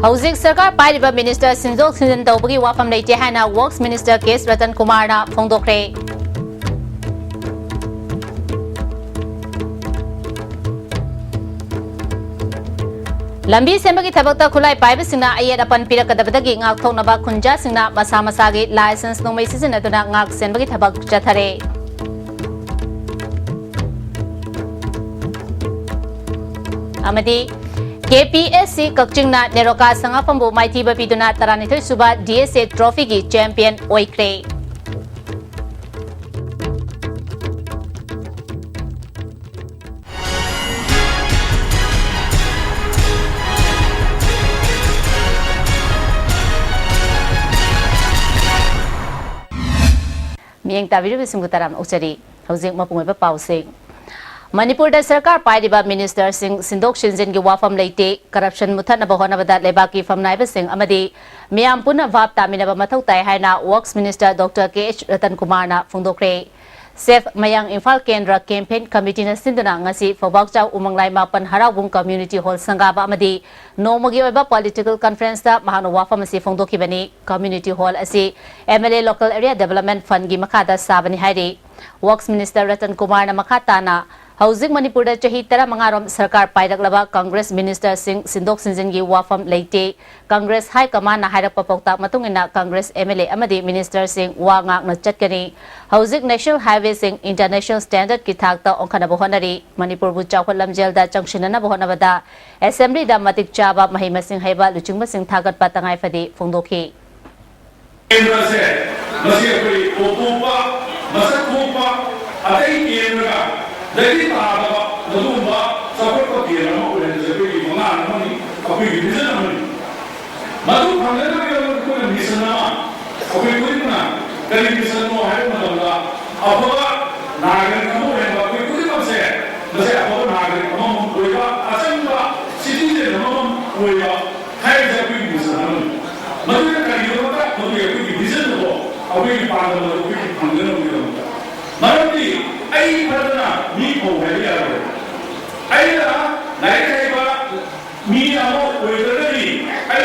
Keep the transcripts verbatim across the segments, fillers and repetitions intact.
ꯍꯧꯖꯤꯛ ꯁꯔꯀꯥꯔ ꯄꯥꯏꯔꯤꯕ ꯃꯤꯅꯤꯁꯇꯔ ꯁꯤꯟꯗꯣꯛ ꯁꯤꯟꯖꯤꯟ ꯇꯧꯕꯒꯤ ꯋꯥꯐꯝ ꯂꯩꯇꯦ ꯍꯥꯏꯅ ꯋꯔꯛꯁ ꯃꯤꯅꯤꯁꯇꯔ ꯀꯦ ꯑꯦꯁ ꯔꯇꯟ ꯀꯨꯃꯥꯔꯅ ꯐꯣꯡꯗꯣꯛꯈ꯭ꯔꯦ꯫ ꯂꯝꯕꯤ ꯁꯦꯝꯕꯒꯤ ꯊꯕꯛꯇ ꯈꯨꯠꯂꯥꯏ ꯄꯥꯏꯕꯁꯤꯡꯅ ꯑꯌꯦꯠ ꯑꯄꯟ ꯄꯤꯔꯛꯀꯗꯕꯗꯒꯤ ꯉꯥꯛꯊꯣꯛꯅꯕ ꯈꯨꯟꯖꯥꯁꯤꯡꯅ ꯃꯁꯥ ꯃꯁꯥꯒꯤ ꯂꯥꯏꯁꯦꯟꯁ ꯅꯣꯡꯃꯩ ꯁꯤꯖꯤꯟꯅꯗꯨꯅ ꯉꯥꯛ ꯁꯦꯟꯕꯒꯤ ꯊꯕꯛ ꯆꯠꯊꯔꯦ꯫ ꯑꯃꯗꯤ K P S C ꯀꯛꯆꯤꯡꯅ NEROCA ꯁꯉꯥꯐꯝꯕꯨ ꯃꯥꯏꯊꯤꯕ ꯄꯤꯗꯨꯅ ꯇꯔꯥꯅꯤꯊꯣꯏ ꯁꯨꯕ ꯗꯤ ꯑꯦꯁ ꯑꯦ ꯇ꯭ꯔꯣꯐꯤꯒꯤ ꯆꯦꯝꯄꯤꯌꯟ ꯑꯣꯏꯈ꯭ꯔꯦ꯫ ꯃꯤꯠꯌꯦꯡ ꯇꯥꯕꯤꯔꯤꯕꯁꯤꯡꯕꯨ ꯇꯔꯥꯝꯅ ꯑꯣꯛꯆꯔꯤ꯫ ꯍꯧꯖꯤꯛ ꯃꯄꯨꯡ ꯑꯣꯏꯕ ꯄꯥꯎꯁꯤꯡ꯫ ꯃꯅꯤꯄꯨꯔꯗ ꯁꯔꯀꯥꯔ ꯄꯥꯏꯔꯤꯕ ꯃꯤꯅꯤꯁꯇꯔꯁꯤꯡ ꯁꯤꯟꯗꯣꯛ ꯁꯤꯟꯖꯤꯟꯒꯤ ꯋꯥꯐꯝ ꯂꯩꯇꯦ꯫ ꯀꯔꯞꯁꯟ ꯃꯨꯊꯠꯅꯕ ꯍꯣꯠꯅꯕꯗ ꯂꯩꯕꯥꯛꯀꯤ ꯐꯝꯅꯥꯏꯕꯁꯤꯡ ꯑꯃꯗꯤ ꯃꯤꯌꯥꯝ ꯄꯨꯟꯅ ꯚꯥꯞ ꯇꯥꯃꯤꯟꯅꯕ ꯃꯊꯧ ꯇꯥꯏ ꯍꯥꯏꯅ ꯋꯔꯛꯁ ꯃꯤꯅꯤꯁꯇꯔ ꯗꯣꯛꯇꯔ ꯀꯦ ꯑꯩꯆ ꯔꯇꯟ ꯀꯨꯃꯥꯔꯅ ꯐꯣꯡꯗꯣꯛꯈ꯭ꯔꯦ꯫ ꯁꯦꯐ ꯃꯌꯥꯡ ꯏꯝꯐꯥꯜ ꯀꯦꯟꯗ꯭ꯔ ꯀꯦꯝꯄꯦꯟ ꯀꯃꯤꯇꯤꯅ ꯁꯤꯟꯗꯨꯅ ꯉꯁꯤ ꯐꯧꯕꯥꯛꯆꯥꯎ ꯎꯃꯪꯂꯥꯏ ꯃꯥꯄꯟ ꯍꯔꯥꯎꯕꯨꯡ ꯀꯝꯃ꯭ꯌꯨꯅꯤꯇꯤ ꯍꯣꯜ ꯁꯪꯒꯥꯕ ꯑꯃꯗꯤ ꯅꯣꯡꯃꯒꯤ ꯑꯣꯏꯕ ꯄꯣꯂꯤꯇꯤꯀꯦꯜ ꯀꯟꯐ꯭ꯔꯦꯟꯁꯇ ꯃꯍꯥꯛꯅ ꯋꯥꯐꯝ ꯑꯁꯤ ꯐꯣꯡꯗꯣꯛꯈꯤꯕꯅꯤ꯫ ꯀꯝꯃ꯭ꯌꯨꯅꯤꯇꯤ ꯍꯣꯜ ꯑꯁꯤ M L A local area development ꯐꯟꯒꯤ ꯃꯈꯥꯗ ꯁꯥꯕꯅꯤ ꯍꯥꯏꯔꯤ꯫ ꯋꯔꯛꯁ ꯃꯤꯅꯤꯁꯇꯔ ꯔꯇꯟ ꯀꯨꯃꯥꯔꯅ ꯃꯈꯥ ꯇꯥꯅ, ꯍꯧꯖꯤꯛ ꯃꯅꯤꯄꯨꯔꯗ ꯆꯍꯤ ꯇꯔꯥꯃꯉꯥꯔꯣꯝ ꯁꯔꯀꯥꯔ ꯄꯥꯏꯔꯛꯂꯕ ꯀꯪꯒ꯭ꯔꯦꯁ ꯃꯤꯅꯤꯁꯇꯔꯁꯤꯡ ꯁꯤꯟꯗꯣꯛ ꯁꯤꯟꯖꯤꯟꯒꯤ ꯋꯥꯐꯝ ꯂꯩꯇꯦ꯫ ꯀꯪꯒ꯭ꯔꯦꯁ ꯍꯥꯏ ꯀꯃꯥꯟꯅ ꯍꯥꯏꯔꯛꯄ ꯄꯥꯎꯇꯥꯛ ꯃꯇꯨꯡ ꯏꯟꯅ ꯀꯪꯒ꯭ꯔꯦꯁ ꯑꯦꯝ ꯑꯦꯜ ꯑꯦ ꯑꯃꯗꯤ ꯃꯤꯅꯤꯁꯇꯔꯁꯤꯡ ꯋꯥ ꯉꯥꯛꯅ ꯆꯠꯀꯅꯤ꯫ ꯍꯧꯖꯤꯛ ꯅꯦꯁꯅꯦꯜ ꯍꯥꯏꯋꯦꯁꯤꯡ ꯏꯟꯇꯔꯅꯦꯁꯅꯦꯜ ꯁ꯭ꯇꯦꯟꯗꯔꯗꯀꯤ ꯊꯥꯛꯇ ꯑꯣꯟꯈꯠꯅꯕ ꯍꯣꯠꯅꯔꯤ꯫ ꯃꯅꯤꯄꯨꯔꯕꯨ ꯆꯥꯎꯈꯠ ꯂꯝꯖꯦꯜꯗ ꯆꯪꯁꯤꯟꯅꯅꯕ ꯍꯣꯠꯅꯕꯗ ꯑꯦꯁꯦꯝꯕ꯭ꯂꯤꯗ ꯃꯇꯤꯛ ꯆꯥꯕ ꯃꯍꯩ ꯃꯁꯤꯡ ꯍꯩꯕ ꯂꯨꯆꯤꯡꯕꯁꯤꯡ ꯊꯥꯒꯠꯄ ꯇꯉꯥꯏ ꯐꯗꯦ ꯐꯣꯡꯗꯣꯛꯈꯤ꯫ ꯀꯦꯟꯗ꯭ꯔꯁꯦ ꯃꯁꯤ ꯑꯩꯈꯣꯏ ꯇꯣꯞ ꯇꯣꯞꯄ, ꯃꯁꯛ ꯊꯣꯛꯄ, ꯑꯇꯩ ꯀꯦꯟꯗ꯭ꯔꯗꯒꯤ ꯇꯥꯗꯕ ꯑꯗꯨꯒꯨꯝꯕ ꯆꯥꯎꯈꯠꯄ ꯀꯦꯟꯗ꯭ꯔ ꯑꯃ ꯑꯣꯏꯍꯟꯕꯁꯦ ꯑꯩꯈꯣꯏꯒꯤ ꯃꯪꯂꯥꯟ ꯑꯃꯅꯤ, ꯑꯩꯈꯣꯏꯒꯤ ꯚꯤꯖꯟ ꯑꯃꯅꯤ꯫ ꯃꯗꯨ ꯐꯪꯅꯅꯕꯒꯤꯗꯃꯛꯇ ꯑꯩꯈꯣꯏꯅ ꯃꯤꯁꯟ ꯑꯃ, ꯑꯩꯈꯣꯏ ꯈꯨꯗꯤꯡꯃꯛꯅ ꯀꯔꯤ ꯃꯤꯁꯟꯅꯣ ꯍꯥꯏꯕ ꯃꯇꯝꯗ, ꯑꯐꯕ ꯅꯥꯒꯔꯤꯛ ꯑꯃ ꯑꯣꯏꯍꯟꯕ, ꯑꯩꯈꯣꯏ ꯈꯨꯗꯤꯡꯃꯛꯁꯦ ꯃꯁꯤ ꯑꯐꯕ ꯅꯥꯒꯔꯤꯛ ꯑꯃꯃꯝ ꯑꯣꯏꯕ, ꯑꯆꯝꯕ ꯁꯤꯇꯤꯖꯦꯟ ꯑꯃꯃꯝ ꯑꯣꯏꯕ ꯍꯥꯏꯕꯁꯦ ꯑꯩꯈꯣꯏꯒꯤ ꯃꯤꯁꯟ ꯑꯃꯅꯤ꯫ ꯃꯗꯨꯅ ꯀꯔꯤꯒꯤꯅꯣꯗ ꯃꯗꯨꯒꯤ ꯑꯩꯈꯣꯏꯒꯤ ꯚꯤꯖꯟ ꯑꯗꯣ, ꯑꯩꯈꯣꯏꯒꯤ ꯄꯥꯟꯗꯝ ꯑꯗꯣ ꯑꯩꯈꯣꯏꯒꯤ ꯐꯪꯅꯅꯕꯒꯤꯗꯃꯛꯇ꯫ ꯃꯔꯝꯗꯤ ꯑꯩ ꯈꯛꯇꯅ ꯃꯤ ꯐꯧ ꯍꯥꯏꯕ ꯌꯥꯔꯣꯏ꯫ ꯑꯩꯅ ꯂꯥꯏꯔꯤꯛ ꯍꯩꯕ ꯃꯤ ꯑꯃ ꯑꯣꯏꯗ꯭ꯔꯒꯗꯤ ꯑꯩ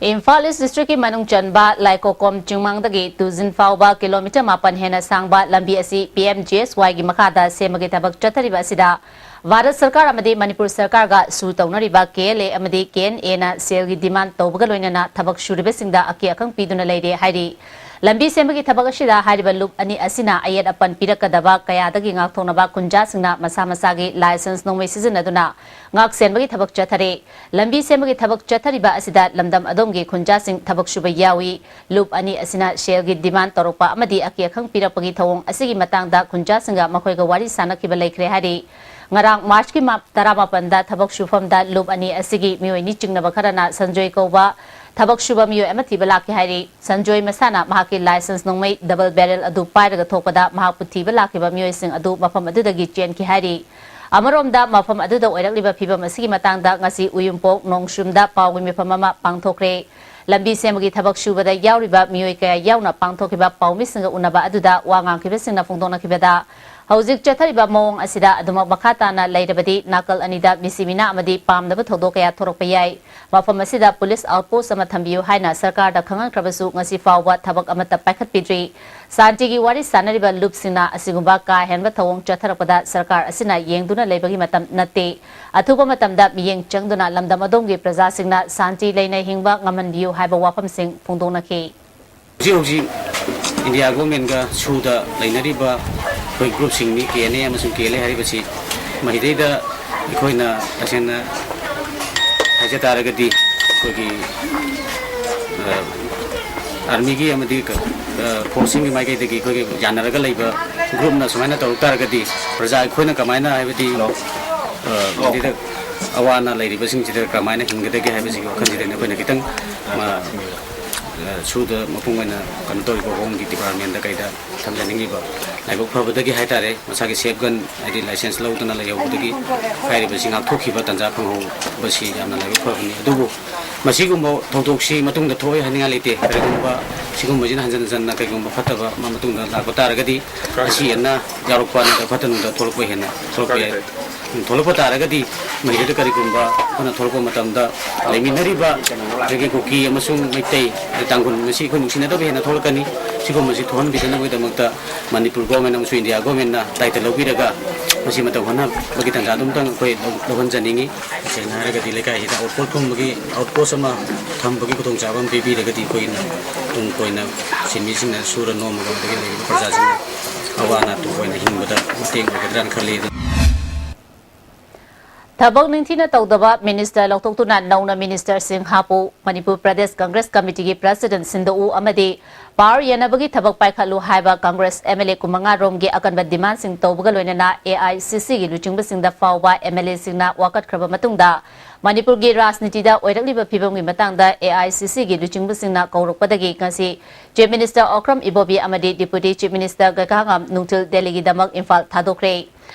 ꯏꯝꯐꯥꯜ ꯏꯁ ꯗꯤꯁꯇ꯭ꯔꯤꯛꯀꯤ ꯃꯅꯨꯡ ꯆꯟꯕ ꯂꯥꯏꯀꯣꯀꯣꯝ ꯆꯤꯡꯃꯥꯡꯗꯒꯤ ꯇꯨꯖꯤꯟ ꯐꯥꯎꯕ ꯀꯤꯂꯣꯃꯤꯇꯔ ꯃꯥꯄꯟ ꯍꯦꯟꯅ ꯁꯥꯡꯕ ꯂꯝꯕꯤ ꯑꯁꯤ ꯄꯤ ꯑꯦꯝ ꯖꯤ ꯑꯦꯁ ꯋꯥꯏꯒꯤ ꯃꯈꯥꯗ ꯁꯦꯝꯕꯒꯤ ꯊꯕꯛ ꯆꯠꯊꯔꯤꯕ ꯑꯁꯤꯗ ꯚꯥꯔꯠ ꯁꯔꯀꯥꯔ ꯑꯃꯗꯤ ꯃꯅꯤꯄꯨꯔ ꯁꯔꯀꯥꯔꯒ ꯁꯨ ꯇꯧꯅꯔꯤꯕ ꯀꯦ ꯑꯦꯜ ꯑꯦ ꯑꯃꯗꯤ ꯀꯦ ꯑꯦꯟ ꯑꯦꯅ ꯁꯦꯜꯒꯤ ꯗꯤꯃꯥꯟ ꯇꯧꯕꯒ ꯂꯣꯏꯅꯅ ꯊꯕꯛ ꯁꯨꯔꯤꯕꯁꯤꯡꯗ ꯑꯀꯤ ꯑꯈꯪ ꯄꯤꯗꯨꯅ ꯂꯩꯔꯦ ꯍꯥꯏꯔꯤ꯫ ꯂꯝꯕꯤ ꯁꯦꯝꯕꯒꯤ ꯊꯕꯛ ꯑꯁꯤꯗ ꯍꯥꯏꯔꯤꯕ ꯂꯨꯞ ꯑꯅꯤ ꯑꯁꯤꯅ ꯑꯌꯦꯠ ꯑꯄꯟ ꯄꯤꯔꯛꯀꯗꯕ ꯀꯌꯥꯗꯒꯤ ꯉꯥꯛꯊꯣꯛꯅꯕ ꯈꯨꯟꯖꯥꯁꯤꯡꯅ ꯃꯁꯥ ꯃꯁꯥꯒꯤ ꯂꯥꯏꯁꯦꯟꯁ ꯅꯣꯡꯃꯩ ꯁꯤꯖꯤꯟꯅꯗꯨꯅ ꯉꯥꯛ ꯁꯦꯟꯕꯒꯤ ꯊꯕꯛ ꯆꯠꯊꯔꯦ꯫ ꯂꯝꯕꯤ ꯁꯦꯝꯕꯒꯤ ꯊꯕꯛ ꯆꯠꯊꯔꯤꯕ ꯑꯁꯤꯗ ꯂꯝꯗꯝ ꯑꯗꯣꯝꯒꯤ ꯈꯨꯟꯖꯥꯁꯤꯡ ꯊꯕꯛ ꯁꯨꯕ ꯌꯥꯎꯏ꯫ ꯂꯨꯞ ꯑꯅꯤ ꯑꯁꯤꯅ ꯁꯦꯜꯒꯤ ꯗꯤꯃꯥꯟ ꯇꯧꯔꯛꯄ ꯑꯃꯗꯤ ꯑꯀꯤ ꯑꯈꯪ ꯄꯤꯔꯛꯄꯒꯤ ꯊꯧꯑꯣꯡ ꯑꯁꯤꯒꯤ ꯃꯇꯥꯡꯗ ꯈꯨꯟꯖꯥꯁꯤꯡꯒ ꯃꯈꯣꯏꯒ ꯋꯥꯔꯤ ꯁꯥꯅꯈꯤꯕ ꯂꯩꯈ꯭ꯔꯦ ꯍꯥꯏꯔꯤ꯫ ꯉꯔꯥꯡ ꯃꯥꯔꯆꯀꯤ ꯃꯥ-, ꯇꯔꯥꯃꯥꯄꯟꯗ ꯊꯕꯛ ꯁꯨꯐꯝꯗ ꯂꯨꯞ ꯑꯅꯤ ꯑꯁꯤꯒꯤ ꯃꯤꯑꯣꯏꯅꯤ ꯆꯤꯡꯅꯕ ꯈꯔꯅ ꯁꯟꯖꯣꯏ ꯀꯧꯕ ꯊꯕꯛ ꯁꯨꯕ ꯃꯤꯑꯣꯏ ꯑꯃ ꯊꯤꯕ ꯂꯥꯛꯈꯤ ꯍꯥꯏꯔꯤ꯫ ꯁꯟꯖꯣꯏ ꯃꯁꯥꯅ ꯃꯍꯥꯛꯀꯤ ꯂꯥꯏꯁꯦꯟꯁ ꯅꯣꯡꯃꯩ ꯗꯕꯜ ꯕꯦꯔꯦꯜ ꯑꯗꯨ ꯄꯥꯏꯔꯒ ꯊꯣꯛꯄꯗ ꯃꯍꯥꯛꯄꯨ ꯊꯤꯕ ꯂꯥꯛꯈꯤꯕ ꯃꯤꯑꯣꯏꯁꯤꯡ ꯑꯗꯨ ꯃꯐꯝ ꯑꯗꯨꯗꯒꯤ ꯆꯦꯟꯈꯤ ꯍꯥꯏꯔꯤ꯫ ꯑꯃꯔꯣꯝꯗ ꯃꯐꯝ ꯑꯗꯨꯗ ꯑꯣꯏꯔꯛꯂꯤꯕ ꯐꯤꯕꯝ ꯑꯁꯤꯒꯤ ꯃꯇꯥꯡꯗ ꯉꯁꯤ ꯎꯌꯨꯝꯄꯣꯛ ꯅꯣꯡꯁꯨꯝꯗ ꯄꯥꯎꯒꯤ ꯃꯤꯐꯝ ꯑꯃ ꯄꯥꯡꯊꯣꯛꯈ꯭ꯔꯦ꯫ ꯂꯝꯕꯤ ꯁꯦꯝꯕꯒꯤ ꯊꯕꯛ ꯁꯨꯕꯗ ꯌꯥꯎꯔꯤꯕ ꯃꯤꯑꯣꯏ ꯀꯌꯥ ꯌꯥꯎꯅ ꯄꯥꯡꯊꯣꯛꯈꯤꯕ ꯄꯥꯎꯃꯤꯁꯤꯡꯒ ꯎꯅꯕ ꯑꯗꯨꯗ ꯋꯥ ꯉꯥꯡꯈꯤꯕꯁꯤꯡꯅ ꯐꯣꯡꯗꯣꯛꯅꯈꯤꯕꯗ, ꯍꯧꯖꯤꯛ ꯆꯠꯊꯔꯤꯕ ꯃꯑꯣꯡ ꯑꯁꯤꯗ ꯑꯗꯨꯃꯛ ꯃꯈꯥ ꯇꯥꯅ ꯂꯩꯔꯕꯗꯤ ꯅꯥꯀꯜ ꯑꯅꯤꯗ ꯃꯤꯁꯤ ꯃꯤꯅꯥ ꯑꯃꯗꯤ ꯄꯥꯝꯗꯕ ꯊꯧꯗꯣꯛ ꯀꯌꯥ ꯊꯣꯔꯛꯄ ꯌꯥꯏ꯫ ꯃꯐꯝ ꯑꯁꯤꯗ ꯄꯨꯂꯤꯁ ꯑꯥꯎꯠꯄꯣꯁ꯭ꯠ ꯑꯃ ꯊꯝꯕꯤꯌꯨ ꯍꯥꯏꯅ ꯁꯔꯀꯥꯔꯗ ꯈꯪꯍꯟꯈ꯭ꯔꯕꯁꯨ ꯉꯁꯤ ꯐꯥꯎꯕ ꯊꯕꯛ ꯑꯃꯠꯇ ꯄꯥꯏꯈꯠꯄꯤꯗ꯭ꯔꯤ꯫ ꯁꯥꯟꯇꯤꯒꯤ ꯋꯥꯔꯤ ꯁꯥꯟꯅꯔꯤꯕ ꯂꯨꯞꯁꯤꯡꯅ ꯑꯁꯤꯒꯨꯝꯕ ꯀꯥ ꯍꯦꯟꯕ ꯊꯧꯑꯣꯡ ꯆꯠꯊꯔꯛꯄꯗ ꯁꯔꯀꯥꯔ ꯑꯁꯤꯅ ꯌꯦꯡꯗꯨꯅ ꯂꯩꯕꯒꯤ ꯃꯇꯝ ꯅꯠꯇꯦ꯫ ꯑꯊꯨꯕ ꯃꯇꯝꯗ ꯃꯤꯠꯌꯦꯡ ꯆꯪꯗꯨꯅ ꯂꯝꯗꯝ ꯑꯗꯣꯝꯒꯤ ꯄ꯭ꯔꯖꯥꯁꯤꯡꯅ ꯁꯥꯟꯇꯤ ꯂꯩꯅ ꯍꯤꯡꯕ ꯉꯝꯍꯟꯕꯤꯌꯨ ꯍꯥꯏꯕ ꯋꯥꯐꯝꯁꯤꯡ ꯐꯣꯡꯗꯣꯛꯅꯈꯤ꯫ ꯍꯧꯖꯤꯛ ꯍꯧꯖꯤꯛ ꯏꯟꯗꯤꯌꯥ ꯒꯣꯔꯃꯦꯟꯒ ꯁꯨꯗ ꯂꯩꯅꯔꯤꯕ ꯑꯩꯈꯣꯏ ꯒ꯭ꯔꯨꯞꯁꯤꯡꯅꯤ, ꯀꯦ ꯑꯦꯟ ꯑꯦ ꯑꯃꯁꯨꯡ ꯀꯦ ꯑꯦꯜ ꯑꯦ ꯍꯥꯏꯔꯤꯕꯁꯤ꯫ ꯃꯁꯤꯗꯩꯗ ꯑꯩꯈꯣꯏꯅ ꯇꯁꯦꯡꯅ ꯍꯥꯏꯖ ꯇꯥꯔꯒꯗꯤ ꯑꯩꯈꯣꯏꯒꯤ, ꯑ, ꯑꯥꯔꯃꯤꯒꯤ ꯑꯃꯗꯤ ꯀ-, ꯑ, ꯐꯣꯔꯁꯁꯤꯡꯒꯤ ꯃꯥꯏꯀꯩꯗꯒꯤ ꯑꯩꯈꯣꯏꯒꯤ ꯌꯥꯅꯔꯒ ꯂꯩꯕ ꯒ꯭ꯔꯨꯞꯅ ꯁꯨꯃꯥꯏꯅ ꯇꯧꯔꯛ ꯇꯥꯔꯒꯗꯤ ꯄ꯭ꯔꯖꯥ ꯑꯩꯈꯣꯏꯅ ꯀꯃꯥꯏꯅ, ꯍꯥꯏꯕꯗꯤ, ꯑ, ꯃꯁꯤꯗ ꯑꯋꯥ ꯑꯅꯥ ꯂꯩꯔꯤꯕꯁꯤꯡꯁꯤꯗ ꯀꯃꯥꯏꯅ ꯍꯤꯡꯒꯗꯒꯦ ꯍꯥꯏꯕꯁꯤꯒꯤ ꯋꯥꯈꯜꯁꯤꯗꯅꯤ ꯑꯩꯈꯣꯏꯅ ꯈꯤꯇꯪ, ꯑ, ꯑ, ꯁꯨꯗ ꯃꯄꯨꯡ ꯑꯣꯏꯅ ꯀꯩꯅꯣ ꯇꯧꯔꯤꯕ ꯍꯣꯝꯒꯤ ꯗꯤꯄꯥꯔꯠꯃꯦꯟꯗ ꯀꯩꯗ ꯊꯝꯖꯅꯤꯡꯉꯤꯕ꯫ ꯂꯥꯏꯕꯛ ꯐꯕꯗꯒꯤ ꯍꯥꯏꯇꯥꯔꯦ, ꯃꯁꯥꯒꯤ ꯁꯦꯐ ꯒꯟ, ꯍꯥꯏꯗꯤ ꯂꯥꯏꯁꯦꯟꯁ ꯂꯧꯗꯅ ꯂꯩꯍꯧꯕꯗꯒꯤ ꯍꯥꯏꯔꯤꯕꯁꯤ ꯉꯥꯛꯊꯣꯛꯈꯤꯕ ꯇꯥꯟꯖꯥ ꯐꯪꯍꯧꯕꯁꯤ ꯌꯥꯝꯅ ꯂꯥꯏꯕꯛ ꯐꯕꯅꯤ꯫ ꯑꯗꯨꯕꯨ ꯃꯁꯤꯒꯨꯝꯕ ꯊꯧꯗꯣꯛꯁꯤ ꯃꯇꯨꯡꯗ ꯊꯣꯛꯑꯣꯏ ꯍꯥꯏꯅꯤꯡꯉꯥꯏ ꯂꯩꯇꯦ꯫ ꯀꯔꯤꯒꯨꯝꯕ ꯁꯤꯒꯨꯝꯕꯁꯤꯅ ꯍꯟꯖꯤꯟ ꯍꯟꯖꯤꯟꯅ ꯀꯩꯒꯨꯝꯕ ꯐꯠꯇꯕ ꯑꯃ ꯃꯇꯨꯡꯗ ꯂꯥꯛꯄ ꯇꯥꯔꯒꯗꯤ, ꯑꯁꯤ ꯑꯅꯥ ꯌꯥꯎꯔꯛꯄ ꯅꯠꯇ꯭ꯔꯒ ꯐꯠꯇ ꯅꯨꯡꯗ ꯊꯣꯛꯂꯛꯄ ꯍꯦꯟꯅ ꯊꯣꯛꯂꯛꯄ ꯌꯥꯏ꯫ ꯎꯝ, ꯊꯣꯛꯂꯛꯄ ꯇꯥꯔꯒꯗꯤ ꯃꯍꯩꯗꯨꯗ ꯀꯔꯤꯒꯨꯝꯕ ꯑꯩꯈꯣꯏꯅ ꯊꯣꯛꯂꯛꯄ ꯃꯇꯝꯗ ꯂꯩꯃꯤꯟꯅꯔꯤꯕ ꯑꯩꯈꯣꯏꯒꯤ ꯀꯨꯀꯤ ꯑꯃꯁꯨꯡ ꯃꯩꯇꯩ, ꯑꯗꯩ ꯇꯥꯡꯈꯨꯜ, ꯃꯁꯤ ꯑꯩꯈꯣꯏ ꯅꯨꯡꯁꯤꯅꯗꯕ ꯍꯦꯟꯅ ꯊꯣꯛꯂꯛꯀꯅꯤ꯫ ꯁꯤꯒꯨꯝꯕꯁꯤ ꯊꯣꯛꯍꯟꯕꯤꯗꯅꯕꯒꯤꯗꯃꯛꯇ ꯃꯅꯤꯄꯨꯔ ꯒꯣꯔꯃꯦꯟ ꯑꯃꯁꯨꯡ ꯏꯟꯗꯤꯌꯥ ꯒꯣꯔꯃꯦꯟꯅ ꯗꯥꯏꯇ ꯂꯧꯕꯤꯔꯒ ꯃꯁꯤ ꯃꯇꯧ ꯍꯣꯠꯅꯕꯒꯤ ꯇꯥꯟꯖꯥꯗꯨ ꯑꯃꯇꯪ ꯑꯩꯈꯣꯏ ꯂꯧ-, ꯂꯧꯍꯟꯖꯅꯤꯡꯉꯤ꯫ ꯇꯁꯦꯡꯅ ꯍꯥꯏꯔꯒꯗꯤ ꯂꯩꯀꯥꯏꯁꯤꯗ ꯑꯥꯎꯠꯄꯣꯁ ꯀꯨꯝꯕꯒꯤ, ꯑꯥꯎꯠꯄꯣꯁ ꯑꯃ ꯊꯝꯕꯒꯤ ꯈꯨꯗꯣꯡꯆꯥꯕ ꯑꯃ ꯄꯤꯕꯤꯔꯒꯗꯤ ꯑꯩꯈꯣꯏꯅ ꯇꯨꯡ ꯀꯣꯏꯅ ꯁꯤꯟꯃꯤꯁꯤꯡꯅ ꯁꯨꯔ ꯅꯣꯝꯃꯒ ꯑꯗꯒꯤ ꯂꯩꯔꯤꯕ ꯄ꯭ꯔꯖꯥꯁꯤꯡꯅ ꯑꯋꯥ ꯑꯅꯥ ꯇꯨꯡ ꯀꯣꯏꯅ ꯍꯤꯡꯕꯗ ꯃꯇꯦꯡ ꯑꯣꯏꯒꯗ꯭ꯔꯥꯅ ꯈꯜꯂꯤ꯫ ꯊꯕꯛ ꯅꯤꯡꯊꯤꯅ ꯇꯧꯗꯕ ꯃꯤꯅꯤꯁꯇꯔ ꯂꯧꯊꯣꯛꯇꯨꯅ ꯅꯧꯅ ꯃꯤꯅꯤꯁꯇꯔꯁꯤꯡ ꯍꯥꯞꯄꯨ, ꯃꯅꯤꯄꯨꯔ ꯄ꯭ꯔꯗꯦꯁ ꯀꯪꯒ꯭ꯔꯦꯁ ꯀꯃꯤꯇꯤꯒꯤ ꯄ꯭ꯔꯁꯤꯗꯦꯟꯠ ꯁꯤꯟꯗꯣꯛꯎ ꯑꯃꯗꯤ ꯄꯥꯋꯔ ꯌꯦꯟꯅꯕꯒꯤ ꯊꯕꯛ ꯄꯥꯏꯈꯠꯂꯨ ꯍꯥꯏꯕ ꯀꯪꯒ꯭ꯔꯦꯁ ꯑꯦꯝ ꯑꯦꯜ ꯑꯦ ꯀꯨꯟꯃꯉꯥ ꯔꯣꯝꯒꯤ ꯑꯀꯟꯕ ꯗꯤꯃꯥꯟꯁꯤꯡ ꯇꯧꯕꯒ ꯂꯣꯏꯅꯅ ꯑꯦ ꯑꯥꯏ ꯁꯤ ꯁꯤꯒꯤ ꯂꯨꯆꯤꯡꯕꯁꯤꯡꯗ ꯐꯥꯎꯕ ꯑꯦꯝ ꯑꯦꯜ ꯑꯦꯁꯤꯡꯅ ꯋꯥꯀꯠꯈ꯭ꯔꯕ ꯃꯇꯨꯡꯗ ꯃꯅꯤꯄꯨꯔꯒꯤ ꯔꯥꯖꯅꯤꯇꯤꯗ ꯑꯣꯏꯔꯛꯂꯤꯕ ꯐꯤꯕꯝꯒꯤ ꯃꯇꯥꯡꯗ ꯑꯦ ꯑꯥꯏ ꯁꯤ ꯁꯤꯒꯤ ꯂꯨꯆꯤꯡꯕꯁꯤꯡꯅ ꯀꯧꯔꯛꯄꯗꯒꯤ ꯉꯁꯤ ꯆꯤꯐ ꯃꯤꯅꯤꯁꯇꯔ ꯑꯣꯀ꯭ꯔꯝ ꯏꯕꯣꯕꯤ ꯑꯃꯗꯤ ꯗꯤꯄꯨꯇꯤ ꯆꯤꯐ ꯃꯤꯅꯤꯁꯇꯔ ꯒꯩꯀꯥꯉꯝ ꯅꯨꯡꯊꯤꯜ ꯗꯦꯜꯂꯤꯒꯤꯗꯃꯛ ꯏꯝꯐꯥꯜ ꯊꯥꯗꯣꯛꯈ꯭ꯔꯦ꯫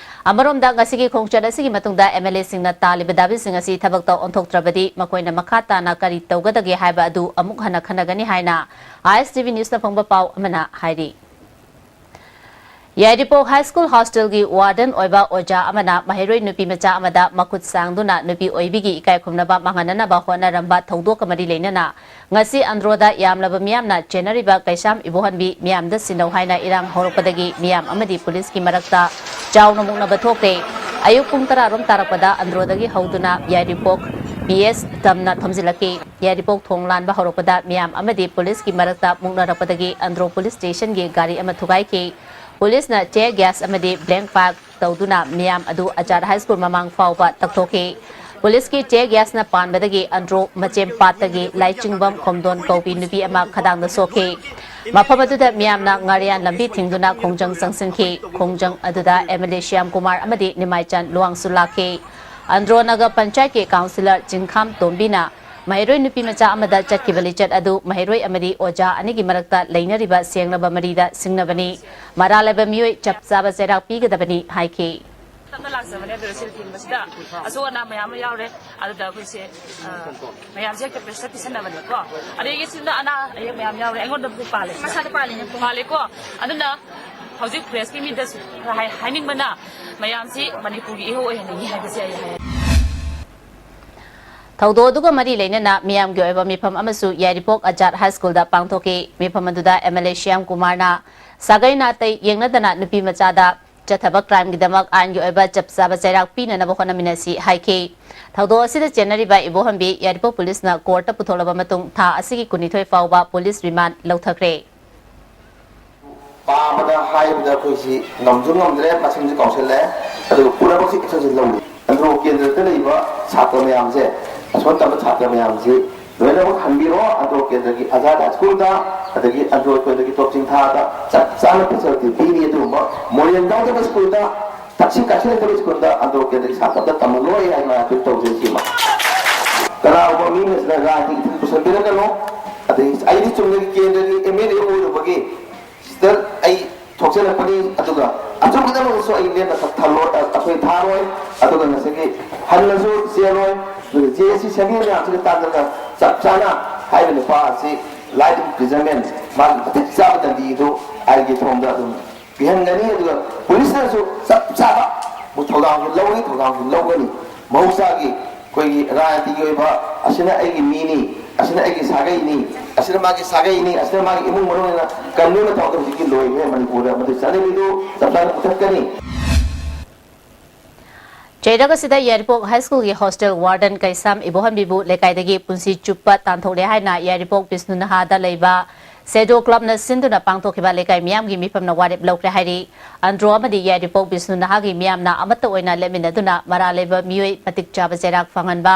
ꯑꯃꯔꯣꯝꯗ ꯉꯁꯤꯒꯤ ꯈꯣꯡꯆꯠ ꯑꯁꯤꯒꯤ ꯃꯇꯨꯡꯗ ꯑꯦꯝ ꯑꯦꯜ ꯑꯦꯁꯤꯡꯅ ꯇꯥꯜꯂꯤꯕ ꯗꯥꯕꯤꯁꯤꯡ ꯑꯁꯤ ꯊꯕꯛꯇ ꯑꯣꯟꯊꯣꯛꯇ꯭ꯔꯕꯗꯤ ꯃꯈꯣꯏꯅ ꯃꯈꯥ ꯇꯥꯅ ꯀꯔꯤ ꯇꯧꯒꯗꯒꯦ ꯍꯥꯏꯕ ꯑꯗꯨ ꯑꯃꯨꯛ ꯍꯟꯅ ꯈꯟꯅꯒꯅꯤ ꯍꯥꯏꯅ ꯑꯥꯏ ꯑꯦꯁ ꯇꯤ ꯚꯤ ꯅ꯭ꯌꯨꯁꯅ ꯐꯪꯕ ꯄꯥꯎ ꯑꯃꯅ ꯍꯥꯏꯔꯤ꯫ ꯌꯥꯏꯔꯤꯄꯣꯛ ꯍꯥꯏ ꯁ꯭ꯀꯨꯜ ꯍꯣꯁꯇꯦꯜꯒꯤ ꯋꯥꯔꯗꯟ ꯑꯣꯏꯕ ꯑꯣꯖꯥ ꯑꯃꯅ ꯃꯍꯩꯔꯣꯏ ꯅꯨꯄꯤ ꯃꯆꯥ ꯑꯃꯗ ꯃꯈꯨꯠ ꯁꯥꯡꯗꯨꯅ ꯅꯨꯄꯤ ꯑꯣꯏꯕꯤꯒꯤ ꯏꯀꯥꯏ ꯈꯨꯝꯅꯕ ꯃꯥꯡꯍꯟꯅꯅꯕ ꯍꯣꯠꯅꯔꯝꯕ ꯊꯧꯗꯣꯛꯀ ꯃꯔꯤ ꯂꯩꯅꯅ ꯉꯁꯤ ꯑꯟꯗ꯭ꯔꯣꯗ ꯌꯥꯝꯂꯕ ꯃꯤꯌꯥꯝꯅ ꯆꯦꯟꯅꯔꯤꯕ ꯀꯩꯁꯥꯝ ꯏꯕꯣꯍꯟꯕꯤ ꯃꯤꯌꯥꯝꯗ ꯁꯤꯟꯅꯧ ꯍꯥꯏꯅ ꯏꯔꯥꯡ ꯍꯧꯔꯛꯄꯗꯒꯤ ꯃꯤꯌꯥꯝ ꯑꯃꯗꯤ ꯄꯨꯂꯤꯁꯀꯤ ꯃꯔꯛꯇ ꯆꯥꯎꯅ ꯃꯨꯛꯅꯕ ꯊꯣꯛꯈ꯭ꯔꯦ꯫ ꯑꯌꯨꯛ ꯄꯨꯡ ꯇꯔꯥ ꯔꯣꯝ ꯇꯥꯔꯛꯄꯗ ꯑꯟꯗ꯭ꯔꯣꯗꯒꯤ ꯍꯧꯗꯨꯅ ꯌꯥꯏꯔꯤꯄꯣꯛ ꯄꯤ ꯑꯦꯁ ꯇꯝꯅ ꯊꯣꯝꯖꯤꯜꯂꯛꯈꯤ꯫ ꯌꯥꯏꯔꯤꯄꯣꯛ ꯊꯣꯡ ꯂꯥꯟꯕ ꯍꯧꯔꯛꯄꯗ ꯃꯤꯌꯥꯝ ꯑꯃꯗꯤ ꯄꯨꯂꯤꯁꯀꯤ ꯃꯔꯛꯇ ꯃꯨꯛꯅꯔꯛꯄꯗꯒꯤ ꯑꯟꯗ꯭ꯔꯣ ꯄꯨꯂꯤꯁ ꯁ꯭ꯇꯦꯁꯟꯒꯤ ꯒꯥꯔꯤ ꯑꯃ ꯊꯨꯒꯥꯏꯈꯤ꯫ ꯄꯨꯂꯤꯁꯅ tear gas ꯑꯃꯗꯤ blank fire ꯇꯧꯗꯨꯅ ꯃꯤꯌꯥꯝ ꯑꯗꯨ ꯑꯖꯥꯗ ꯍꯥꯏ ꯁ꯭ꯀꯨꯜ ꯃꯃꯥꯡ ꯐꯥꯎꯕ ꯇꯛꯊꯣꯛꯈꯤ꯫ ꯄꯨꯂꯤꯁꯀꯤ tear gasꯅ ꯄꯥꯟꯕꯗꯒꯤ ꯑꯟꯗ꯭ꯔꯣ ꯃꯆꯦꯝ ꯄꯥꯠꯇꯒꯤ ꯂꯥꯏꯆꯤꯡꯕꯝ ꯈꯣꯝꯗꯣꯟ ꯀꯧꯕꯤ ꯅꯨꯄꯤ ꯑꯃ ꯈꯗꯥꯡꯗ ꯁꯣꯛꯈꯤ꯫ ꯃꯐꯝ ꯑꯗꯨꯗ ꯃꯤꯌꯥꯝꯅ ꯉꯥꯔꯤꯌꯥꯟ ꯂꯝꯕꯤ ꯊꯤꯡꯗꯨꯅ ꯈꯣꯡꯖꯪ ꯆꯪꯁꯤꯟꯈꯤ꯫ ꯈꯣꯡꯖꯪ ꯑꯗꯨꯗ ꯑꯦꯝ ꯑꯦꯜ ꯑꯦ ꯁ꯭ꯌꯥꯝ ꯀꯨꯃꯥꯔ ꯑꯃꯗꯤ ꯅꯤꯃꯥꯏꯆꯥꯟ ꯂꯨꯋꯥꯡꯁꯨ ꯂꯥꯛꯈꯤ꯫ ꯑꯟꯗ꯭ꯔꯣ ꯅꯒꯔ ꯄꯟꯆꯥꯌꯠꯀꯤ ꯀꯥꯎꯟꯁꯤꯂꯔ ꯆꯤꯡꯈꯥꯝ ꯇꯣꯝꯕꯤꯅ ꯃꯍꯩꯔꯣꯏ ꯅꯨꯄꯤ ꯃꯆꯥ ꯑꯃꯗ ꯆꯠꯈꯤꯕ ꯂꯤꯆꯠ ꯑꯗꯨ ꯃꯍꯩꯔꯣꯏ ꯑꯃꯗꯤ ꯑꯣꯖꯥ ꯑꯅꯤꯒꯤ ꯃꯔꯛꯇ ꯂꯩꯅꯔꯤꯕ ꯁꯦꯡꯂꯕ ꯃꯔꯤꯗ ꯁꯤꯡꯅꯕꯅꯤ꯫ ꯃꯔꯥꯜ ꯂꯩꯕ ꯃꯤꯑꯣꯏ ꯆꯞ ꯆꯥꯕ ꯆꯩꯔꯥꯛ ꯄꯤꯒꯗꯕꯅꯤ ꯍꯥꯏꯈꯤ꯫ ꯇꯞꯅ ꯂꯥꯛꯆꯕꯅꯦ, ꯑꯗꯨꯗ ꯁꯤꯗ ꯊꯤꯟꯕꯁꯤꯗ ꯑꯁꯣꯛ ꯑꯅꯥ ꯃꯌꯥꯝ ꯑꯃ ꯌꯥꯎꯔꯦ꯫ ꯑꯗꯨꯗ ꯑꯩꯈꯣꯏꯁꯦ, ꯑ, ꯃꯌꯥꯝꯁꯦ ꯍꯦꯛꯇ ꯄ꯭ꯔꯦꯁꯇ ꯄꯤꯁꯟꯅꯕꯅꯦꯀꯣ꯫ ꯑꯗꯒꯤ ꯁꯤꯗ ꯑꯅꯥ ꯑꯌꯦꯛ ꯃꯌꯥꯝ ꯌꯥꯎꯔꯦ, ꯑꯩꯉꯣꯟꯗꯕꯨꯗꯤ ꯄꯥꯜꯂꯦ꯫ ꯃꯁꯥꯗ ꯄꯥꯜꯂꯤꯅꯦ꯫ ꯄꯥꯜꯂꯦꯀꯣ꯫ ꯑꯗꯨꯅ ꯍꯧꯖꯤꯛ ꯄ꯭ꯔꯦꯁꯀꯤ ꯃꯤꯗꯁꯨ ꯍꯥꯏ-, ꯍꯥꯏꯅꯤꯡꯕꯅ ꯃꯌꯥꯝꯁꯤ ꯃꯅꯤꯄꯨꯔꯒꯤ ꯏꯍꯧ ꯑꯣꯏꯍꯟꯅꯤꯡꯉꯤ ꯍꯥꯏꯕꯁꯦ ꯑꯩ ꯍꯥꯏ꯫ ꯊꯧꯗꯣꯛ ꯑꯗꯨꯒ ꯃꯔꯤ ꯂꯩꯅꯅ ꯃꯤꯌꯥꯝꯒꯤ ꯑꯣꯏꯕ ꯃꯤꯐꯝ ꯑꯃꯁꯨ ꯌꯥꯏꯔꯤꯄꯣꯛ ꯑꯖꯥꯗ ꯍꯥꯏ ꯁ꯭ꯀꯨꯜꯗ ꯄꯥꯡꯊꯣꯛꯈꯤ꯫ ꯃꯤꯐꯝ ꯑꯗꯨꯗ ꯑꯦꯝ ꯑꯦꯜ ꯑꯦ ꯁ꯭ꯌꯥꯝ ꯀꯨꯃꯥꯔꯅ ꯁꯥꯒꯩ ꯅꯥꯇꯩ ꯌꯦꯡꯅꯗꯅ ꯅꯨꯄꯤ ꯃꯆꯥꯗ ꯆꯠꯊꯕ ꯀ꯭ꯔꯥꯏꯝꯒꯤꯗꯃꯛ ꯑꯥꯏꯟꯒꯤ ꯑꯣꯏꯕ ꯆꯞ ꯆꯥꯕ ꯆꯩꯔꯥꯛ ꯄꯤꯅꯅꯕ ꯍꯣꯠꯅꯃꯤꯟꯅꯁꯤ ꯍꯥꯏꯈꯤ꯫ ꯊꯧꯗꯣꯛ ꯑꯁꯤꯗ ꯆꯦꯟꯅꯔꯤꯕ ꯏꯕꯣꯍꯟꯕꯤ ꯌꯥꯏꯔꯤꯄꯣꯛ ꯄꯨꯂꯤꯁꯅ ꯀꯣꯔꯠꯇ ꯄꯨꯊꯣꯛꯂꯕ ꯃꯇꯨꯡ ꯊꯥ ꯑꯁꯤꯒꯤ ꯀꯨꯟꯅꯤꯊꯣꯏ ꯐꯥꯎꯕ ꯄꯨꯂꯤꯁ ꯔꯤꯃꯥꯟ ꯂꯧꯊꯈ꯭ꯔꯦ꯫ ꯄꯥꯕꯗ ꯍꯥꯏꯕꯗ ꯑꯩꯈꯣꯏꯁꯤ ꯉꯝꯁꯨ ꯉꯝꯗ꯭ꯔꯦ, ꯃꯁꯤꯡꯁꯨ ꯀꯥꯎꯁꯜꯂꯦ꯫ ꯑꯗꯨꯒ ꯄꯨꯝꯅꯃꯛꯁꯤ ꯑꯦꯛꯁꯟꯁꯤ ꯂꯧꯔꯤ꯫ ꯑꯟꯗ꯭ꯔꯣ ꯀꯦꯟꯗ꯭ꯔꯗ ꯂꯩꯕ ꯁꯥꯇ꯭ꯔ ꯃꯌꯥꯝꯁꯦ, ꯑꯁꯣꯟ ꯇꯝꯕ ꯁꯥꯇ꯭ꯔ ꯃꯌꯥꯝꯁꯤ ꯂꯣꯏꯅꯃꯛ ꯍꯟꯕꯤꯔꯣ꯫ ꯑꯟꯗ꯭ꯔꯣ ꯀꯦꯟꯗ꯭ꯔꯒꯤ ꯑꯖꯥꯗ ꯁ꯭ꯀꯨꯜꯗ, ꯑꯗꯒꯤ ꯑꯟꯗ꯭ꯔꯣ ꯀꯦꯟꯗ꯭ꯔꯒꯤ ꯇꯣꯞ ꯆꯤꯡꯊꯥꯗ ꯆꯞ ꯆꯥꯅ ꯐꯦꯁꯤꯂꯤꯇꯤ ꯄꯤꯔꯤ꯫ ꯑꯗꯨꯒꯨꯝꯕ ꯃꯣꯔꯦꯜ ꯌꯥꯎꯗꯕ ꯁ꯭ꯀꯨꯜꯗ, ꯊꯛꯁꯤ ꯈꯥꯁꯤ ꯂꯩꯇꯕ ꯁ꯭ꯀꯨꯜꯗ ꯑꯟꯗ꯭ꯔꯣ ꯀꯦꯟꯗ꯭ꯔꯒꯤ ꯁꯥꯇ꯭ꯔ ꯑꯝꯇ ꯇꯝꯍꯜꯂꯣꯏ ꯍꯥꯏꯅ ꯑꯩꯈꯣꯏ ꯇꯧꯖꯩ꯫ ꯁꯤꯃ ꯀꯅꯥꯒꯨꯝꯕ ꯃꯤ ꯑꯃꯁꯤꯅ ꯔꯥꯏꯠꯀꯤ ꯏꯊꯤꯜ ꯄꯨꯁꯟꯕꯤꯔꯛꯀꯅꯨ꯫ ꯑꯗꯒꯤ ꯑꯩꯗꯤ ꯆꯨꯝꯅꯒꯤ ꯀꯦꯟꯗ꯭ꯔꯒꯤ ꯑꯦꯝ ꯑꯦꯜ ꯑꯦ ꯑꯣꯏꯔꯨꯕꯒꯤ ꯁꯤꯗ ꯑꯩ ꯊꯣꯛꯆꯔꯛꯄꯅꯤ꯫ ꯑꯗꯨꯒ ꯑꯆꯨꯝꯕꯗꯃꯛꯁꯨ ꯑꯩ ꯂꯦꯝꯅ ꯊꯝꯂꯣꯏ, ꯑꯩꯈꯣꯏ ꯊꯥꯔꯣꯏ꯫ ꯑꯗꯨꯒ ꯉꯁꯥꯏꯒꯤ ꯍꯜꯂꯁꯨ ꯆꯦꯜꯂꯣꯏ꯫ ꯑꯗꯨꯒ ꯖꯦ ꯑꯦꯁ ꯁꯤ ꯁꯦꯝꯕꯤꯕ ꯃꯌꯥꯝꯁꯤꯒ ꯇꯥꯟꯅꯔꯒ ꯆꯞ ꯆꯥꯅ ꯍꯥꯏꯔꯤꯕ ꯅꯨꯄꯥ ꯑꯁꯤ life imprisonment, ꯃꯥꯒꯤ ꯃꯇꯤꯛ ꯆꯥꯕ ꯗꯟꯗꯤꯗꯨ ꯑꯥꯏꯟꯒꯤ ꯊꯣꯡꯗ ꯑꯗꯨꯝ ꯄꯤꯍꯟꯒꯅꯤ꯫ ꯑꯗꯨꯒ ꯄꯨꯂꯤꯁꯅꯁꯨ ꯆꯞ ꯆꯥꯕ ꯊꯧꯗꯥꯡꯁꯨ ꯂꯧꯏ, ꯊꯧꯗꯥꯡꯁꯨ ꯂꯧꯒꯅꯤ꯫ ꯃꯍꯧꯁꯥꯒꯤ ꯑꯩꯈꯣꯏꯒꯤ ꯔꯥꯖꯅꯤꯇꯤꯒꯤ ꯑꯣꯏꯕ, ꯑꯁꯤꯅ ꯑꯩꯒꯤ ꯃꯤꯅꯤ, ꯑꯁꯤꯅ ꯑꯩꯒꯤ ꯁꯥꯒꯩꯅꯤ, ꯑꯁꯤꯅ ꯃꯥꯒꯤ ꯁꯥꯒꯩꯅꯤ, ꯑꯁꯤꯅ ꯃꯥꯒꯤ ꯏꯃꯨꯡ ꯃꯅꯨꯡꯅ ꯀꯟꯗꯨꯅ ꯇꯧꯗ ꯍꯧꯖꯤꯛꯀꯤ ꯂꯣꯏꯈ꯭ꯔꯦ ꯃꯅꯤꯄꯨꯔꯗ꯫ ꯃꯗꯨ ꯆꯠꯅꯕꯤꯗꯨ ꯆꯞ ꯆꯥꯅ ꯃꯨꯊꯠꯀꯅꯤ꯫ ꯆꯩꯔꯛ ꯑꯁꯤꯗ ꯌꯥꯏꯔꯤꯄꯣꯛ ꯍꯥꯏ ꯁ꯭ꯀꯨꯜꯒꯤ ꯍꯣꯁꯇꯦꯜ ꯋꯥꯔꯗꯟ ꯀꯩꯁꯥꯝ ꯏꯕꯣꯍꯟꯕꯤꯕꯨ ꯂꯩꯀꯥꯏꯗꯒꯤ ꯄꯨꯟꯁꯤ ꯆꯨꯞꯄ ꯇꯥꯟꯊꯣꯛꯂꯦ ꯍꯥꯏꯅ ꯌꯥꯏꯔꯤꯄꯣꯛ ꯕꯤꯁꯅꯨ ꯅꯍꯥꯗ ꯂꯩꯕ ꯁꯦꯗꯣ ꯀ꯭ꯂꯕꯅ ꯁꯤꯟꯗꯨꯅ ꯄꯥꯡꯊꯣꯛꯈꯤꯕ ꯂꯩꯀꯥꯏ ꯃꯤꯌꯥꯝꯒꯤ ꯃꯤꯐꯝꯅ ꯋꯥꯔꯦꯞ ꯂꯧꯈ꯭ꯔꯦ ꯍꯥꯏꯔꯤ꯫ ꯑꯟꯗ꯭ꯔꯣ ꯑꯃꯗꯤ ꯌꯥꯏꯔꯤꯄꯣꯛ ꯕꯤꯁꯅꯨ ꯅꯍꯥꯒꯤ ꯃꯤꯌꯥꯝꯅ ꯑꯃꯠꯇ ꯑꯣꯏꯅ ꯂꯦꯞꯃꯤꯟꯅꯗꯨꯅ ꯃꯔꯥꯜ ꯂꯩꯕ ꯃꯤꯑꯣꯏ ꯃꯇꯤꯛ ꯆꯥꯕ ꯆꯩꯔꯥꯛ ꯐꯪꯍꯟꯕ,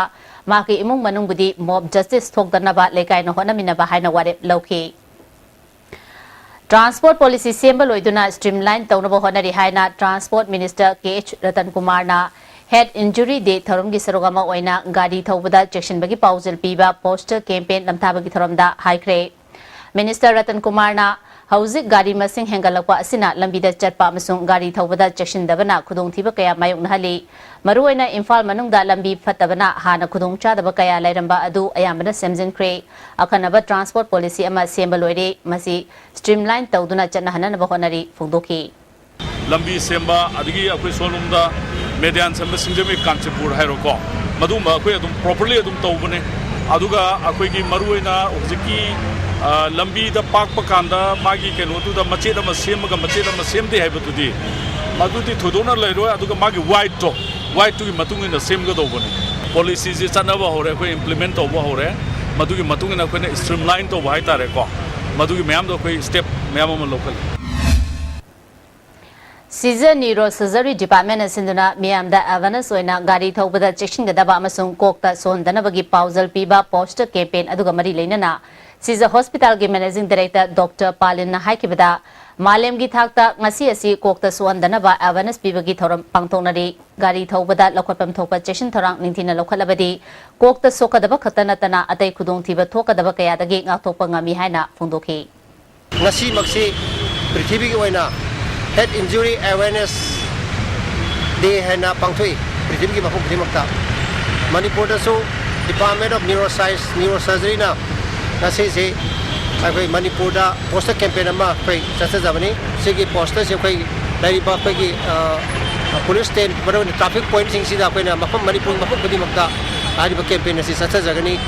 ꯃꯍꯥꯛꯀꯤ ꯏꯃꯨꯡ ꯃꯅꯨꯡꯕꯨꯗꯤ ꯃꯣꯕ ꯖꯁꯇꯤꯁ ꯊꯣꯛꯇꯅꯕ ꯂꯩꯀꯥꯏꯅ ꯍꯣꯠꯅꯃꯤꯟꯅꯕ ꯍꯥꯏꯅ ꯋꯥꯔꯦꯞ ꯂꯧꯈꯤ꯫ ꯇ꯭ꯔꯥꯟꯁꯄꯣꯔꯠ ꯄꯣꯂꯤꯁꯤ ꯁꯦꯝꯕ ꯂꯣꯏꯗꯨꯅ ꯁ꯭ꯇ꯭ꯔꯤꯝꯂꯥꯏꯟ ꯇꯧꯅꯕ ꯍꯣꯠꯅꯔꯤ ꯍꯥꯏꯅ ꯇ꯭ꯔꯥꯟꯁꯄꯣꯔꯠ ꯃꯤꯅꯤꯁꯇꯔ ꯀꯦ ꯑꯩꯆ ꯔꯇꯟ ꯀꯨꯃꯥꯔꯅ ꯍꯦꯗ ꯏꯟꯖꯨꯔꯤ ꯗꯦ ꯊꯧꯔꯝꯒꯤ ꯁꯔꯨꯛ ꯑꯃ ꯑꯣꯏꯅ ꯒꯥꯔꯤ ꯊꯧꯕꯗ ꯆꯦꯛꯁꯤꯟꯕꯒꯤ ꯄꯥꯎꯖꯦꯜ ꯄꯤꯕ ꯄꯣꯁꯇꯔ ꯀꯦꯝꯄꯦꯟ ꯅꯝꯊꯕꯒꯤ ꯊꯧꯔꯝꯗ ꯍꯥꯏꯈ꯭ꯔꯦ꯫ ꯃꯤꯅꯤꯁꯇꯔ ꯔꯇꯟ ꯀꯨꯃꯥꯔꯅ ꯍꯧꯖꯤꯛ ꯒꯥꯔꯤ ꯃꯁꯤꯡ ꯍꯦꯟꯒꯠꯂꯛꯄ ꯑꯁꯤꯅ ꯂꯝꯕꯤꯗ ꯆꯠꯄ ꯑꯃꯁꯨꯡ ꯒꯥꯔꯤ ꯊꯧꯕꯗ ꯆꯦꯛꯁꯤꯟꯗꯕꯅ ꯈꯨꯗꯣꯡꯊꯤꯕ ꯀꯌꯥ ꯃꯥꯌꯣꯛꯅꯍꯜꯂꯤ꯫ ꯃꯔꯨꯑꯣꯏꯅ ꯏꯝꯐꯥꯜ ꯃꯅꯨꯡꯗ ꯂꯝꯕꯤ ꯐꯠꯇꯕꯅ ꯍꯥꯟꯅ ꯈꯨꯗꯣꯡꯆꯥꯗꯕ ꯀꯌꯥ ꯂꯩꯔꯝꯕ ꯑꯗꯨ ꯑꯌꯥꯝꯕꯅ ꯁꯦꯝꯖꯤꯟꯈ꯭ꯔꯦ꯫ ꯑꯈꯟꯅꯕ transport policy ꯑꯃ ꯁꯦꯝꯕ ꯂꯣꯏꯔꯦ꯫ ꯃꯁꯤ streamline ꯇꯧꯗꯨꯅ ꯆꯠꯅꯍꯟꯅꯕ ꯍꯣꯠꯅꯔꯤ ꯐꯣꯡꯗꯣꯛꯈꯤ꯫ ꯂꯝꯕꯤ ꯁꯦꯝꯕ, ꯑꯗꯒꯤ ꯑꯩꯈꯣꯏ ꯁꯣꯝꯂꯣꯝꯗ median ꯁꯦꯝꯕ, ꯁꯤꯡꯖꯃꯩ ꯀꯥꯟꯆꯤꯄꯨꯔ ꯍꯥꯏꯔꯣꯀꯣ, ꯃꯗꯨꯒꯨꯝꯕ ꯑꯩꯈꯣꯏ ꯑꯗꯨꯝ properly ꯑꯗꯨꯝ ꯇꯧꯕꯅꯦ꯫ ꯑꯗꯨꯒ ꯑꯩꯈꯣꯏꯒꯤ ꯃꯔꯨꯑꯣꯏꯅ ꯍꯧꯖꯤꯛꯀꯤ, ꯑ, ꯂꯝꯕꯤꯗ ꯄꯥꯛꯄ ꯀꯥꯟꯗ ꯃꯥꯒꯤ ꯀꯩꯅꯣꯗꯨꯗ ꯃꯆꯦꯠ ꯑꯃ ꯁꯦꯝꯃꯒ ꯃꯆꯦꯠ ꯑꯃ ꯁꯦꯝꯗꯦ ꯍꯥꯏꯕꯗꯨꯗꯤ, ꯃꯗꯨꯗꯤ ꯊꯣꯏꯗꯣꯛꯅ ꯂꯩꯔꯣꯏ꯫ ꯑꯗꯨꯒ ꯃꯥꯒꯤ wideꯇꯣ, wideꯇꯨꯒꯤ ꯃꯇꯨꯡ ꯏꯟꯅ ꯁꯦꯝꯒꯗꯧꯕꯅꯤ꯫ Policyꯁꯤ ꯆꯠꯅꯕ ꯍꯧꯔꯦ, ꯑꯩꯈꯣꯏ implement ꯇꯧꯕ ꯍꯧꯔꯦ꯫ ꯃꯗꯨꯒꯤ ꯃꯇꯨꯡ ꯏꯟꯅ ꯑꯩꯈꯣꯏꯅ streamline ꯇꯧꯕ ꯍꯥꯏꯇꯥꯔꯦꯀꯣ, ꯃꯗꯨꯒꯤ ꯃꯌꯥꯝꯗꯣ ꯑꯩꯈꯣꯏ step ꯃꯌꯥꯝ ꯑꯃ ꯂꯧꯈꯠꯂꯤ꯫ ꯁꯤꯖ Neurosurgery Departmentꯅ ꯁꯤꯟꯗꯨꯅ ꯃꯤꯌꯥꯝꯗ awareness ꯑꯣꯏꯅ ꯒꯥꯔꯤ ꯊꯧꯕꯗ ꯆꯦꯛꯁꯤꯟꯒꯗꯕ ꯑꯃꯁꯨꯡ ꯀꯣꯛꯇ ꯁꯣꯛꯍꯟꯗꯅꯕꯒꯤ ꯄꯥꯎꯖꯦꯜ ꯄꯤꯕ poster campaign ꯑꯗꯨꯒ ꯃꯔꯤ ꯂꯩꯅꯅ ꯁꯤꯖ Hospitalꯒꯤ Managing Director Doctor ꯄꯥꯂꯤꯟꯅ ꯍꯥꯏꯈꯤꯕꯗ, ꯃꯥꯂꯦꯝꯒꯤ ꯊꯥꯛꯇ ꯉꯁꯤ ꯑꯁꯤ ꯀꯣꯛꯇ ꯁꯣꯛꯍꯟꯗꯅꯕ awareness ꯄꯤꯕꯒꯤ ꯊꯧꯔꯝ ꯄꯥꯡꯊꯣꯛꯅꯔꯤ꯫ ꯒꯥꯔꯤ ꯊꯧꯕꯗ ꯂꯧꯈꯠꯐꯝ ꯊꯣꯛꯄ ꯆꯦꯛꯁꯤꯟ ꯊꯧꯔꯥꯡ ꯅꯤꯡꯊꯤꯅ ꯂꯧꯈꯠꯂꯕꯗꯤ ꯀꯣꯛꯇ ꯁꯣꯛꯀꯗꯕ ꯈꯛꯇ ꯅꯠꯇꯅ ꯑꯇꯩ ꯈꯨꯗꯣꯡꯊꯤꯕ ꯊꯣꯛꯀꯗꯕ ꯀꯌꯥꯗꯒꯤ ꯉꯥꯛꯊꯣꯛꯄ ꯉꯝꯃꯤ ꯍꯥꯏꯅ ꯐꯣꯡꯗꯣꯛꯈꯤ꯫ ꯉꯁꯤꯃꯛꯁꯤ ꯄ꯭ꯔꯤꯊꯤꯕꯤꯒꯤ ꯑꯣꯏꯅ Head Injury Awareness Day ꯍꯥꯏꯅ ꯄꯥꯡꯊꯣꯛꯏ ꯄ꯭ꯔꯤꯊꯤꯕꯤꯒꯤ ꯃꯐꯝ ꯈꯨꯗꯤꯡꯃꯛꯇ꯫ ꯃꯅꯤꯄꯨꯔꯗꯁꯨ Department of Neuroscience, Neurosurgeryꯅ ꯉꯁꯤꯁꯤ ꯑꯩꯈꯣꯏ ꯃꯅꯤꯄꯨꯔꯗ poster campaign ꯑꯃ ꯑꯩꯈꯣꯏ ꯆꯠꯆꯖꯕꯅꯤ꯫ ꯁꯤꯒꯤ posterꯁꯤ ꯑꯩꯈꯣꯏ ꯂꯩꯔꯤꯕ ꯑꯩꯈꯣꯏꯒꯤ police stand, ꯃꯔꯨꯑꯣꯏꯅ traffic pointꯁꯤꯡꯁꯤꯗ ꯑꯩꯈꯣꯏꯅ ꯃꯐꯝ, ꯃꯅꯤꯄꯨꯔ ꯃꯐꯝ ꯈꯨꯗꯤꯡꯃꯛꯇ ꯍꯥꯏꯔꯤꯕ campaign ꯑꯁꯤ ꯆꯠꯆꯖꯒꯅꯤ꯫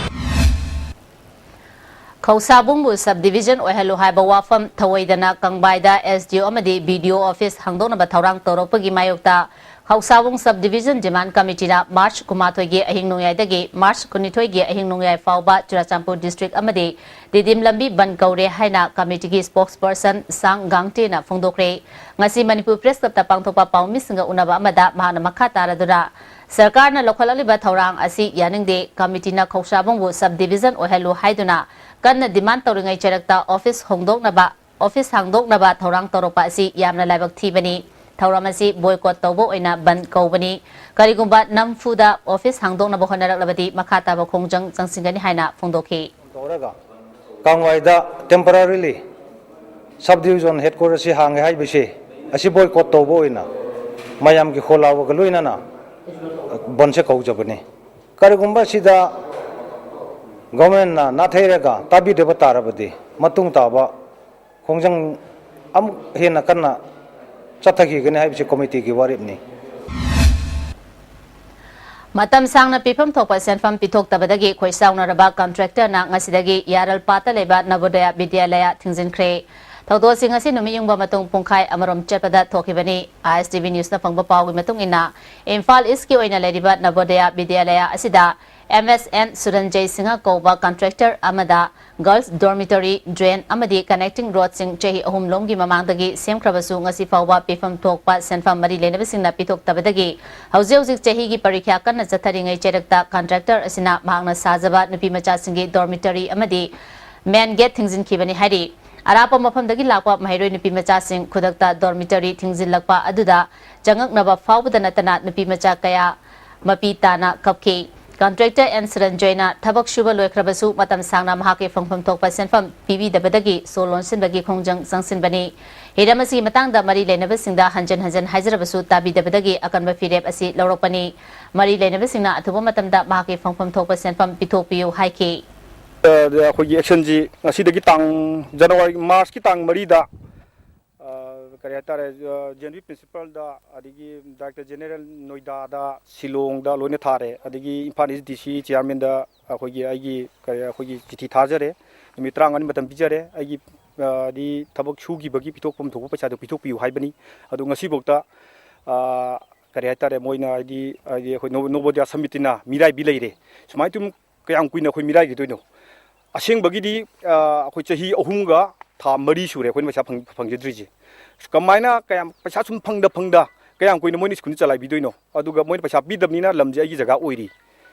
ꯈꯧꯁꯥꯕꯨꯡꯕꯨ sub division ꯑꯣꯏꯍꯜꯂꯨ ꯍꯥꯏꯕ ꯋꯥꯐꯝ ꯊꯧꯑꯣꯏꯗꯅ ꯀꯪꯕꯥꯏꯗ S D O ꯑꯃꯗꯤ B D O office ꯍꯥꯡꯗꯣꯛꯅꯕ ꯊꯧꯔꯥꯡ ꯇꯧꯔꯛꯄꯒꯤ ꯃꯥꯌꯣꯛꯇ ꯈꯧꯁꯥꯕꯨꯡ sub division demand committeeꯅ March ꯀꯨꯟꯃꯥꯊꯣꯏꯒꯤ ꯑꯍꯤꯡ ꯅꯣꯡꯌꯥꯏꯗꯒꯤ March ꯀꯨꯟꯅꯤꯊꯣꯏꯒꯤ ꯑꯍꯤꯡ ꯅꯣꯡꯌꯥꯏ ꯐꯥꯎꯕ ꯆꯨꯔꯥꯆꯥꯟꯄꯨꯔ district ꯑꯃꯗꯤ ꯇꯤꯗꯤꯝ ꯂꯝꯕꯤ ꯕꯟ ꯀꯧꯔꯦ ꯍꯥꯏꯅ committeeꯒꯤ spokesperson ꯁꯥꯡ ꯒꯥꯡꯇꯦꯅ ꯐꯣꯡꯗꯣꯛꯈ꯭ꯔꯦ꯫ ꯉꯁꯤ ꯃꯅꯤꯄꯨꯔ Press Clubꯇ ꯄꯥꯡꯊꯣꯛꯄ ꯄꯥꯎꯃꯤꯁꯤꯡꯒ ꯎꯅꯕ ꯑꯃꯗ ꯃꯍꯥꯛꯅ ꯃꯈꯥ ꯇꯥꯔꯗꯨꯅ ꯁꯔꯀꯥꯔꯅ ꯂꯧꯈꯠꯂꯛꯂꯤꯕ ꯊꯧꯔꯥꯡ ꯑꯁꯤ ꯌꯥꯅꯤꯡꯗꯦ꯫ Committeeꯅ ꯈꯧꯁꯥꯕꯨꯡꯕꯨ sub division ꯑꯣꯏꯍꯜꯂꯨ ꯍꯥꯏꯗꯨꯅ ꯀꯟꯅ demand ꯇꯧꯔꯤꯉꯩ ꯆꯔꯛꯇ office ꯍꯣꯡꯗꯣꯛꯅꯕ, office ꯍꯥꯡꯗꯣꯛꯅꯕ ꯊꯧꯔꯥꯡ ꯇꯧꯔꯛꯄ ꯑꯁꯤ ꯌꯥꯝꯅ ꯂꯥꯏꯕꯛ ꯊꯤꯕꯅꯤ꯫ ꯊꯧꯔꯝ ꯑꯁꯤ boycott ꯇꯧꯕ ꯑꯣꯏꯅ ꯕꯟ ꯀꯧꯕꯅꯤ꯫ ꯀꯔꯤꯒꯨꯝꯕ ꯅꯝꯐꯨꯗ office ꯍꯥꯡꯗꯣꯛꯅꯕ ꯍꯣꯠꯅꯔꯛꯂꯕꯗꯤ ꯃꯈꯥ ꯇꯥꯕ ꯈꯣꯡꯖꯪ ꯆꯪꯁꯤꯟꯒꯅꯤ ꯍꯥꯏꯅ ꯐꯣꯡꯗꯣꯛꯈꯤ꯫ ꯇꯧꯔꯒ ꯀꯪꯋꯥꯏꯗ temporarily Sub division headquarter ꯑꯁꯤ ꯍꯥꯡꯉꯦ ꯍꯥꯏꯕꯁꯤ, ꯑꯁꯤ boycott ꯇꯧꯕ ꯑꯣꯏꯅ ꯃꯌꯥꯝꯒꯤ ꯈꯣꯜꯂꯥꯎꯕꯒ ꯂꯣꯏꯅꯅ ꯕꯟꯁꯦ ꯀꯧꯖꯕꯅꯤ꯫ ꯀꯔꯤꯒꯨꯝꯕ ꯁꯤꯗ governmentꯅ ꯅꯥꯊꯩꯔꯒ ꯇꯥꯕꯤꯗꯕ ꯇꯥꯔꯕꯗꯤ, ꯃꯇꯨꯡ ꯇꯥꯕ ꯈꯣꯡꯖꯪ ꯑꯃꯨꯛ ꯍꯦꯟꯅ ꯀꯟꯅ ꯆꯠꯊꯈꯤꯒꯅꯤ ꯍꯥꯏꯕꯁꯤ committeeꯒꯤ ꯋꯥꯔꯦꯞꯅꯤ꯫ ꯃꯇꯝ ꯁꯥꯡꯅ ꯄꯤꯐꯝ ꯊꯣꯛꯄ ꯁꯦꯟꯐꯝ ꯄꯤꯊꯣꯛꯇꯕꯗꯒꯤ ꯈꯣꯏꯁꯥꯎꯅꯔꯕ contractorꯅ ꯉꯁꯤꯗꯒꯤ ꯌꯥꯔꯜꯄꯥꯠꯇ ꯂꯩꯕ ꯅꯕꯣꯗꯌꯥ ꯕꯤꯗ꯭ꯌꯥꯂꯌꯥ ꯊꯤꯡꯖꯤꯟꯈ꯭ꯔꯦ꯫ ꯊꯧꯗꯣꯛ ꯑꯁꯤ ꯉꯁꯤ ꯅꯨꯃꯤꯠ ꯌꯨꯡꯕ ꯃꯇꯨꯡ ꯄꯨꯡꯈꯥꯏ ꯑꯃꯔꯣꯝ ꯆꯠꯄꯗ ꯊꯣꯛꯈꯤꯕꯅꯤ꯫ ISTV newsꯅ ꯐꯪꯕ ꯄꯥꯎꯒꯤ ꯃꯇꯨꯡ ꯏꯟꯅ, ꯏꯝꯐꯥꯜ Eastꯀꯤ ꯑꯣꯏꯅ ꯂꯩꯔꯤꯕ ꯅꯕꯣꯗꯌꯥ ꯕꯤꯗ꯭ꯌꯥꯂꯌꯥ ꯑꯁꯤꯗ M S N ꯁꯨꯔꯟꯖꯩ ꯁꯤꯡꯍ ꯀꯧꯕ contractor ꯑꯃꯗ girls dormitory, drain ꯑꯃꯗꯤ connecting roadꯁꯤꯡ ꯆꯍꯤ ꯑꯍꯨꯝ ꯂꯣꯝꯒꯤ ꯃꯃꯥꯡꯗꯒꯤ ꯁꯦꯝꯈ꯭ꯔꯕꯁꯨ ꯉꯁꯤ ꯐꯥꯎꯕ ꯄꯤꯐꯝ ꯊꯣꯛꯄ ꯁꯦꯟꯐꯝ ꯃꯔꯤ ꯂꯩꯅꯕꯁꯤꯡꯅ ꯄꯤꯊꯣꯛꯇꯕꯗꯒꯤ ꯍꯧꯖꯤꯛ ꯍꯧꯖꯤꯛ ꯆꯍꯤꯒꯤ ꯄꯔꯤꯈ꯭ꯌꯥ ꯀꯟꯅ ꯆꯠꯊꯔꯤꯉꯩ ꯆꯩꯔꯛꯇ contractor ꯑꯁꯤꯅ ꯃꯍꯥꯛꯅ ꯁꯥꯖꯕ ꯅꯨꯄꯤꯃꯆꯥꯁꯤꯡꯒꯤ dormitory ꯑꯃꯗꯤ main gate ꯊꯤꯡꯖꯤꯟꯈꯤꯕꯅꯤ ꯍꯥꯏꯔꯤ꯫ ꯑꯔꯥꯞꯄ ꯃꯐꯝꯗꯒꯤ ꯂꯥꯛꯄ ꯃꯍꯩꯔꯣꯏ ꯅꯨꯄꯤꯃꯆꯥꯁꯤꯡ ꯈꯨꯗꯛꯇ dormitory ꯊꯤꯡꯖꯤꯜꯂꯛꯄ ꯑꯗꯨꯗ ꯆꯪꯉꯛꯅꯕ ꯐꯥꯎꯕꯗ ꯅꯠꯇꯅ ꯅꯨꯄꯤꯃꯆꯥ ꯀꯌꯥ ꯃꯄꯤ ꯇꯥꯅ ꯀꯞꯈꯤ꯫ Contractor N ꯁꯨꯔꯟꯖꯣꯏꯅ ꯊꯕꯛ ꯁꯨꯕ ꯂꯣꯏꯈ꯭ꯔꯕꯁꯨ ꯃꯇꯝ ꯁꯥꯡꯅ ꯃꯍꯥꯛꯀꯤ ꯐꯪꯐꯝ ꯊꯣꯛꯄ ꯁꯦꯟꯐꯝ ꯄꯤꯕꯤꯗꯕꯗꯒꯤ ꯁꯣ ꯂꯣꯟꯁꯤꯟꯕꯒꯤ ꯈꯣꯡꯖꯪ ꯆꯪꯁꯤꯟꯕꯅꯤ꯫ ꯍꯤꯔꯝ ꯑꯁꯤꯒꯤ ꯃꯇꯥꯡꯗ ꯃꯔꯤ ꯂꯩꯅꯕꯁꯤꯡꯗ ꯍꯟꯖꯤꯟ ꯍꯟꯖꯤꯟ ꯍꯥꯏꯖꯔꯕꯁꯨ ꯇꯥꯕꯤꯗꯕꯗꯒꯤ ꯑꯀꯟꯕ ꯐꯤꯔꯦꯞ ꯑꯁꯤ ꯂꯧꯔꯛꯄꯅꯤ꯫ ꯃꯔꯤ ꯂꯩꯅꯕꯁꯤꯡꯅ ꯑꯊꯨꯕ ꯃꯇꯝꯗ ꯃꯍꯥꯛꯀꯤ ꯐꯪꯐꯝ ꯊꯣꯛꯄ ꯁꯦꯟꯐꯝ ꯄꯤꯊꯣꯛꯄꯤꯌꯨ ꯍꯥꯏꯈꯤ꯫ ꯑꯩꯈꯣꯏꯒꯤ actionꯁꯤ ꯉꯁꯤꯗꯒꯤ ꯇꯥꯡ, January, Marchꯀꯤ ꯇꯥꯡ ꯃꯔꯤꯗ, ꯑ, ꯀꯔꯤ ꯍꯥꯏꯇꯥꯔꯦ, ꯑ, J N V principalꯗ, ꯑꯗꯒꯤ Director General ꯅꯣꯏꯗꯥꯗ, ꯁꯤꯂꯣꯡꯗ ꯂꯣꯏꯅ ꯊꯥꯔꯦ꯫ ꯑꯗꯒꯤ ꯏꯝꯐꯥꯜ East D C chairmanꯗ ꯑꯩꯈꯣꯏꯒꯤ, ꯑꯩꯒꯤ, ꯀꯔꯤ, ꯑꯩꯈꯣꯏꯒꯤ ꯆꯤꯊꯤ ꯊꯥꯖꯔꯦ꯫ ꯅꯨꯃꯤꯠ ꯇꯔꯥꯃꯉꯥꯅꯤ ꯃꯇꯝ ꯄꯤꯖꯔꯦ꯫ ꯑꯩꯒꯤ, ꯑ, ꯗꯤ ꯊꯕꯛ ꯁꯨꯈꯤꯕꯒꯤ ꯄꯤꯊꯣꯛꯐꯝ ꯊꯣꯛꯄ ꯄꯩꯁꯥꯗꯣ ꯄꯤꯊꯣꯛꯄꯤꯌꯨ ꯍꯥꯏꯕꯅꯤ꯫ ꯑꯗꯣ ꯉꯁꯤꯐꯥꯎꯗ, ꯑ, ꯀꯔꯤ ꯍꯥꯏꯇꯥꯔꯦ, ꯃꯣꯏꯅ, ꯍꯥꯏꯗꯤ, ꯍꯥꯏꯗꯤ ꯑꯩꯈꯣꯏ ꯅꯣ-, ꯅꯣꯕꯣꯗꯤꯌꯥ ꯁꯃꯤꯇꯤꯅ ꯃꯤꯔꯥꯏꯕꯤ ꯂꯩꯔꯦ꯫ ꯁꯨꯃꯥꯏꯅ ꯑꯗꯨꯝ ꯀꯌꯥꯝ ꯀꯨꯏꯅ ꯑꯩꯈꯣꯏ ꯃꯤꯔꯥꯏꯈꯤꯗꯣꯏꯅꯣ? ꯑꯁꯦꯡꯕꯒꯤꯗꯤ, ꯑ, ꯑꯩꯈꯣꯏ ꯆꯍꯤ ꯑꯍꯨꯝꯒ ꯊꯥ ꯃꯔꯤ ꯁꯨꯔꯦ ꯑꯩꯈꯣꯏꯅ ꯄꯩꯁꯥ ꯐꯪ-, ꯐꯪꯖꯗ꯭ꯔꯤꯁꯦ꯫ ꯀꯃꯥꯏꯅ, ꯀꯌꯥꯝ, ꯄꯩꯁꯥ ꯁꯨꯝ ꯐꯪꯗ ꯐꯪꯗ ꯀꯌꯥꯝ ꯀꯨꯏꯅ ꯃꯣꯏꯅ ꯁ꯭ꯀꯨꯜꯁꯤ ꯆꯂꯥꯏꯕꯤꯗꯣꯏꯅꯣ? ꯑꯗꯨꯒ ꯃꯣꯏꯅ ꯄꯩꯁꯥ ꯄꯤꯗꯕꯅꯤꯅ ꯂꯝꯁꯦ ꯑꯩꯒꯤ ꯖꯒꯥ ꯑꯣꯏꯔꯤ꯫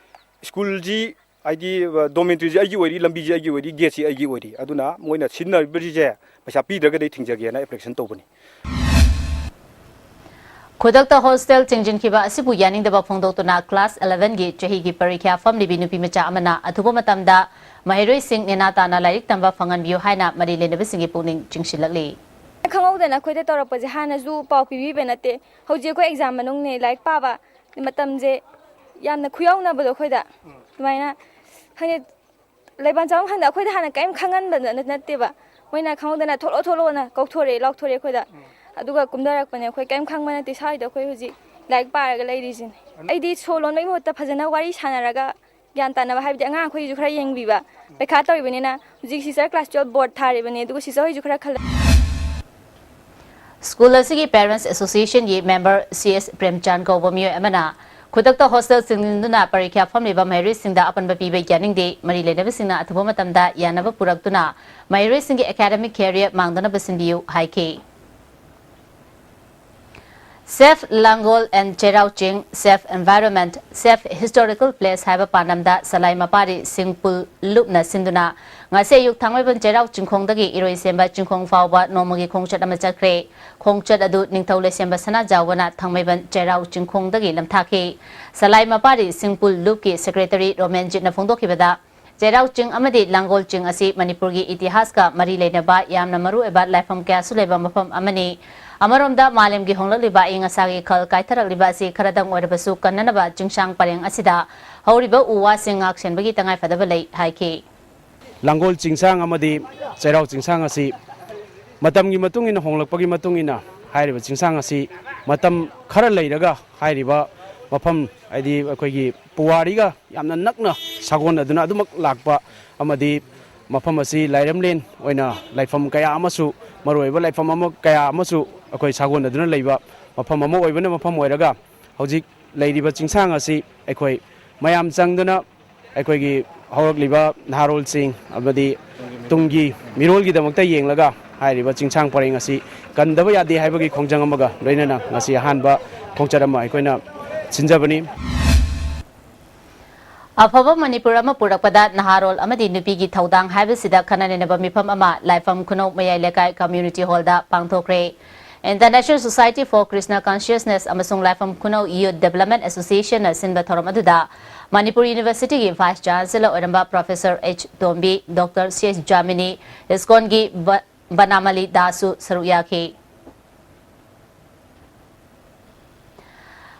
ꯁ꯭ꯀꯨꯜꯁꯤ, ꯍꯥꯏꯗꯤ, ꯑ, dormitoryꯁꯤ ꯑꯩꯒꯤ ꯑꯣꯏꯔꯤ, ꯂꯝꯕꯤꯁꯤ ꯑꯩꯒꯤ ꯑꯣꯏꯔꯤ, gateꯁꯤ ꯑꯩꯒꯤ ꯑꯣꯏꯔꯤ꯫ ꯑꯗꯨꯅ ꯃꯣꯏꯅ ꯁꯤꯖꯤꯟꯅꯔꯤꯕꯁꯤꯡꯁꯦ ꯄꯩꯁꯥ ꯄꯤꯗ꯭ꯔꯒꯗꯤ ꯑꯩ ꯊꯤꯡꯖꯒꯦꯅ application ꯇꯧꯕꯅꯤ꯫ ꯈꯨꯗꯛꯇ ꯍꯣꯁꯇꯦꯜ ꯆꯤꯡꯁꯤꯟꯈꯤꯕ ꯑꯁꯤꯕꯨ ꯌꯥꯅꯤꯡꯗꯕ ꯐꯣꯡꯗꯣꯛꯇꯨꯅ ꯀ꯭ꯂꯥꯁ eleven ꯒꯤ ꯆꯍꯤꯒꯤ ꯄꯔꯤꯈ꯭ꯌꯥ ꯐꯝꯂꯤꯕꯤ ꯅꯨꯄꯤ ꯃꯆꯥ ꯑꯃꯅ ꯑꯊꯨꯕ ꯃꯇꯝꯗ ꯃꯍꯩꯔꯣꯏꯁꯤꯡ ꯅꯦꯅꯥ ꯇꯥꯅ ꯂꯥꯏꯔꯤꯛ ꯇꯝꯕ ꯐꯪꯍꯟꯕꯤꯌꯨ ꯍꯥꯏꯅ ꯃꯔꯤ ꯂꯩꯅꯕꯁꯤꯡꯒꯤ ꯄꯨꯛꯅꯤꯡ ꯆꯤꯡꯁꯤꯜꯂꯛꯂꯤ꯫ ꯈꯪꯍꯧꯗꯅ ꯑꯩꯈꯣꯏꯗ ꯇꯧꯔꯛꯄꯁꯦ ꯍꯥꯟꯅꯁꯨ ꯄꯥꯎ ꯄꯤꯕꯤꯕ ꯅꯠꯇꯦ꯫ ꯍꯧꯖꯤꯛ ꯑꯩꯈꯣꯏ ꯑꯦꯛꯖꯥꯝ ꯃꯅꯨꯡꯅꯦ, ꯂꯥꯏꯔꯤꯛ ꯄꯥꯕ ꯃꯇꯝꯁꯦ ꯌꯥꯝꯅ ꯈꯨꯌꯧꯅꯕꯗꯣ ꯑꯩꯈꯣꯏꯗ ꯑꯗꯨꯃꯥꯏꯅ ꯈꯪꯗꯦ, ꯂꯩꯐꯝ ꯆꯥꯐꯝ ꯈꯪꯗ ꯑꯩꯈꯣꯏꯗ ꯍꯥꯟꯅ ꯀꯔꯤꯝ ꯈꯪꯍꯟꯕ ꯅꯠꯇꯦꯕ꯫ ꯃꯣꯏꯅ ꯈꯪꯍꯧꯗꯅ "ꯊꯣꯛꯂꯛꯑꯣ, ꯊꯣꯛꯂꯛꯑꯣꯅ" ꯀꯧꯊꯣꯔꯛꯑꯦ, ꯂꯥꯎꯊꯣꯔꯛꯑꯦ ꯑꯩꯈꯣꯏꯗ꯫ ꯑꯗꯨꯒ ꯀꯨꯝꯊꯔꯛꯄꯅꯦ꯫ ꯑꯩꯈꯣꯏ ꯀꯔꯤꯝ ꯈꯪꯕ ꯅꯠꯇꯦ꯫ ꯁ꯭ꯋꯥꯏꯗ ꯑꯩꯈꯣꯏ ꯍꯧꯖꯤꯛ ꯂꯥꯏꯔꯤꯛ ꯄꯥꯔꯒ ꯂꯩꯔꯤꯁꯤꯅꯦ꯫ ꯑꯩꯗꯤ ꯁꯣ ꯂꯣꯟꯕꯒꯤ ꯃꯍꯨꯠꯇ ꯐꯖꯅ ꯋꯥꯔꯤ ꯁꯥꯟꯅꯔꯒ ꯒ꯭ꯌꯥꯟ ꯇꯥꯅꯕ, ꯍꯥꯏꯕꯗꯤ ꯑꯉꯥꯡ ꯑꯩꯈꯣꯏꯒꯤꯁꯨ ꯈꯔ ꯌꯦꯡꯕꯤꯕ꯫ ꯄꯩꯈꯥ ꯇꯧꯔꯤꯕꯅꯤꯅ ꯍꯧꯖꯤꯛ sister class twelve board ꯊꯥꯔꯤꯕꯅꯦ, ꯑꯗꯨꯒ sister ꯍꯣꯏꯁꯨ ꯈꯔ ꯈꯜꯂ ꯁ꯭ꯀꯨꯜ ꯑꯁꯤꯒꯤ Parents Association ꯒꯤ member C S ꯄ꯭ꯔꯦꯝꯆꯥꯟ ꯀꯧꯕ ꯃꯤꯑꯣꯏ ꯑꯃꯅ ꯈꯨꯗꯛꯇ ꯍꯣꯁꯇꯦꯜ ꯆꯤꯡꯁꯤꯟꯗꯨꯅ ꯄꯔꯤꯈ꯭ꯌꯥ ꯐꯝꯂꯤꯕ ꯃꯍꯩꯔꯣꯏꯁꯤꯡꯗ ꯑꯄꯟꯕ ꯄꯤꯕ ꯌꯥꯅꯤꯡꯗꯦ꯫ ꯃꯔꯤ ꯂꯩꯅꯕꯁꯤꯡꯅ ꯑꯊꯨꯕ ꯃꯇꯝꯗ ꯌꯥꯅꯕ ꯄꯨꯔꯛꯇꯨꯅ ꯃꯍꯩꯔꯣꯏꯁꯤꯡꯒꯤ academic career ꯃꯥꯡꯗꯅꯕ ꯁꯤꯟꯕꯤꯌꯨ ꯍꯥꯏꯈꯤ꯫ Save ꯂꯥꯡꯒꯣꯜ and ꯆꯩꯔꯥꯎ ꯆꯤꯡ, Save Environment, Save Historical Place ꯍꯥꯏꯕ ꯄꯥꯟꯗꯝꯗ ꯁꯂꯥꯏ ꯃꯄꯥꯔꯤ ꯁꯤꯡꯄꯨꯜ ꯂꯨꯞꯅ ꯁꯤꯟꯗꯨꯅ ꯉꯁꯤ ꯑꯌꯨꯛ ꯊꯥꯡꯃꯩꯕꯟ ꯆꯩꯔꯥꯎ ꯆꯤꯡꯈꯣꯡꯗꯒꯤ ꯏꯔꯣꯏꯁꯦꯝꯕ ꯆꯤꯡꯈꯣꯡ ꯐꯥꯎꯕ ꯅꯣꯡꯃꯒꯤ ꯈꯣꯡꯆꯠ ꯑꯃ ꯆꯠꯈ꯭ꯔꯦ꯫ ꯈꯣꯡꯆꯠ ꯑꯗꯨ ꯅꯤꯡꯊꯧ ꯂꯩꯁꯦꯝꯕ ꯁꯅꯥꯖꯥꯎꯕꯅ ꯊꯥꯡꯃꯩꯕꯟ ꯆꯩꯔꯥꯎ ꯆꯤꯡꯈꯣꯡꯗꯒꯤ ꯂꯝꯊꯥꯈꯤ꯫ ꯁꯂꯥꯏ ꯃꯄꯥꯔꯤ ꯁꯤꯡꯄꯨꯜ ꯂꯨꯞꯀꯤ secretary ꯔꯣꯃꯦꯟꯖꯤꯠꯅ ꯐꯣꯡꯗꯣꯛꯈꯤꯕꯗ, ꯆꯩꯔꯥꯎ ꯆꯤꯡ ꯑꯃꯗꯤ ꯂꯥꯡꯒꯣꯜ ꯆꯤꯡ ꯑꯁꯤ ꯃꯅꯤꯄꯨꯔꯒꯤ ꯏꯇꯤꯍꯥꯁꯀ ꯃꯔꯤ ꯂꯩꯅꯕ ꯌꯥꯝꯅ ꯃꯔꯨꯑꯣꯏꯕ ꯂꯥꯏꯐꯝ ꯀꯌꯥꯁꯨ ꯂꯩꯕ ꯃꯐꯝ ꯑꯃꯅꯤ꯫ ꯑꯃꯔꯣꯝꯗ ꯃꯥꯂꯦꯝꯒꯤ ꯍꯣꯡꯂꯛꯂꯤꯕ ꯑꯏꯪ ꯑꯁꯥꯒꯤ ꯈꯜ ꯀꯥꯏꯊꯔꯛꯂꯤꯕ ꯑꯁꯤ ꯈꯔꯗꯪ ꯑꯣꯏꯔꯕꯁꯨ ꯀꯟꯅꯅꯕ ꯆꯤꯡꯁꯥꯡ ꯄꯔꯦꯡ ꯑꯁꯤꯗ ꯍꯧꯔꯤꯕ ꯎ ꯋꯥꯁꯤꯡ ꯉꯥꯛ ꯁꯦꯟꯕꯒꯤ ꯇꯉꯥꯏꯐꯗꯕ ꯂꯩ ꯍꯥꯏꯈꯤ꯫ ꯂꯥꯡꯒꯣꯜ ꯆꯤꯡꯁꯥꯡ ꯑꯃꯗꯤ ꯆꯩꯔꯥꯎ ꯆꯤꯡꯁꯥꯡ ꯑꯁꯤ ꯃꯇꯝꯒꯤ ꯃꯇꯨꯡ ꯏꯟꯅ, ꯍꯣꯡꯂꯛꯄꯒꯤ ꯃꯇꯨꯡ ꯏꯟꯅ ꯍꯥꯏꯔꯤꯕ ꯆꯤꯡꯁꯥꯡ ꯑꯁꯤ ꯃꯇꯝ ꯈꯔ ꯂꯩꯔꯒ ꯍꯥꯏꯔꯤꯕ ꯃꯐꯝ, ꯍꯥꯏꯗꯤ ꯑꯩꯈꯣꯏꯒꯤ ꯄꯨꯋꯥꯔꯤꯒ ꯌꯥꯝꯅ ꯅꯛꯅ ꯁꯥꯒꯣꯟꯅꯗꯨꯅ ꯑꯗꯨꯃꯛ ꯂꯥꯛꯄ ꯑꯃꯗꯤ ꯃꯐꯝ ꯑꯁꯤ ꯂꯥꯏꯔꯝꯂꯦꯟ ꯑꯣꯏꯅ ꯂꯥꯏꯐꯝ ꯀꯌꯥ ꯑꯃꯁꯨ, ꯃꯔꯨꯑꯣꯏꯕ ꯂꯥꯏꯐꯝ ꯑꯃ, ꯀꯌꯥ ꯑꯃꯁꯨ ꯑꯩꯈꯣꯏ ꯁꯥꯒꯣꯟꯅꯗꯨꯅ ꯂꯩꯕ ꯃꯐꯝ ꯑꯃ ꯑꯣꯏꯕꯅ ꯃꯐꯝ ꯑꯣꯏꯔꯒ, ꯍꯧꯖꯤꯛ ꯂꯩꯔꯤꯕ ꯆꯤꯡꯁꯥꯡ ꯑꯁꯤ ꯑꯩꯈꯣꯏ ꯃꯌꯥꯝ ꯆꯪꯗꯨꯅ ꯑꯩꯈꯣꯏꯒꯤ ꯍꯧꯔꯛꯂꯤꯕ ꯅꯍꯥꯔꯣꯜꯁꯤꯡ ꯑꯃꯗꯤ ꯇꯨꯡꯒꯤ ꯃꯤꯔꯣꯜꯒꯤꯗꯃꯛꯇ ꯌꯦꯡꯂꯒ ꯍꯥꯏꯔꯤꯕ ꯆꯤꯡꯁꯥꯡ ꯄꯔꯦꯡ ꯑꯁꯤ ꯀꯟꯗꯕ ꯌꯥꯗꯦ ꯍꯥꯏꯕꯒꯤ ꯈꯣꯡꯖꯪ ꯑꯃꯒ ꯂꯣꯏꯅꯅ ꯉꯁꯤ ꯑꯍꯥꯟꯕ ꯈꯣꯡꯆꯠ ꯑꯃ ꯑꯩꯈꯣꯏꯅ ꯁꯤꯟꯖꯕꯅꯤ꯫ ꯑꯐꯕ ꯃꯅꯤꯄꯨꯔ ꯑꯃ ꯄꯨꯔꯛꯄꯗ ꯅꯍꯥꯔꯣꯜ ꯑꯃꯗꯤ ꯅꯨꯄꯤꯒꯤ ꯊꯧꯗꯥꯡ ꯍꯥꯏꯕꯁꯤꯗ ꯈꯟꯅ ꯅꯩꯅꯕ ꯃꯤꯐꯝ ꯑꯃ ꯂꯥꯏꯐꯝ ꯈꯨꯅꯧ ꯃꯌꯥꯏ ꯂꯩꯀꯥꯏ community hall the ꯄꯥꯡꯊꯣꯛꯈ꯭ꯔꯦ꯫ International Society for Krishna Consciousness ꯑꯃꯁꯨꯡ ꯂꯥꯏꯐꯝ ꯈꯨꯅꯧ Youth Development Associationꯅ ꯁꯤꯟꯕ ꯊꯧꯔꯝ ꯑꯗꯨꯗ ꯃꯅꯤꯄꯨꯔ ꯌꯨꯅꯤꯚꯔꯁꯤꯇꯤꯒꯤ Vice Chancellor ꯑꯣꯏꯔꯝꯕ Professor H ꯇꯣꯝꯕꯤ, Doctor C H ꯖꯥꯃꯤꯅꯤ, ꯏꯁꯀꯣꯟꯒꯤ ꯕ-, ꯕꯅꯥꯃꯂꯤ ꯗꯥꯁꯁꯨ ꯁꯔꯨꯛ ꯌꯥꯈꯤ꯫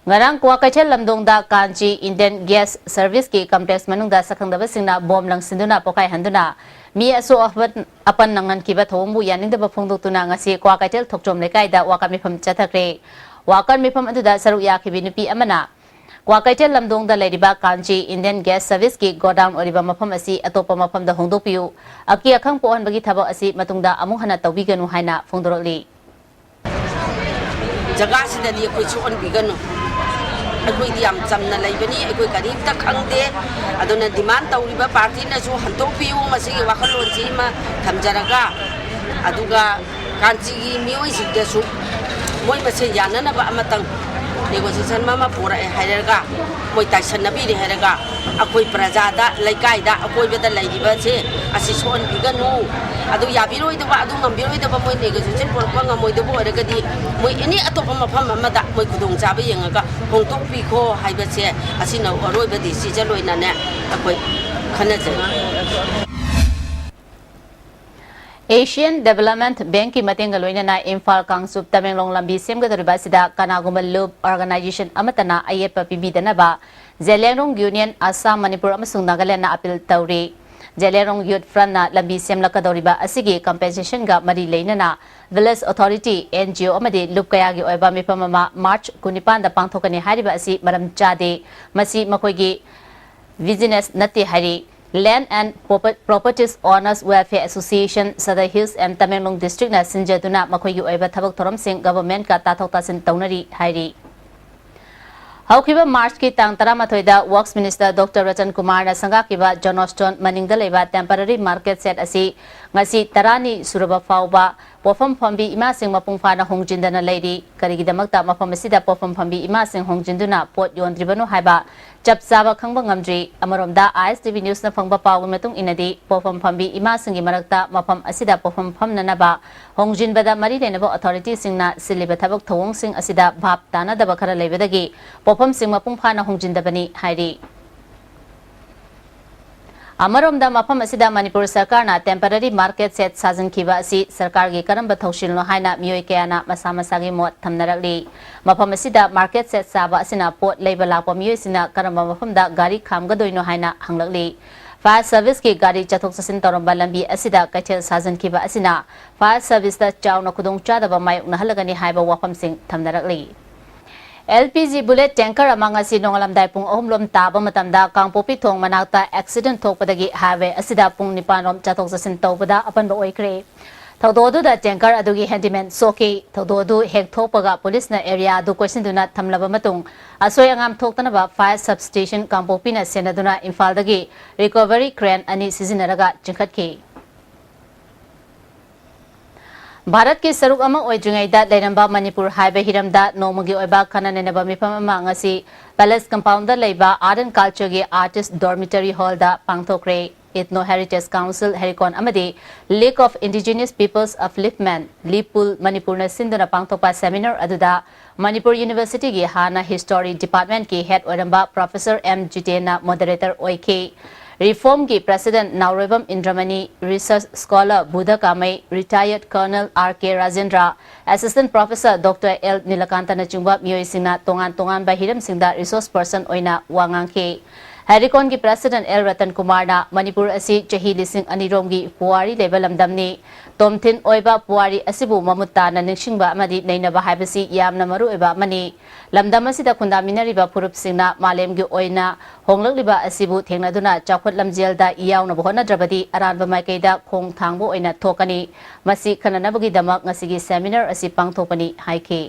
ꯉꯔꯥꯡ ꯀ꯭ꯋꯥꯀꯩꯊꯦꯜ ꯂꯝꯗꯣꯡꯗ ꯀꯥꯟꯆꯤ Indian Gas Serviceꯀꯤ complex ꯃꯅꯨꯡꯗ ꯁꯛꯈꯪꯗꯕꯁꯤꯡꯅ ꯕꯣꯝ ꯂꯪꯁꯤꯟꯗꯨꯅ ꯄꯣꯈꯥꯏꯍꯟꯗꯨꯅ ꯃꯤ ꯑꯁꯣꯛ ꯑꯄꯟ, ꯑꯄꯟ ꯅꯪꯍꯟꯈꯤꯕ ꯊꯧꯑꯣꯡꯕꯨ ꯌꯥꯅꯤꯡꯗꯕ ꯐꯣꯡꯗꯣꯛꯇꯨꯅ ꯉꯁꯤ ꯀ꯭ꯋꯥꯀꯩꯊꯦꯜ ꯊꯣꯛꯆꯣꯝ ꯂꯩꯀꯥꯏꯗ ꯋꯥꯀꯠ ꯃꯤꯐꯝ ꯆꯠꯊꯈ꯭ꯔꯦ꯫ ꯋꯥꯀꯠ ꯃꯤꯐꯝ ꯑꯗꯨꯗ ꯁꯔꯨꯛ ꯌꯥꯈꯤꯕꯤ ꯅꯨꯄꯤ ꯑꯃꯅ ꯀ꯭ꯋꯥꯀꯩꯊꯦꯜ ꯂꯝꯗꯣꯡꯗ ꯂꯩꯔꯤꯕ ꯀꯥꯟꯆꯤ Indian Gas Serviceꯀꯤ godown ꯑꯣꯏꯔꯤꯕ ꯃꯐꯝ ꯑꯁꯤ ꯑꯇꯣꯞꯄ ꯃꯐꯝꯗ ꯍꯣꯡꯗꯣꯛꯄꯤꯌꯨ, ꯑꯀꯤ ꯑꯈꯪ ꯄꯣꯛꯍꯟꯕꯒꯤ ꯊꯕꯛ ꯑꯁꯤ ꯃꯇꯨꯡꯗ ꯑꯃꯨꯛ ꯍꯟꯅ ꯇꯧꯕꯤꯒꯅꯨ ꯍꯥꯏꯅ ꯐꯣꯡꯗꯣꯔꯛꯂꯤ꯫ ꯖꯒꯥꯁꯤꯗꯗꯤ ꯑꯩꯈꯣꯏ ꯁꯣꯛꯍꯟꯕꯤꯒꯅꯨ꯫ ꯑꯩꯈꯣꯏꯗꯤ ꯌꯥꯝ ꯆꯝꯅ ꯂꯩꯕꯅꯤ, ꯑꯩꯈꯣꯏ ꯀꯔꯤꯝꯇ ꯈꯪꯗꯦ꯫ ꯑꯗꯨꯅ demand ꯇꯧꯔꯤꯕ partyꯅꯁꯨ ꯍꯟꯗꯣꯛꯄꯤꯌꯨ, ꯃꯁꯤꯒꯤ ꯋꯥꯈꯜꯂꯣꯟꯁꯤ ꯑꯃ ꯊꯝꯖꯔꯒ, ꯑꯗꯨꯒ ꯀꯥꯟꯆꯤꯒꯤ ꯃꯤꯑꯣꯏꯁꯤꯡꯗꯁꯨ ꯃꯣꯏ ꯃꯁꯦꯟ ꯌꯥꯅꯅꯕ ꯑꯃꯇꯪ negotiation ꯑꯃ ꯄꯨꯔꯛꯑꯦ ꯍꯥꯏꯔꯒ, ꯃꯣꯏ ꯇꯥꯏꯁꯟꯅꯕꯤꯔꯦ ꯍꯥꯏꯔꯒ, ꯑꯩꯈꯣꯏ ꯄ꯭ꯔꯖꯥꯗ, ꯂꯩꯀꯥꯏꯗ, ꯑꯀꯣꯏꯕꯗ ꯂꯩꯔꯤꯕꯁꯦ ꯑꯁꯤ ꯁꯣꯛꯍꯟꯕꯤꯒꯅꯨ꯫ ꯑꯗꯨ ꯌꯥꯕꯤꯔꯣꯏꯗꯕ, ꯑꯗꯨ ꯉꯝꯕꯤꯔꯣꯏꯗꯕ, ꯃꯣꯏ negotiation ꯄꯨꯔꯛꯄ ꯉꯝꯃꯣꯏꯗꯕ ꯑꯣꯏꯔꯒꯗꯤ, ꯃꯣꯏ any ꯑꯇꯣꯞꯄ ꯃꯐꯝ ꯑꯃꯗ ꯃꯣꯏ ꯈꯨꯗꯣꯡꯆꯥꯕ ꯌꯦꯡꯉꯒ ꯍꯣꯡꯗꯣꯛꯄꯤꯈꯣ ꯍꯥꯏꯕꯁꯦ, ꯑꯁꯤꯅ ꯑꯔꯣꯏꯕ decision ꯑꯣꯏꯅꯅꯦ ꯑꯩꯈꯣꯏ ꯈꯟꯅꯖꯩ꯫ Asian Development Bankꯀꯤ ꯃꯇꯦꯡꯒ ꯂꯣꯏꯅꯅ ꯏꯝꯐꯥꯜ ꯀꯥꯡꯆꯨꯞ ꯇꯃꯦꯡꯂꯣꯡ ꯂꯝꯕꯤ ꯁꯦꯝꯒꯗꯧꯔꯤꯕ ꯑꯁꯤꯗ ꯀꯅꯥꯒꯨꯝꯕ ꯂꯨꯞ organization ꯑꯃꯠꯇꯅ ꯑꯌꯦꯠꯄ ꯄꯤꯕꯤꯗꯅꯕ ꯖꯦꯂꯤꯌꯥꯡꯔꯣꯡ Union, ꯑꯁꯥꯝ, ꯃꯅꯤꯄꯨꯔ ꯑꯃꯁꯨꯡ ꯅꯥꯒꯥꯂꯦꯟꯗꯅ appeal ꯇꯧꯔꯤ꯫ ꯖꯦꯂꯤꯌꯥꯡꯔꯣꯡ Youth Frontꯅ ꯂꯝꯕꯤ ꯁꯦꯝꯂꯛꯀꯗꯧꯔꯤꯕ ꯑꯁꯤꯒꯤ compensationꯒ ꯃꯔꯤ ꯂꯩꯅꯅ village authority, NGO ꯑꯃꯗꯤ ꯂꯨꯞ ꯀꯌꯥꯒꯤ ꯑꯣꯏꯕ ꯃꯤꯐꯝ ꯑꯃ March ꯀꯨꯟꯅꯤꯄꯥꯟꯗ ꯄꯥꯡꯊꯣꯛꯀꯅꯤ ꯍꯥꯏꯔꯤꯕ ꯑꯁꯤ ꯃꯔꯝ ꯆꯥꯗꯦ꯫ ꯃꯁꯤ ꯃꯈꯣꯏꯒꯤ business ꯅꯠꯇꯦ ꯍꯥꯏꯔꯤ꯫ Land and Proper-, Properties Owners Welfare Association, Sadar Hills and Tamenglong Districtꯅ ꯁꯤꯟꯖꯗꯨꯅ ꯃꯈꯣꯏꯒꯤ ꯑꯣꯏꯕ ꯊꯕꯛ ꯊꯧꯔꯝꯁꯤꯡ governmentꯀ ꯇꯥꯊꯣꯛ ꯇꯥꯁꯤꯟ ꯇꯧꯅꯔꯤ ꯍꯥꯏꯔꯤ꯫ ꯍꯧꯈꯤꯕ Marchꯀꯤ ꯇꯥꯡ ꯇꯔꯥꯃꯥꯊꯣꯏꯗ Works Minister Doctor ꯔꯇꯟ ꯀꯨꯃꯥꯔꯅ ꯁꯪꯒꯥꯈꯤꯕ John Stone ꯃꯅꯤꯡꯗ ꯂꯩꯕ temporary market shed ꯑꯁꯤ ꯉꯁꯤ ꯇꯔꯥꯅꯤ ꯁꯨꯔꯕ ꯐꯥꯎꯕ ꯄꯣꯠꯐꯝ ꯐꯝꯕꯤ ꯏꯃꯥꯁꯤꯡ ꯃꯄꯨꯡ ꯐꯥꯅ ꯍꯣꯡꯖꯤꯟꯗꯅ ꯂꯩꯔꯤ꯫ ꯀꯔꯤꯒꯤꯗꯃꯛꯇ ꯃꯐꯝ ꯑꯁꯤꯗ ꯄꯣꯠꯐꯝ ꯐꯝꯕꯤ ꯏꯃꯥꯁꯤꯡ ꯍꯣꯡꯖꯤꯟꯗꯨꯅ ꯄꯣꯠ ꯌꯣꯟꯗ꯭ꯔꯤꯕꯅꯣ ꯍꯥꯏꯕ ꯆꯞ ꯆꯥꯕ ꯈꯪꯕ ꯉꯝꯗ꯭ꯔꯤ꯫ ꯑꯃꯔꯣꯝꯗ, ISTV Newsꯅ ꯐꯪꯕ ꯄꯥꯎꯒꯤ ꯃꯇꯨꯡ ꯏꯟꯅꯗꯤ, ꯄꯣꯠꯐꯝ ꯐꯝꯕꯤ ꯏꯃꯥꯁꯤꯡꯒꯤ ꯃꯔꯛꯇ ꯃꯐꯝ ꯑꯁꯤꯗ ꯄꯣꯠꯐꯝ ꯐꯝꯅꯅꯕ ꯍꯣꯡꯖꯤꯟꯕꯗ ꯃꯔꯤ ꯂꯩꯅꯕ authorityꯁꯤꯡꯅ ꯁꯤꯜꯂꯤꯕ ꯊꯕꯛ ꯊꯧꯑꯣꯡꯁꯤꯡ ꯑꯁꯤꯗ ꯚꯥꯞ ꯇꯥꯅꯗꯕ ꯈꯔ ꯂꯩꯕꯗꯒꯤ ꯄꯣꯠꯐꯝꯁꯤꯡ ꯃꯄꯨꯡ ꯐꯥꯅ ꯍꯣꯡꯖꯤꯟꯗꯕꯅꯤ ꯍꯥꯏꯔꯤ꯫ ꯑꯃꯔꯣꯝꯗ, ꯃꯐꯝ ꯑꯁꯤꯗ ꯃꯅꯤꯄꯨꯔ ꯁꯔꯀꯥꯔꯅ temporary market shed ꯁꯥꯖꯤꯟꯈꯤꯕ ꯑꯁꯤ ꯁꯔꯀꯥꯔꯒꯤ ꯀꯔꯝꯕ ꯊꯧꯁꯤꯜꯅꯣ ꯍꯥꯏꯅ ꯃꯤꯑꯣꯏ ꯀꯌꯥꯅ ꯃꯁꯥ ꯃꯁꯥꯒꯤ ꯃꯣꯠ ꯊꯝꯅꯔꯛꯂꯤ꯫ ꯃꯐꯝ ꯑꯁꯤꯗ market shed ꯁꯥꯕ ꯑꯁꯤꯅ ꯄꯣꯠ ꯂꯩꯕ ꯂꯥꯛꯄ ꯃꯤꯑꯣꯏꯁꯤꯡꯅ ꯀꯔꯝꯕ ꯃꯐꯝꯗ ꯒꯥꯔꯤ ꯈꯥꯝꯒꯗꯣꯏꯅꯣ ꯍꯥꯏꯅ ꯍꯪꯂꯛꯂꯤ꯫ Fire serviceꯀꯤ ꯒꯥꯔꯤ ꯆꯠꯊꯣꯛ ꯆꯠꯁꯤꯟ ꯇꯧꯔꯝꯕ ꯂꯝꯕꯤ ꯑꯁꯤꯗ ꯀꯩꯊꯦꯜ ꯁꯥꯖꯤꯟꯈꯤꯕ ꯑꯁꯤꯅ fire serviceꯇ ꯆꯥꯎꯅ ꯈꯨꯗꯣꯡꯆꯥꯗꯕ ꯃꯥꯌꯣꯛꯅꯍꯜꯂꯒꯅꯤ ꯍꯥꯏꯕ ꯋꯥꯐꯝꯁꯤꯡ ꯊꯝꯅꯔꯛꯂꯤ꯫ LPG bullet tanker ꯑꯃ ꯉꯁꯤ ꯅꯣꯡꯉꯥꯜꯂꯝꯗꯥꯏ ꯄꯨꯡ ꯑꯍꯨꯝ ꯂꯣꯝ ꯇꯥꯕ ꯃꯇꯝꯗ ꯀꯥꯡꯄꯣꯛꯄꯤ ꯊꯣꯡ ꯃꯅꯥꯛꯇ accident ꯊꯣꯛꯄꯗꯒꯤ highway ꯑꯁꯤꯗ ꯄꯨꯡ ꯅꯤꯄꯥꯟ ꯂꯣꯝ ꯆꯠꯊꯣꯛ ꯆꯠꯁꯤꯟ ꯇꯧꯕꯗ ꯑꯄꯟꯕ ꯑꯣꯏꯈ꯭ꯔꯦ꯫ ꯊꯧꯗꯣꯛ ꯑꯗꯨꯗ tanker ꯑꯗꯨꯒꯤ handyman ꯁꯣꯛꯈꯤ꯫ ꯊꯧꯗꯣꯛ ꯑꯗꯨ ꯍꯦꯛ ꯊꯣꯛꯄꯒ ꯄꯨꯂꯤꯁꯅ area ꯑꯗꯨ ꯀꯣꯏꯁꯤꯟꯗꯨꯅ ꯊꯝꯂꯕ ꯃꯇꯨꯡ, ꯑꯁꯣꯏ ꯑꯉꯥꯝ ꯊꯣꯛꯇꯅꯕ fire substation ꯀꯥꯡꯄꯣꯛꯄꯤꯅ ꯁꯦꯟꯅꯗꯨꯅ ꯏꯝꯐꯥꯜꯗꯒꯤ recovery crane ꯑꯅꯤ ꯁꯤꯖꯤꯟꯅꯔꯒ ꯆꯤꯡꯈꯠꯈꯤ꯫ ꯚꯥꯔꯠꯀꯤ ꯁꯔꯨꯛ ꯑꯃ ꯑꯣꯏꯗ꯭ꯔꯤꯉꯩꯗ ꯂꯩꯔꯝꯕ ꯃꯅꯤꯄꯨꯔ ꯍꯥꯏꯕ ꯍꯤꯔꯝꯗ ꯅꯣꯡꯃꯒꯤ ꯑꯣꯏꯕ ꯈꯟꯅ ꯅꯩꯅꯕ ꯃꯤꯐꯝ ꯑꯃ ꯉꯁꯤ Palace Compoundꯗ ꯂꯩꯕ Art and Cultureꯒꯤ Artist Dormitory Hallꯗ ꯄꯥꯡꯊꯣꯛꯈ꯭ꯔꯦ꯫ Ethno Heritage Council, ꯍꯦꯔꯤꯀꯣꯟ ꯑꯃꯗꯤ League of Indigenous Peoples Upliftment, ꯂꯤꯄꯨꯜ, ꯃꯅꯤꯄꯨꯔꯅ ꯁꯤꯟꯗꯨꯅ ꯄꯥꯡꯊꯣꯛꯄ seminar ꯑꯗꯨꯗ ꯃꯅꯤꯄꯨꯔ Universityꯒꯤ ꯍꯥꯟꯅ History Departmentꯀꯤ head ꯑꯣꯏꯔꯝꯕ Professor M ꯖꯤꯇꯦꯟꯅ moderator ꯑꯣꯏꯈꯤ꯫ RIFOMꯒꯤ President ꯅꯥꯎꯔꯣꯏꯕꯝ ꯏꯟꯗ꯭ꯔꯃꯅꯤ, research scholar Buddha ꯀꯥꯃꯩ, retired Colonel R K Rajendra, Assistant Professor Doctor L ꯅꯤꯂꯀꯥꯟꯇꯅꯆꯤꯡꯕ ꯃꯤꯑꯣꯏꯁꯤꯡꯅ ꯇꯣꯉꯥꯟ ꯇꯣꯉꯥꯟꯕ ꯍꯤꯔꯝꯁꯤꯡꯗ resource person ꯑꯣꯏꯅ ꯋꯥ ꯉꯥꯡꯈꯤ꯫ ꯍꯦꯔꯤꯀꯣꯟꯒꯤ President L ꯔꯇꯟ ꯀꯨꯃꯥꯔꯅ ꯃꯅꯤꯄꯨꯔ ꯑꯁꯤ ꯆꯍꯤ ꯂꯤꯁꯤꯡ ꯑꯅꯤ ꯔꯣꯝꯒꯤ ꯄꯨꯋꯥꯔꯤ ꯂꯩꯕ ꯂꯝꯗꯝꯅꯤ꯫ ꯇꯣꯝꯊꯤꯟ ꯑꯣꯏꯕ ꯄꯨꯋꯥꯔꯤ ꯑꯁꯤꯕꯨ ꯃꯃꯨꯠ ꯇꯥꯅ ꯅꯤꯡꯁꯤꯡꯕ ꯑꯃꯗꯤ ꯅꯩꯅꯕ ꯍꯥꯏꯕꯁꯤ ꯌꯥꯝꯅ ꯃꯔꯨꯑꯣꯏꯕ ꯑꯃꯅꯤ꯫ ꯂꯝꯗꯝ ꯑꯁꯤꯗ ꯈꯨꯟꯗꯥꯃꯤꯟꯅꯔꯤꯕ ꯐꯨꯔꯨꯞꯁꯤꯡꯅ ꯃꯥꯂꯦꯝꯒꯤ ꯑꯣꯏꯅ ꯍꯣꯡꯂꯛꯂꯤꯕ ꯑꯁꯤꯕꯨ ꯊꯦꯡꯅꯗꯨꯅ ꯆꯥꯎꯈꯠ ꯂꯝꯖꯦꯜꯗ ꯌꯥꯎꯅꯕ ꯍꯣꯠꯅꯗ꯭ꯔꯕꯗꯤ ꯑꯔꯥꯟꯕ ꯃꯥꯏꯀꯩꯗ ꯈꯣꯡ ꯊꯥꯡꯕ ꯑꯣꯏꯅ ꯊꯣꯛꯀꯅꯤ꯫ ꯃꯁꯤ ꯈꯟꯅꯅꯕꯒꯤꯗꯃꯛ ꯉꯁꯤꯒꯤ seminar ꯑꯁꯤ ꯄꯥꯡꯊꯣꯛꯄꯅꯤ ꯍꯥꯏꯈꯤ꯫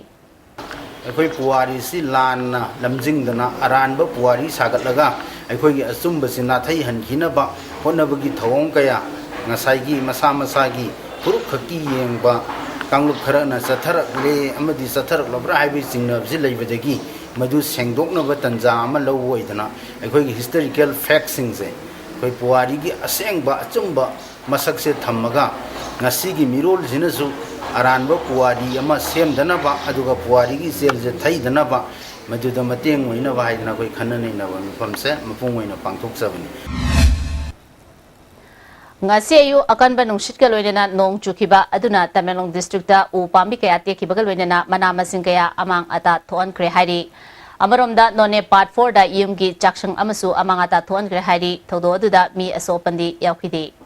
ꯑꯩꯈꯣꯏ ꯄꯨꯋꯥꯔꯤꯁꯤ ꯂꯥꯟꯅ ꯂꯝꯖꯤꯡꯗꯅ ꯑꯔꯥꯟꯕ ꯄꯨꯋꯥꯔꯤ ꯁꯥꯒꯠꯂꯒ ꯑꯩꯈꯣꯏꯒꯤ ꯑꯆꯨꯝꯕꯁꯤ ꯅꯥꯊꯩꯍꯟꯈꯤꯅꯕ ꯍꯣꯠꯅꯕꯒꯤ ꯊꯧꯑꯣꯡ ꯀꯌꯥ ꯉꯁꯥꯏꯒꯤ ꯃꯁꯥ ꯃꯁꯥꯒꯤ ꯐꯨꯔꯨꯞ ꯈꯛꯀꯤ ꯌꯦꯡꯕ ꯀꯥꯡꯂꯨꯞ ꯈꯔꯅ ꯆꯠꯊꯔꯛꯂꯦ ꯑꯃꯗꯤ ꯆꯠꯊꯔꯛꯂꯕ꯭ꯔꯥ ꯍꯥꯏꯕꯒꯤ ꯆꯤꯡꯅꯕꯁꯤ ꯂꯩꯕꯗꯒꯤ, ꯃꯗꯨ ꯁꯦꯡꯗꯣꯛꯅꯕ ꯇꯟꯖꯥ ꯑꯃ ꯂꯧꯕ ꯑꯣꯏꯗꯅ, ꯑꯩꯈꯣꯏꯒꯤ historical factꯁꯤꯡꯁꯦ, ꯑꯩꯈꯣꯏ ꯄꯨꯋꯥꯔꯤꯒꯤ ꯑꯁꯦꯡꯕ ꯑꯆꯨꯝꯕ ꯃꯁꯛꯁꯦ ꯊꯝꯃꯒ, ꯉꯁꯤꯒꯤ ꯃꯤꯔꯣꯜꯁꯤꯅꯁꯨ ꯑꯔꯥꯟꯕ ꯄꯨꯋꯥꯔꯤ ꯑꯃ ꯁꯦꯝꯗꯅꯕ, ꯑꯗꯨꯒ ꯄꯨꯋꯥꯔꯤꯒꯤ ꯏꯆꯦꯜꯁꯦ ꯊꯩꯗꯅꯕ, ꯃꯗꯨꯗ ꯃꯇꯦꯡ ꯑꯣꯏꯅꯕ ꯍꯥꯏꯗꯅ ꯑꯩꯈꯣꯏ ꯈꯟꯅ ꯅꯩꯅꯕ ꯃꯤꯐꯝꯁꯦ ꯃꯄꯨꯡ ꯑꯣꯏꯅ ꯄꯥꯡꯊꯣꯛꯆꯕꯅꯤ꯫ ꯉꯁꯤ ꯑꯌꯨꯛ ꯑꯀꯟꯕ ꯅꯨꯡꯁꯤꯠꯀ ꯂꯣꯏꯅꯅ ꯅꯣꯡ ꯆꯨꯈꯤꯕ ꯑꯗꯨꯅ ꯇꯃꯦꯡꯂꯣꯡ districtꯇ ꯎ ꯄꯥꯝꯕꯤ ꯀꯌꯥ ꯇꯦꯛꯈꯤꯕꯒ ꯂꯣꯏꯅꯅ ꯃꯅꯥ ꯃꯁꯤꯡ ꯀꯌꯥ ꯑꯃꯥꯡ ꯑꯇꯥ ꯊꯣꯛꯍꯟꯈ꯭ꯔꯦ ꯍꯥꯏꯔꯤ꯫ ꯑꯃꯔꯣꯝꯗ, ꯅꯣꯅꯦ part fourꯗ ꯌꯨꯝꯒꯤ ꯆꯥꯛꯁꯪ ꯑꯃꯁꯨ ꯑꯃꯥꯡ ꯑꯇꯥ ꯊꯣꯛꯍꯟꯈ꯭ꯔꯦ ꯍꯥꯏꯔꯤ꯫ ꯊꯧꯗꯣꯛ ꯑꯗꯨꯗ ꯃꯤ ꯑꯁꯣꯛ ꯑꯄꯟꯗꯤ ꯌꯥꯎꯈꯤꯗꯦ꯫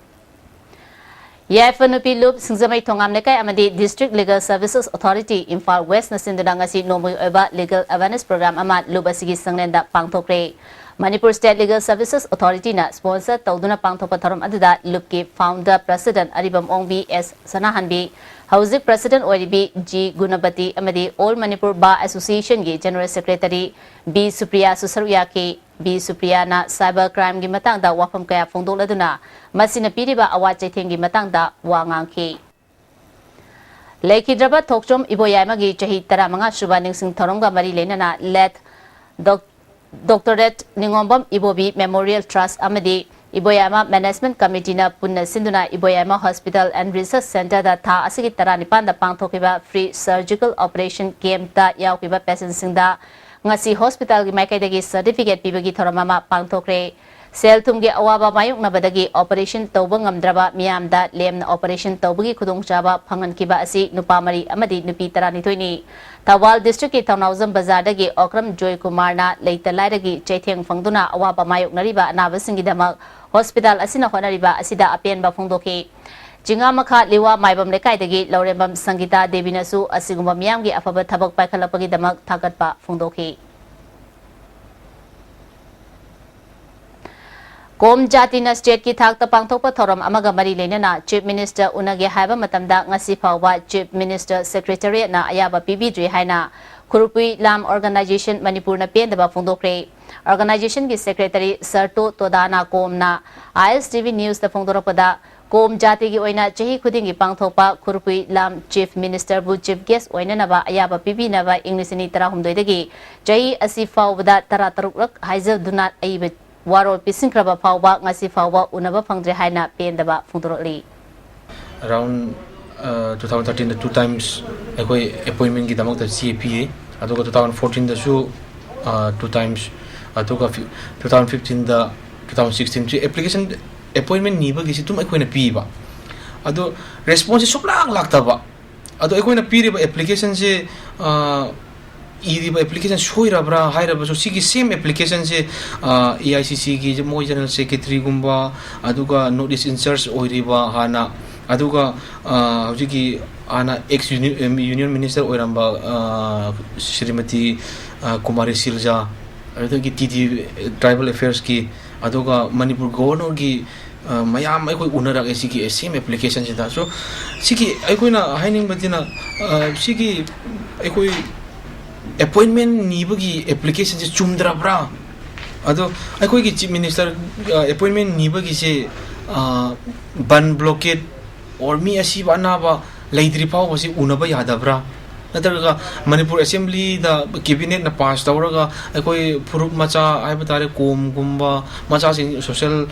ꯌꯥꯏꯐ ꯅꯨꯄꯤ ꯂꯨꯞ, ꯁꯤꯡꯖꯃꯩ ꯊꯣꯉꯥꯝ ꯂꯩꯀꯥꯏ ꯑꯃꯗꯤ District Legal Services Authority, Imphal Westꯅ ꯁꯤꯟꯗꯨꯅ ꯉꯁꯤ ꯅꯣꯡꯃꯒꯤ ꯑꯣꯏꯕ legal awareness program ꯑꯃ ꯂꯨꯞ ꯑꯁꯤꯒꯤ ꯁꯪꯂꯦꯟꯗ ꯄꯥꯡꯊꯣꯛꯈ꯭ꯔꯦ꯫ Manipur State Legal Services Authorityꯅ sponsor ꯇꯧꯗꯨꯅ ꯄꯥꯡꯊꯣꯛꯄ ꯊꯧꯔꯝ ꯑꯗꯨꯗ ꯂꯨꯞꯀꯤ founder president ꯑꯔꯤꯕꯝ ꯑꯣꯡꯕꯤ ꯑꯦꯁ ꯁꯅꯥꯍꯟꯕꯤ, ꯍꯧꯖꯤꯛ president ꯑꯣꯏꯔꯤꯕꯤ ꯖꯤ ꯒꯨꯅꯄꯇꯤ ꯑꯃꯗꯤ All Manipur Bar Associationꯒꯤ general secretary ꯕꯤ ꯁꯨꯄ꯭ꯔꯤꯌꯥꯁꯨ ꯁꯔꯨꯛ ꯌꯥꯈꯤ꯫ ꯕꯤ ꯁꯨꯄ꯭ꯔꯤꯌꯥꯅ cyber crimeꯒꯤ ꯃꯇꯥꯡꯗ ꯋꯥꯐꯝ ꯀꯌꯥ ꯐꯣꯡꯗꯣꯛꯂꯗꯨꯅ ꯃꯁꯤꯅ ꯄꯤꯔꯤꯕ ꯑꯋꯥ ꯆꯩꯊꯦꯡꯒꯤ ꯃꯇꯥꯡꯗ ꯋꯥ ꯉꯥꯡꯈꯤ꯫ ꯂꯩꯈꯤꯗ꯭ꯔꯕ ꯊꯣꯛꯆꯣꯝ ꯏꯕꯣꯌꯥꯏꯃꯒꯤ ꯆꯍꯤ ꯇꯔꯥꯃꯉꯥ ꯁꯨꯕ ꯅꯤꯡꯁꯤꯡ ꯊꯧꯔꯝꯒ ꯃꯔꯤ ꯂꯩꯅꯅ late Doc-, Doctorate ꯅꯤꯉꯣꯝꯕꯝ ꯏꯕꯣꯕꯤ Memorial Trust ꯑꯃꯗꯤ ꯏꯕꯣꯌꯥꯏꯃ Management Committeeꯅ ꯄꯨꯟꯅ ꯁꯤꯟꯗꯨꯅ ꯏꯕꯣꯌꯥꯏꯃ Hospital and Research Centreꯗ ꯊꯥ ꯑꯁꯤꯒꯤ ꯇꯔꯥꯅꯤꯄꯥꯟꯗ ꯄꯥꯡꯊꯣꯛꯈꯤꯕ free surgical operation campꯇ ꯌꯥꯎꯈꯤꯕ patientꯁꯤꯡꯗ ꯉꯁꯤ hospitalꯒꯤ ꯃꯥꯏꯀꯩꯗꯒꯤ certificate ꯄꯤꯕꯒꯤ ꯊꯧꯔꯝ ꯑꯃ ꯄꯥꯡꯊꯣꯛꯈ꯭ꯔꯦ꯫ ꯁꯦꯜ ꯊꯨꯝꯒꯤ ꯑꯋꯥꯕ ꯃꯥꯌꯣꯛꯅꯕꯗꯒꯤ operation ꯇꯧꯕ ꯉꯝꯗ꯭ꯔꯕ ꯃꯤꯌꯥꯝꯗ ꯂꯦꯝꯅ operation ꯇꯧꯕꯒꯤ ꯈꯨꯗꯣꯡꯆꯥꯕ ꯐꯪꯍꯟꯈꯤꯕ ꯑꯁꯤ ꯅꯨꯄꯥ ꯃꯔꯤ ꯑꯃꯗꯤ ꯅꯨꯄꯤ ꯇꯔꯥꯅꯤꯊꯣꯏꯅꯤ꯫ ꯊꯧꯕꯥꯜ districtꯀꯤ ꯊꯧꯅꯥꯎꯖꯝ ꯕꯖꯥꯔꯗꯒꯤ ꯑꯣꯀ꯭ꯔꯝ ꯖꯣꯏꯀꯨꯃꯥꯔꯅ ꯂꯩꯇ ꯂꯥꯏꯔꯒꯤ ꯆꯩꯊꯦꯡ ꯐꯪꯗꯨꯅ ꯑꯋꯥꯕ ꯃꯥꯌꯣꯛꯅꯔꯤꯕ ꯑꯅꯥꯕꯁꯤꯡꯒꯤꯗꯃꯛ hospital ꯑꯁꯤꯅ ꯍꯣꯠꯅꯔꯤꯕ ꯑꯁꯤꯗ ꯑꯄꯦꯟꯕ ꯐꯣꯡꯗꯣꯛꯈꯤ꯫ ꯆꯤꯡꯉꯥꯃꯈꯥ ꯂꯤꯋꯥ ꯃꯥꯏꯕꯝ ꯂꯩꯀꯥꯏꯗꯒꯤ ꯂꯧꯔꯦꯝꯕꯝ ꯁꯪꯒꯤꯇꯥ ꯗꯦꯕꯤꯅꯁꯨ ꯑꯁꯤꯒꯨꯝꯕ ꯃꯤꯌꯥꯝꯒꯤ ꯑꯐꯕ ꯊꯕꯛ ꯄꯥꯏꯈꯠꯂꯛꯄꯒꯤꯗꯃꯛ ꯊꯥꯒꯠꯄ ꯐꯣꯡꯗꯣꯛꯈꯤ꯫ ꯀꯣꯝ ꯖꯥꯇꯤꯅ stateꯀꯤ ꯊꯥꯛꯇ ꯄꯥꯡꯊꯣꯛꯄ ꯊꯧꯔꯝ ꯑꯃꯒ ꯃꯔꯤ ꯂꯩꯅꯅ Chief Minister ꯎꯅꯒꯦ ꯍꯥꯏꯕ ꯃꯇꯝꯗ ꯉꯁꯤ ꯐꯥꯎꯕ Chief Minister Secretariatꯅ ꯑꯌꯥꯕ ꯄꯤꯕꯤꯗ꯭ꯔꯤ ꯍꯥꯏꯅ ꯈꯨꯔꯨꯄꯨꯏ ꯂꯥꯝ Organisation ꯃꯅꯤꯄꯨꯔꯅ ꯄꯦꯟꯗꯕ ꯐꯣꯡꯗꯣꯛꯈ꯭ꯔꯦ꯫ Organisationꯒꯤ secretary ꯁꯔꯇꯣ ꯇꯣꯗꯥꯅ ꯀꯣꯝꯅ ISTV Newsꯇ ꯐꯣꯡꯗꯣꯔꯛꯄꯗ, ꯀꯣꯝ ꯖꯥꯇꯤꯒꯤ ꯑꯣꯏꯅ ꯆꯍꯤ ꯈꯨꯗꯤꯡꯒꯤ ꯄꯥꯡꯊꯣꯛꯄ ꯈꯨꯔꯄꯨꯏ ꯂꯥꯝ Chief Ministerꯕꯨ Chief Guest ꯑꯣꯏꯅꯅꯕ ꯑꯌꯥꯕ ꯄꯤꯕꯤꯅꯕ ꯏꯪ ꯂꯤꯁꯤꯡ ꯑꯅꯤ ꯇꯔꯥꯍꯨꯝꯗꯣꯏꯗꯒꯤ ꯆꯍꯤ ꯑꯁꯤ ꯐꯥꯎꯕꯗ ꯇꯔꯥꯇꯔꯨꯛꯂꯛ ꯍꯥꯏꯖꯗꯨꯅ ꯑꯏꯕ ꯋꯥꯔꯣꯜ ꯄꯤꯁꯤꯟꯈ꯭ꯔꯕ ꯐꯥꯎꯕ ꯉꯁꯤ ꯐꯥꯎꯕ ꯎꯅꯕ ꯐꯪꯗ꯭ꯔꯦ ꯍꯥꯏꯅ ꯄꯦꯟꯗꯕ ꯐꯣꯡꯗꯣꯔꯛꯂꯤ꯫ Around uh, two thousand thirteen two times ꯑꯩꯈꯣꯏ ꯑꯦꯄꯣꯏꯟꯃꯦꯟꯒꯤꯗꯃꯛꯇ ꯆꯦ ꯄꯤꯌꯦ꯫ ꯑꯗꯨꯒ two thousand fourteenꯗꯁꯨ uh, two times, ꯑꯗꯨꯒ two thousand fifteenꯗ, two thousand sixteenꯁꯨ ꯑꯦꯄ꯭ꯂꯤꯀꯦꯁꯟ ꯑꯦꯄꯣꯏꯟꯃꯦꯟ ꯅꯤꯕꯒꯤꯁꯤ ꯑꯗꯨꯝ ꯑꯩꯈꯣꯏꯅ ꯄꯤꯕ꯫ ꯑꯗꯣ ꯔꯦꯁꯄꯣꯟꯁꯁꯤ ꯁꯨꯡꯂꯥꯛ ꯂꯥꯛꯇꯕ꯫ ꯑꯗꯣ ꯑꯩꯈꯣꯏꯅ ꯄꯤꯔꯤꯕ ꯑꯦꯄ꯭ꯂꯤꯀꯦꯁꯟꯁꯦ ꯑ, ꯏꯔꯤꯕ ꯑꯦꯄ꯭ꯂꯤꯀꯦꯁꯟ ꯁꯣꯏꯔꯕ꯭ꯔꯥ ꯍꯥꯏꯔꯕꯁꯨ, ꯁꯤꯒꯤ ꯁꯦꯝ ꯑꯦꯄ꯭ꯂꯤꯀꯦꯁꯟꯁꯦ ꯑꯦ ꯑꯥꯏ ꯁꯤ ꯁꯤꯒꯤ ꯃꯣꯏ ꯖꯦꯅꯔꯦꯜ ꯁꯦꯀ꯭ꯔꯦꯇꯔꯤꯒꯨꯝꯕ, ꯑꯗꯨꯒ ꯅꯣꯔꯠ ꯏꯁ ꯏꯟꯆꯥꯔꯖ ꯑꯣꯏꯔꯤꯕ ꯍꯥꯟꯅ, ꯑꯗꯨꯒ ꯑ, ꯍꯧꯖꯤꯛꯀꯤ ꯍꯥꯟꯅ ꯑꯦꯛꯁ ꯌꯨꯅꯤꯌꯟ ꯃꯤꯅꯤꯁꯇꯔ ꯑꯣꯏꯔꯝꯕ ꯑ, ꯁ꯭ꯔꯤꯃꯇꯤ ꯑ, ꯀꯨꯃꯥꯔꯤ ꯁꯤꯜꯖꯥ, ꯑꯗꯨꯗꯒꯤ ꯇꯤ ꯗꯤ ꯇ꯭ꯔꯥꯏꯕꯦꯜ ꯑꯦꯐꯤꯌꯔꯁꯀꯤ, ꯑꯗꯨꯒ ꯃꯅꯤꯄꯨꯔ ꯒꯣꯕꯔꯅꯔꯒꯤ ꯑ, ꯃꯌꯥꯝ ꯑꯩꯈꯣꯏ ꯎꯅꯔꯛꯑꯦ ꯁꯤꯒꯤ ꯁꯦꯝ ꯑꯦꯄ꯭ꯂꯤꯀꯦꯁꯟꯁꯤꯗ꯫ So ꯁꯤꯒꯤ ꯑꯩꯈꯣꯏꯅ ꯍꯥꯏꯅꯤꯡꯕꯗꯤꯅ ꯑ, ꯁꯤꯒꯤ ꯑꯩꯈꯣꯏ ꯑꯦꯄꯣꯏꯟꯃꯦꯟ ꯅꯤꯕꯒꯤ ꯑꯦꯄ꯭ꯂꯤꯀꯦꯁꯟꯁꯦ ꯆꯨꯝꯗ꯭ꯔꯕ꯭ꯔꯥ? ꯑꯗꯣ ꯑꯩꯈꯣꯏꯒꯤ ꯆꯤꯐ ꯃꯤꯅꯤꯁꯇꯔ ꯑꯦꯄꯣꯏꯟꯃꯦꯟ ꯅꯤꯕꯒꯤꯁꯦ ꯕꯟ ꯕ꯭ꯂꯣꯀꯦꯠ ꯑꯣꯔ ꯃꯤ ꯑꯁꯤꯕ ꯑꯅꯥꯕ ꯂꯩꯇ꯭ꯔꯤ ꯐꯥꯎꯕꯁꯤ ꯎꯅꯕ ꯌꯥꯗꯕ꯭ꯔꯥ? ꯅꯠꯇ꯭ꯔꯒ ꯃꯅꯤꯄꯨꯔ ꯑꯦꯁꯦꯝꯕ꯭ꯂꯤꯗ ꯀꯦꯕꯤꯅꯦꯠꯅ ꯄꯥꯁ ꯇꯧꯔꯒ ꯑꯩꯈꯣꯏ ꯐꯨꯔꯨꯞ ꯃꯆꯥ ꯍꯥꯏꯕ ꯇꯥꯔꯦ, ꯀꯣꯝꯒꯨꯝꯕ, ꯃꯆꯥꯁꯤꯡ ꯁꯣꯁꯦꯜ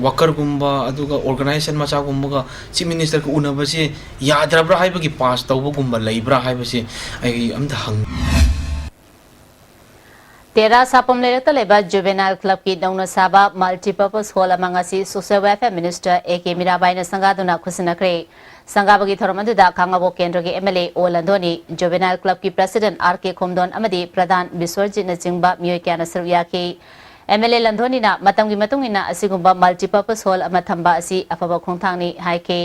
ꯋꯥꯀꯔꯒꯨꯝꯕ, ꯑꯗꯨꯒ ꯑꯣꯔꯒꯅꯥꯏꯖꯦꯁꯟ ꯃꯆꯥꯒꯨꯝꯕꯒ ꯆꯤꯐ ꯃꯤꯅꯤꯁꯇꯔꯒ ꯎꯅꯕꯁꯦ ꯌꯥꯗ꯭ꯔꯕ꯭ꯔꯥ ꯍꯥꯏꯕꯒꯤ ꯄꯥꯁ ꯇꯧꯕꯒꯨꯝꯕ ꯂꯩꯕ꯭ꯔꯥ ꯍꯥꯏꯕꯁꯦ ꯑꯩ ꯑꯝꯇ ꯍꯪ꯫ ꯇꯦꯔꯥ ꯁꯥꯄꯝ ꯂꯩꯔꯛꯇ ꯂꯩꯕ ꯖꯨꯕꯦꯅꯥꯏꯜ ꯀ꯭ꯂꯕꯀꯤ ꯅꯧꯅ ꯁꯥꯕ ꯃꯜꯇꯤꯄꯔꯄꯁ ꯍꯣꯜ ꯑꯃ ꯉꯁꯤ social welfare minister A K ꯃꯤꯔꯥꯕꯥꯏꯅ ꯁꯪꯒꯥꯗꯨꯅ ꯈꯨꯠꯁꯤꯟꯅꯈ꯭ꯔꯦ꯫ ꯁꯪꯒꯥꯕꯒꯤ ꯊꯧꯔꯝ ꯑꯗꯨꯗ ꯈꯥꯉꯕꯣꯛ ꯀꯦꯟꯗ꯭ꯔꯒꯤ ꯑꯦꯝ ꯑꯦꯜ ꯑꯦ ꯑꯣ ꯂꯟꯗꯣꯅꯤ, ꯖꯨꯕꯦꯅꯥꯏꯜ ꯀ꯭ꯂꯕꯀꯤ ꯄ꯭ꯔꯁꯤꯗꯦꯟꯠ ꯑꯥꯔ ꯀꯦ ꯈꯣꯝꯗꯣꯟ ꯑꯃꯗꯤ ꯄ꯭ꯔꯙꯥꯟ ꯕꯤꯁ꯭ꯋꯔꯖꯤꯠꯅꯆꯤꯡꯕ ꯃꯤꯑꯣꯏ ꯀꯌꯥꯅ ꯁꯔꯨꯛ ꯌꯥꯈꯤ꯫ ꯑꯦꯝ ꯑꯦꯜ ꯑꯦ ꯂꯟꯗꯣꯅꯤꯅ ꯃꯇꯝꯒꯤ ꯃꯇꯨꯡ ꯏꯟꯅ ꯑꯁꯤꯒꯨꯝꯕ ꯃꯜꯇꯤꯄꯔꯄꯁ ꯍꯣꯜ ꯑꯃ ꯊꯝꯕ ꯑꯁꯤ ꯑꯐꯕ ꯈꯣꯡꯊꯥꯡꯅꯤ ꯍꯥꯏꯈꯤ꯫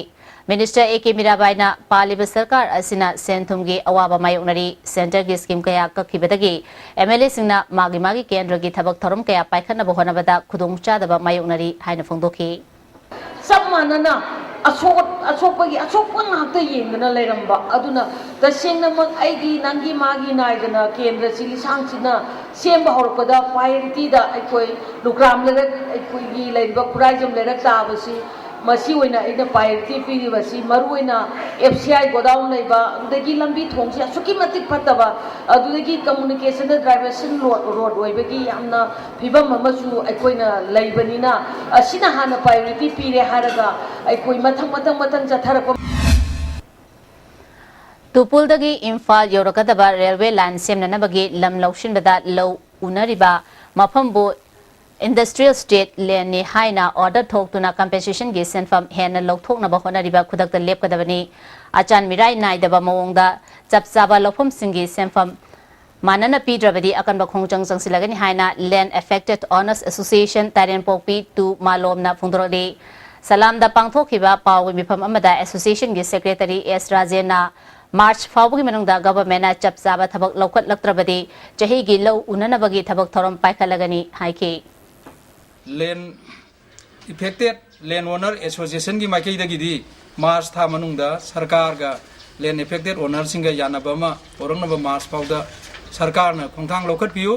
ꯃꯤꯅꯤꯁꯇꯔ ꯑꯦ ꯀꯦ ꯃꯤꯔꯥꯕꯥꯏꯅ ꯄꯥꯜꯂꯤꯕ ꯁꯔꯀꯥꯔ ꯑꯁꯤꯅ ꯁꯦꯟ ꯊꯨꯝꯒꯤ ꯑꯋꯥꯕ ꯃꯥꯌꯣꯛꯅꯔꯤ, ꯁꯦꯟꯇꯔꯒꯤ ꯁ꯭ꯀꯤꯝ ꯀꯌꯥ ꯀꯛꯈꯤꯕꯗꯒꯤ ꯑꯦꯝ ꯑꯦꯜ ꯑꯦꯁꯤꯡꯅ ꯃꯥꯒꯤ ꯃꯥꯒꯤ ꯀꯦꯟꯗ꯭ꯔꯒꯤ ꯊꯕꯛ ꯊꯧꯔꯝ ꯀꯌꯥ ꯄꯥꯏꯈꯠꯅꯕ ꯍꯣꯠꯅꯕꯗ ꯈꯨꯗꯣꯡꯆꯥꯗꯕ ꯃꯥꯌꯣꯛꯅꯔꯤ ꯍꯥꯏꯅ ꯐꯣꯡꯗꯣꯛꯈꯤ꯫ ꯆꯞ ꯃꯥꯟꯅꯅ ꯑꯁꯣꯛ ꯑꯁꯣꯛꯄꯒꯤ ꯑꯁꯣꯛꯄ ꯉꯥꯛꯇ ꯌꯦꯡꯗꯅ ꯂꯩꯔꯝꯕ ꯑꯗꯨꯅ ꯇꯁꯦꯡꯅꯃꯛ ꯑꯩꯒꯤ ꯅꯪꯒꯤ ꯃꯥꯒꯤ ꯅꯥꯏꯗꯅ ꯀꯦꯟꯗ꯭ꯔꯁꯤ ꯂꯤꯁꯥꯡꯁꯤꯠꯅ ꯁꯦꯝꯕ ꯍꯧꯔꯛꯄꯗ ꯄꯥꯏꯔꯤꯇꯤꯗ ꯑꯩꯈꯣꯏ ꯂꯨꯀ꯭ꯔꯥꯝ ꯂꯩꯔꯛ, ꯑꯩꯈꯣꯏꯒꯤ ꯂꯩꯔꯤꯕ ꯈꯨꯔꯥꯏꯖꯝ ꯂꯩꯔꯛ ꯇꯥꯕꯁꯤ ꯃꯁꯤ ꯑꯣꯏꯅ ꯑꯩꯅ ꯄ꯭ꯔꯥꯏꯌꯣꯔꯤꯇꯤ ꯄꯤꯔꯤꯕꯁꯤ ꯃꯔꯨꯑꯣꯏꯅ ꯑꯦꯐ ꯁꯤ ꯑꯥꯏ ꯒꯣꯗꯥꯎꯟ ꯂꯩꯕ, ꯑꯗꯨꯗꯒꯤ ꯂꯝꯕꯤ ꯊꯣꯡꯁꯦ ꯑꯁꯨꯛꯀꯤ ꯃꯇꯤꯛ ꯐꯠꯇꯕ, ꯑꯗꯨꯗꯒꯤ ꯀꯝꯃꯨꯅꯤꯀꯦꯁꯟꯗ ꯗꯥꯏꯚꯔꯁꯟ ꯔꯣꯗ, ꯔꯣꯗ ꯑꯣꯏꯕꯒꯤ ꯌꯥꯝꯅ ꯐꯤꯕꯝ ꯑꯃꯁꯨ ꯑꯩꯈꯣꯏꯅ ꯂꯩꯕꯅꯤꯅ, ꯑꯁꯤꯅ ꯍꯥꯟꯅ ꯄ꯭ꯔꯥꯏꯌꯣꯔꯤꯇꯤ ꯄꯤꯔꯦ ꯍꯥꯏꯔꯒ ꯑꯩꯈꯣꯏ ꯃꯊꯪ, ꯃꯊꯪ, ꯃꯊꯪ ꯆꯠꯊꯔꯛꯄ꯫ ꯇꯨꯄꯨꯜꯗꯒꯤ ꯏꯝꯐꯥꯜ ꯌꯧꯔꯛꯀꯗꯕ ꯔꯦꯜꯋꯦ ꯂꯥꯏꯟ ꯁꯦꯝꯅꯅꯕꯒꯤ ꯂꯝ ꯂꯧꯁꯤꯟꯕꯗ ꯂꯧ ꯎꯅꯔꯤꯕ ꯃꯐꯝꯕꯨ ꯏꯟꯗꯁꯇ꯭ꯔꯤꯌꯦꯜ ꯁ꯭ꯇꯦꯠ ꯂꯦꯟꯅꯤ ꯍꯥꯏꯅ ꯑꯣꯔꯗꯔ ꯊꯣꯛꯇꯨꯅ ꯀꯝꯄꯦꯟꯁꯦꯁꯟꯒꯤ ꯁꯦꯟꯐꯝ ꯍꯦꯟꯅ ꯂꯧꯊꯣꯛꯅꯕ ꯍꯣꯠꯅꯔꯤꯕ ꯈꯨꯗꯛꯇ ꯂꯦꯞꯀꯗꯕꯅꯤ꯫ ꯑꯆꯥꯟ ꯃꯤꯔꯥꯏ ꯅꯥꯏꯗꯕ ꯃꯑꯣꯡꯗ ꯆꯞ ꯆꯥꯕ ꯂꯧꯐꯝꯁꯤꯡꯒꯤ ꯁꯦꯟꯐꯝ ꯃꯥꯟꯅꯅ ꯄꯤꯗ꯭ꯔꯕꯗꯤ ꯑꯀꯟꯕ ꯈꯣꯡꯖꯪ ꯆꯪꯁꯤꯜꯂꯒꯅꯤ ꯍꯥꯏꯅ Land Affected Owners Association ꯇꯥꯏꯔꯦꯟꯄꯣꯛꯄꯤ ꯇꯨ ꯃꯥꯂꯣꯝꯅ ꯐꯣꯡꯗꯣꯔꯛꯂꯤ꯫ ꯁꯂꯥꯝꯗ ꯄꯥꯡꯊꯣꯛꯈꯤꯕ ꯄꯥꯎꯒꯤ ꯃꯤꯐꯝ ꯑꯃꯗ ꯑꯦꯁꯣꯁꯤꯌꯦꯁꯟꯒꯤ ꯁꯦꯀ꯭ꯔꯦꯇꯔꯤ ꯑꯦꯁ ꯔꯥꯖꯦꯟꯅ ꯃꯥꯔꯆ ꯐꯥꯎꯕꯒꯤ ꯃꯅꯨꯡꯗ ꯒꯚꯔꯟꯃꯦꯟꯅ ꯆꯞ ꯆꯥꯕ ꯊꯕꯛ ꯂꯧꯈꯠꯂꯛꯇ꯭ꯔꯕꯗꯤ ꯆꯍꯤꯒꯤ ꯂꯧ ꯎꯅꯅꯕꯒꯤ ꯊꯕꯛ ꯊꯧꯔꯝ ꯄꯥꯏꯈꯠꯂꯒꯅꯤ ꯍꯥꯏꯈꯤ꯫ Land Affected Land Owner Associationꯒꯤ ꯃꯥꯏꯀꯩꯗꯒꯤꯗꯤ ꯃꯥꯔꯆ ꯊꯥ ꯃꯅꯨꯡꯗ ꯁꯔꯀꯥꯔꯒ Land Affected Ownerꯁꯤꯡꯒ ꯌꯥꯅꯕ ꯑꯃ ꯄꯨꯔꯛꯅꯕ ꯃꯥꯔꯆ ꯐꯥꯎꯗ ꯁꯔꯀꯥꯔꯅ ꯈꯣꯡꯊꯥꯡ ꯂꯧꯈꯠꯄꯤꯌꯨ꯫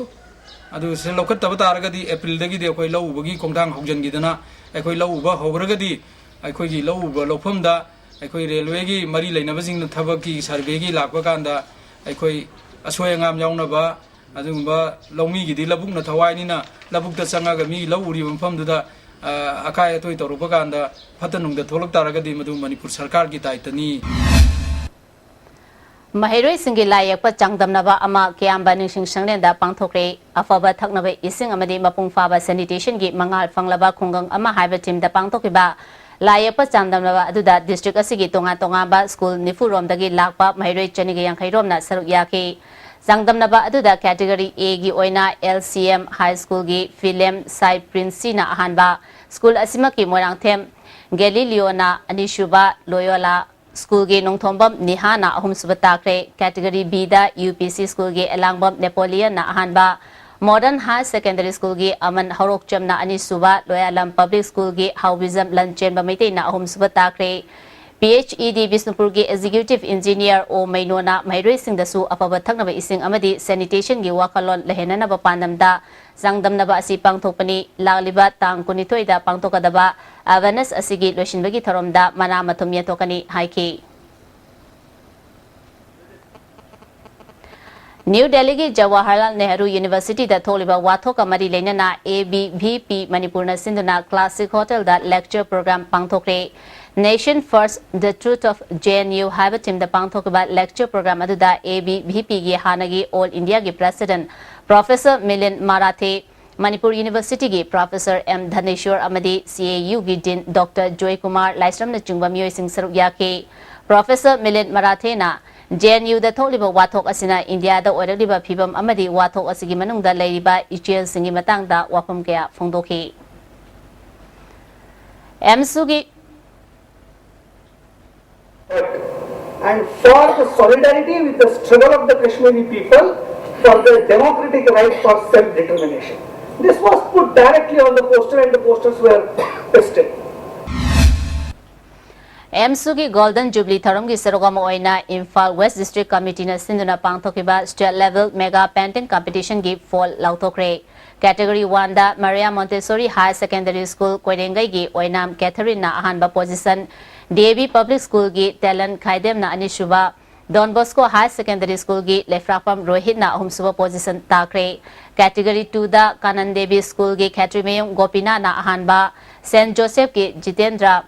ꯑꯗꯨ ꯁꯤ ꯂꯧꯈꯠꯇꯕ ꯇꯥꯔꯒꯗꯤ ꯑꯦꯄ꯭ꯔꯤꯜꯗꯒꯤꯗꯤ ꯑꯩꯈꯣꯏ ꯂꯧ ꯎꯕꯒꯤ ꯈꯣꯡꯊꯥꯡ ꯍꯧꯖꯤꯟꯈꯤꯗꯅ ꯑꯩꯈꯣꯏ ꯂꯧ ꯎꯕ ꯍꯧꯈ꯭ꯔꯒꯗꯤ ꯑꯩꯈꯣꯏꯒꯤ ꯂꯧ ꯎꯕ ꯂꯧꯐꯝꯗ ꯑꯩꯈꯣꯏ ꯔꯦꯜꯋꯦꯒꯤ ꯃꯔꯤ ꯂꯩꯅꯕꯁꯤꯡꯅ ꯊꯕꯛꯀꯤ ꯁꯔꯚꯦꯒꯤ ꯂꯥꯛꯄ ꯀꯥꯟꯗ ꯑꯩꯈꯣꯏ ꯑꯁꯣꯏ ꯑꯉꯥꯝ ꯌꯥꯎꯅꯕ ꯑꯗꯨꯒꯨꯝꯕ ꯂꯧꯃꯤꯒꯤꯗꯤ ꯂꯧꯕꯨꯛꯅ ꯊꯋꯥꯏꯅꯤꯅ ꯂꯧꯕꯨꯛꯇ ꯆꯪꯉꯒ ꯃꯤ ꯂꯧ ꯎꯔꯤꯕ ꯃꯐꯝꯗꯨꯗ, ꯑ, ꯑꯀꯥꯏ ꯑꯇꯣꯏ ꯇꯧꯔꯛꯄ ꯀꯥꯟꯗ ꯐꯠꯇ ꯅꯨꯡꯗ ꯊꯣꯛꯂꯛ ꯇꯥꯔꯒꯗꯤ ꯃꯗꯨ ꯃꯅꯤꯄꯨꯔ ꯁꯔꯀꯥꯔꯒꯤ ꯗꯥꯏꯇꯅꯤ꯫ ꯃꯍꯩꯔꯣꯏꯁꯤꯡꯒꯤ ꯂꯥꯏ ꯌꯦꯛꯄ ꯆꯥꯡꯗꯝꯅꯕ ꯑꯃ ꯀꯤꯌꯥꯝꯕ ꯅꯤꯡꯁꯤꯡ ꯁꯪꯂꯦꯟꯗ ꯄꯥꯡꯊꯣꯛꯈ꯭ꯔꯦ꯫ ꯑꯐꯕ ꯊꯛꯅꯕ ꯏꯁꯤꯡ ꯑꯃꯗꯤ ꯃꯄꯨꯡ ꯐꯥꯕ ꯁꯦꯅꯤꯇꯦꯁꯟꯒꯤ ꯃꯉꯥꯜ ꯐꯪꯂꯕ ꯈꯨꯡꯒꯪ ꯑꯃ ꯍꯥꯏꯕ ꯊꯤꯝꯗ ꯄꯥꯡꯊꯣꯛꯈꯤꯕ ꯂꯥꯏ ꯌꯦꯛꯄ ꯆꯥꯡꯗꯝꯅꯕ ꯑꯗꯨꯗ ꯗꯤꯁꯇ꯭ꯔꯤꯛ ꯑꯁꯤꯒꯤ ꯇꯣꯉꯥꯟ ꯇꯣꯉꯥꯟꯕ ꯁ꯭ꯀꯨꯜ ꯅꯤꯐꯨ ꯔꯣꯝꯗꯒꯤ ꯂꯥꯛꯄ ꯃꯍꯩꯔꯣꯏ ꯆꯅꯤꯒ ꯌꯥꯡꯈꯩ ꯔꯣꯝꯅ ꯁꯔꯨꯛ ꯌꯥꯈꯤ꯫ ꯆꯥꯡꯗꯝꯅꯕ ꯑꯗꯨꯗ ꯀꯦꯇꯦꯒꯣꯔꯤ ꯑꯦꯒꯤ ꯑꯣꯏꯅ ꯑꯦꯜ ꯁꯤ ꯑꯦꯝ ꯍꯥꯏ ꯁ꯭ꯀꯨꯜꯒꯤ ꯐꯤꯂꯦꯝ ꯁꯥꯏ ꯄ꯭ꯔꯤꯟꯁꯤꯅ ꯑꯍꯥꯟꯕ, ꯁ꯭ꯀꯨꯜ ꯑꯁꯤꯃꯛꯀꯤ ꯃꯣꯏꯔꯥꯡꯊꯦꯝ ꯒꯦꯂꯤꯂꯤꯌꯣꯅ ꯑꯅꯤꯁꯨꯕ, ꯂꯣꯌꯣꯂꯥ ꯁ꯭ꯀꯨꯜꯒꯤ ꯅꯣꯡꯊꯣꯝꯕꯝ ꯅꯤꯍꯥꯅ ꯑꯍꯨꯝꯁꯨꯕ ꯇꯥꯈ꯭ꯔꯦ꯫ ꯀꯦꯇꯦꯒꯣꯔꯤ ꯕꯤꯗ ꯌꯨ ꯄꯤ ꯁꯤ ꯁ꯭ꯀꯨꯜꯒꯤ ꯑꯦꯂꯥꯡꯕꯝ ꯅꯦꯄꯣꯂꯤꯌꯟꯅ ꯑꯍꯥꯟꯕ, ꯃꯣꯗꯔꯟ ꯍꯥꯌꯔ ꯁꯦꯀꯦꯟꯗꯔꯤ ꯁ꯭ꯀꯨꯜꯒꯤ ꯑꯃꯟ ꯍꯧꯔꯣꯛꯆꯝꯅ ꯑꯅꯤꯁꯨꯕ, ꯂꯣꯌꯥꯂꯝ ꯄꯕ꯭ꯂꯤꯛ ꯁ꯭ꯀꯨꯜꯒꯤ ꯍꯥꯎꯕꯤꯖꯝ ꯂꯟꯆꯦꯟꯕ ꯃꯩꯇꯩꯅ ꯑꯍꯨꯝꯁꯨꯕ ꯇꯥꯈ꯭ꯔꯦ꯫ ꯄꯤ ꯑꯩꯆ ꯏ ꯗꯤ ꯕꯤꯁꯅꯨꯄꯨꯔꯒꯤ ꯑꯦꯛꯖꯤꯀ꯭ꯌꯨꯇꯤꯚ ꯏꯟꯖꯤꯅꯤꯌꯔ ꯑꯣ ꯃꯩꯅꯣꯅ ꯃꯍꯩꯔꯣꯏꯁꯤꯡꯗꯁꯨ ꯑꯐꯕ ꯊꯛꯅꯕ ꯏꯁꯤꯡ ꯑꯃꯗꯤ ꯁꯦꯅꯤꯇꯦꯁꯟꯒꯤ ꯋꯥꯈꯜꯂꯣꯟ ꯂꯩꯍꯟꯅꯅꯕ ꯄꯥꯟꯗꯝꯗ ꯆꯥꯡꯗꯝꯅꯕ ꯑꯁꯤ ꯄꯥꯡꯊꯣꯛꯄꯅꯤ꯫ ꯂꯥꯛꯂꯤꯕ ꯇꯥꯡ ꯀꯨꯟꯅꯤꯊꯣꯏꯗ ꯄꯥꯡꯊꯣꯛꯀꯗꯕ ꯑꯦꯋꯦꯔꯅꯦꯁ ꯑꯁꯤꯒꯤ ꯂꯣꯏꯁꯤꯟꯕꯒꯤ ꯊꯧꯔꯝꯗ ꯃꯅꯥ ꯃꯊꯨꯝ ꯌꯦꯟꯊꯣꯛꯀꯅꯤ ꯍꯥꯏꯈꯤ꯫ ꯅ꯭ꯌꯨ ꯗꯦꯜꯂꯤꯒꯤ ꯖꯋꯥꯍꯔꯂꯥꯜ ꯅꯦꯍꯔꯨ ꯌꯨꯅꯤꯚꯔꯁꯤꯇꯤꯗ ꯊꯣꯛꯂꯤꯕ ꯋꯥꯊꯣꯛ ꯑꯃ ꯃꯔꯤ ꯂꯩꯅꯅ ꯑꯦ ꯕꯤ ꯚꯤ ꯄꯤ ꯃꯅꯤꯄꯨꯔꯅ ꯁꯤꯟꯗꯨꯅ ꯀ꯭ꯂꯥꯁꯤꯛ ꯍꯣꯇꯦꯜꯗ ꯂꯦꯛꯆꯔ ꯄ꯭ꯔꯣꯒ꯭ꯔꯥꯝ ꯄꯥꯡꯊꯣꯛꯈ꯭ꯔꯦ꯫ Nation First, The Truth of J N U ꯍꯥꯏꯕ ꯊꯤꯝꯗ ꯄꯥꯡꯊꯣꯛꯈꯤꯕ ꯂꯦꯛꯆꯔ ꯄ꯭ꯔꯣꯒ꯭ꯔꯥꯝ ꯑꯗꯨꯗ ꯑꯦ ꯕꯤ ꯚꯤ ꯄꯤꯒꯤ ꯍꯥꯟꯅꯒꯤ ꯑꯣꯜ ꯏꯟꯗꯤꯌꯥꯒꯤ ꯄ꯭ꯔꯦꯁꯤꯗꯦꯟꯠ ꯄ꯭ꯔꯣꯐꯦꯁꯔ ꯃꯤꯂꯤꯟ ꯃꯔꯥꯊꯦ, ꯃꯅꯤꯄꯨꯔ ꯌꯨꯅꯤꯚꯔꯁꯤꯇꯤꯒꯤ ꯄ꯭ꯔꯣꯐꯦꯁꯔ ꯑꯦꯝ ꯙꯅꯦꯁ꯭ꯋꯔ ꯑꯃꯗꯤ ꯁꯤ ꯑꯦ ꯌꯨꯒꯤ ꯗꯤꯟ ꯗꯣꯛꯇꯔ ꯖꯣꯏꯀꯨꯃꯥꯔ ꯂꯥꯏꯁ꯭ꯔꯝꯅꯆꯤꯡꯕ ꯃꯤꯑꯣꯏꯁꯤꯡ ꯁꯔꯨꯛ ꯌꯥꯈꯤ꯫ ꯄ꯭ꯔꯣꯐꯦꯁꯔ ꯃꯤꯂꯤꯟ ꯃꯔꯥꯊꯦꯅ ꯖꯦ ꯑꯦꯟ ꯌꯨꯗ ꯊꯣꯛꯂꯤꯕ ꯋꯥꯊꯣꯛ ꯑꯁꯤꯅ ꯏꯟꯗꯤꯌꯥꯗ ꯑꯣꯏꯔꯛꯂꯤꯕ ꯐꯤꯚꯝ ꯑꯃꯗꯤ ꯋꯥꯊꯣꯛ ꯑꯁꯤꯒꯤ ꯃꯅꯨꯡꯗ ꯂꯩꯔꯤꯕ ꯏꯆꯦꯜꯁꯤꯡꯒꯤ ꯃꯇꯥꯡꯗ ꯋꯥꯐꯝ ꯀꯌꯥ ꯐꯣꯡꯗꯣꯛꯈꯤ꯫ ꯑꯦꯝꯁꯨꯒꯤ And for the solidarity with the struggle of the Kashmiri people for their democratic right for self-determination. This was put directly on the poster and the posters were pasted. ꯑꯦꯝꯁꯨꯒꯤ ꯒꯣꯜꯗꯟ ꯖꯨꯕꯤꯂꯤ ꯊꯧꯔꯝꯒꯤ ꯁꯔꯨꯛ ꯑꯃ ꯑꯣꯏꯅ Imphal West ꯗꯤꯁ꯭ꯇ꯭ꯔꯤꯛ ꯀꯃꯤꯇꯤꯅ ꯁꯤꯟꯗꯨꯅ ꯄꯥꯡꯊꯣꯛꯈꯤꯕ state level mega painting ꯀꯝꯄꯤꯇꯤꯁꯟꯒꯤ ꯐꯣꯜ ꯂꯥꯎꯊꯣꯛꯈ꯭ꯔꯦ꯫ ꯀꯦꯇꯦꯒꯣꯔꯤ ꯋꯥꯟꯗ Maria Montessori higher secondary school ꯀꯣꯏꯔꯦꯡꯒꯩꯒꯤ ꯑꯣꯏꯅꯥꯝ ꯀꯦꯊꯔꯤꯟꯅ ꯑꯍꯥꯟꯕ position, D A V public ꯁ꯭ꯀꯨꯜꯒꯤ ꯇꯦꯂꯟ ꯈꯥꯏꯗꯦꯝꯅ ꯑꯅꯤꯁꯨꯕ, ꯗꯣꯟ ꯕꯣꯁꯀꯣ ꯍꯥꯌꯔ ꯁꯦꯀꯦꯟꯗꯔꯤ ꯁ꯭ꯀꯨꯜꯒꯤ ꯂꯩꯐ꯭ꯔꯥꯛꯄꯝ ꯔꯣꯍꯤꯠꯅ ꯑꯍꯨꯝꯁꯨꯕ ꯄꯣꯖꯤꯁꯟ ꯇꯥꯈ꯭ꯔꯦ꯫ ꯀꯦꯇꯦꯒꯣꯔꯤ ꯇꯨꯗ ꯀꯥꯅꯟ ꯗꯦꯕꯤ ꯁ꯭ꯀꯨꯜꯒꯤ ꯈꯦꯇ꯭ꯔꯤꯃꯌꯨꯝ ꯒꯣꯄꯤꯅꯥꯅ ꯑꯍꯥꯟꯕ, ꯁꯦꯟꯠ ꯖꯣꯁꯦꯐꯀꯤ ꯖꯤꯇꯦꯟꯗ꯭ꯔ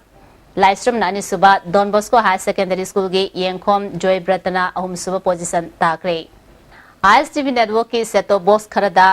ꯂꯥꯏꯁ꯭ꯔꯝꯅ ꯑꯅꯤꯁꯨꯕ, ꯗꯣꯟ ꯕꯣꯁꯀꯣ ꯍꯥꯌꯔ ꯁꯦꯀꯦꯟꯗꯔꯤ ꯁ꯭ꯀꯨꯜꯒꯤ ꯌꯦꯡꯈꯣꯝ ꯖꯣꯏꯕ꯭ꯔꯇꯅ ꯑꯍꯨꯝꯁꯨꯕ ꯄꯣꯖꯤꯁꯟ ꯇꯥꯈ꯭ꯔꯦ꯫ ꯑꯥꯏ ꯑꯦꯁ T V ꯅꯦꯠꯋꯥꯔꯛꯀꯤ set top box ꯈꯔꯗ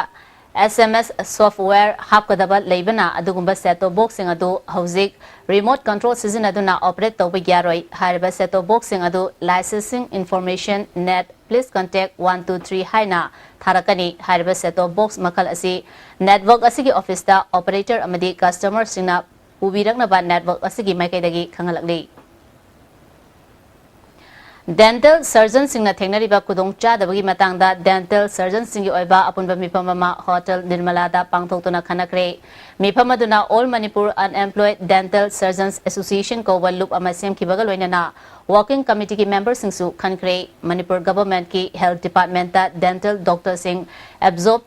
ꯑꯦꯁ ꯑꯦꯝ ꯑꯦꯁ ꯁꯣꯐꯋꯦꯌꯔ ꯍꯥꯞꯀꯗꯕ ꯂꯩꯕꯅ, ꯑꯗꯨꯒꯨꯝꯕ ꯁꯦꯠ ꯇꯣꯞ ꯕꯣꯛꯁꯁꯤꯡ ꯑꯗꯨ ꯍꯧꯖꯤꯛ ꯔꯤꯃꯣꯠ ꯀꯟꯇ꯭ꯔꯣꯜ ꯁꯤꯖꯤꯟꯅꯗꯨꯅ ꯑꯣꯄꯔꯦꯠ ꯇꯧꯕ ꯌꯥꯔꯣꯏ꯫ ꯍꯥꯏꯔꯤꯕ ꯁꯦꯠ ꯇꯣꯞ ꯕꯣꯛꯁꯁꯤꯡ ꯑꯗꯨ licensing information net please contact one two three ꯍꯥꯏꯅ ꯊꯥꯔꯛꯀꯅꯤ꯫ ꯍꯥꯏꯔꯤꯕ ꯁꯦꯠ ꯇꯣꯞ ꯕꯣꯛꯁ ꯃꯈꯜ ꯑꯁꯤ ꯅꯦꯠꯋꯥꯔꯛ ꯑꯁꯤꯒꯤ ꯑꯣꯐꯤꯁꯇ ꯑꯣꯄꯔꯦꯇꯔ ꯑꯃꯗꯤ ꯀꯁꯇꯃꯔꯁꯤꯡꯅ ꯄꯨꯕꯤꯔꯛꯅꯕ ꯅꯦꯠꯋꯥꯔꯛ ꯑꯁꯤꯒꯤ ꯃꯥꯏꯀꯩꯗꯒꯤ ꯈꯪꯍꯜꯂꯛꯂꯤ꯫ Dental surgeonꯁꯤꯡꯅ ꯊꯦꯡꯅꯔꯤꯕ ꯈꯨꯗꯣꯡꯆꯥꯗꯕꯒꯤ ꯃꯇꯥꯡꯗ dental surgeonꯁꯤꯡꯒꯤ ꯑꯣꯏꯕ ꯑꯄꯨꯟꯕ ꯃꯤꯐꯝ ꯑꯃ ꯍꯣꯇꯦꯜ ꯅꯤꯔꯃꯂꯥꯗ ꯄꯥꯡꯊꯣꯛꯇꯨꯅ ꯈꯟꯅꯈ꯭ꯔꯦ꯫ ꯃꯤꯐꯝ ꯑꯗꯨꯅ All Manipur Unemployed Dental Surgeons Association ꯀꯧꯕ ꯂꯨꯞ ꯑꯃ ꯁꯦꯝꯈꯤꯕꯒ ꯂꯣꯏꯅꯅ working committeeꯒꯤ memberꯁꯤꯡꯁꯨ ꯈꯟꯈ꯭ꯔꯦ꯫ Manipur governmentꯀꯤ health departmentꯇ dental doctorꯁꯤꯡ absorb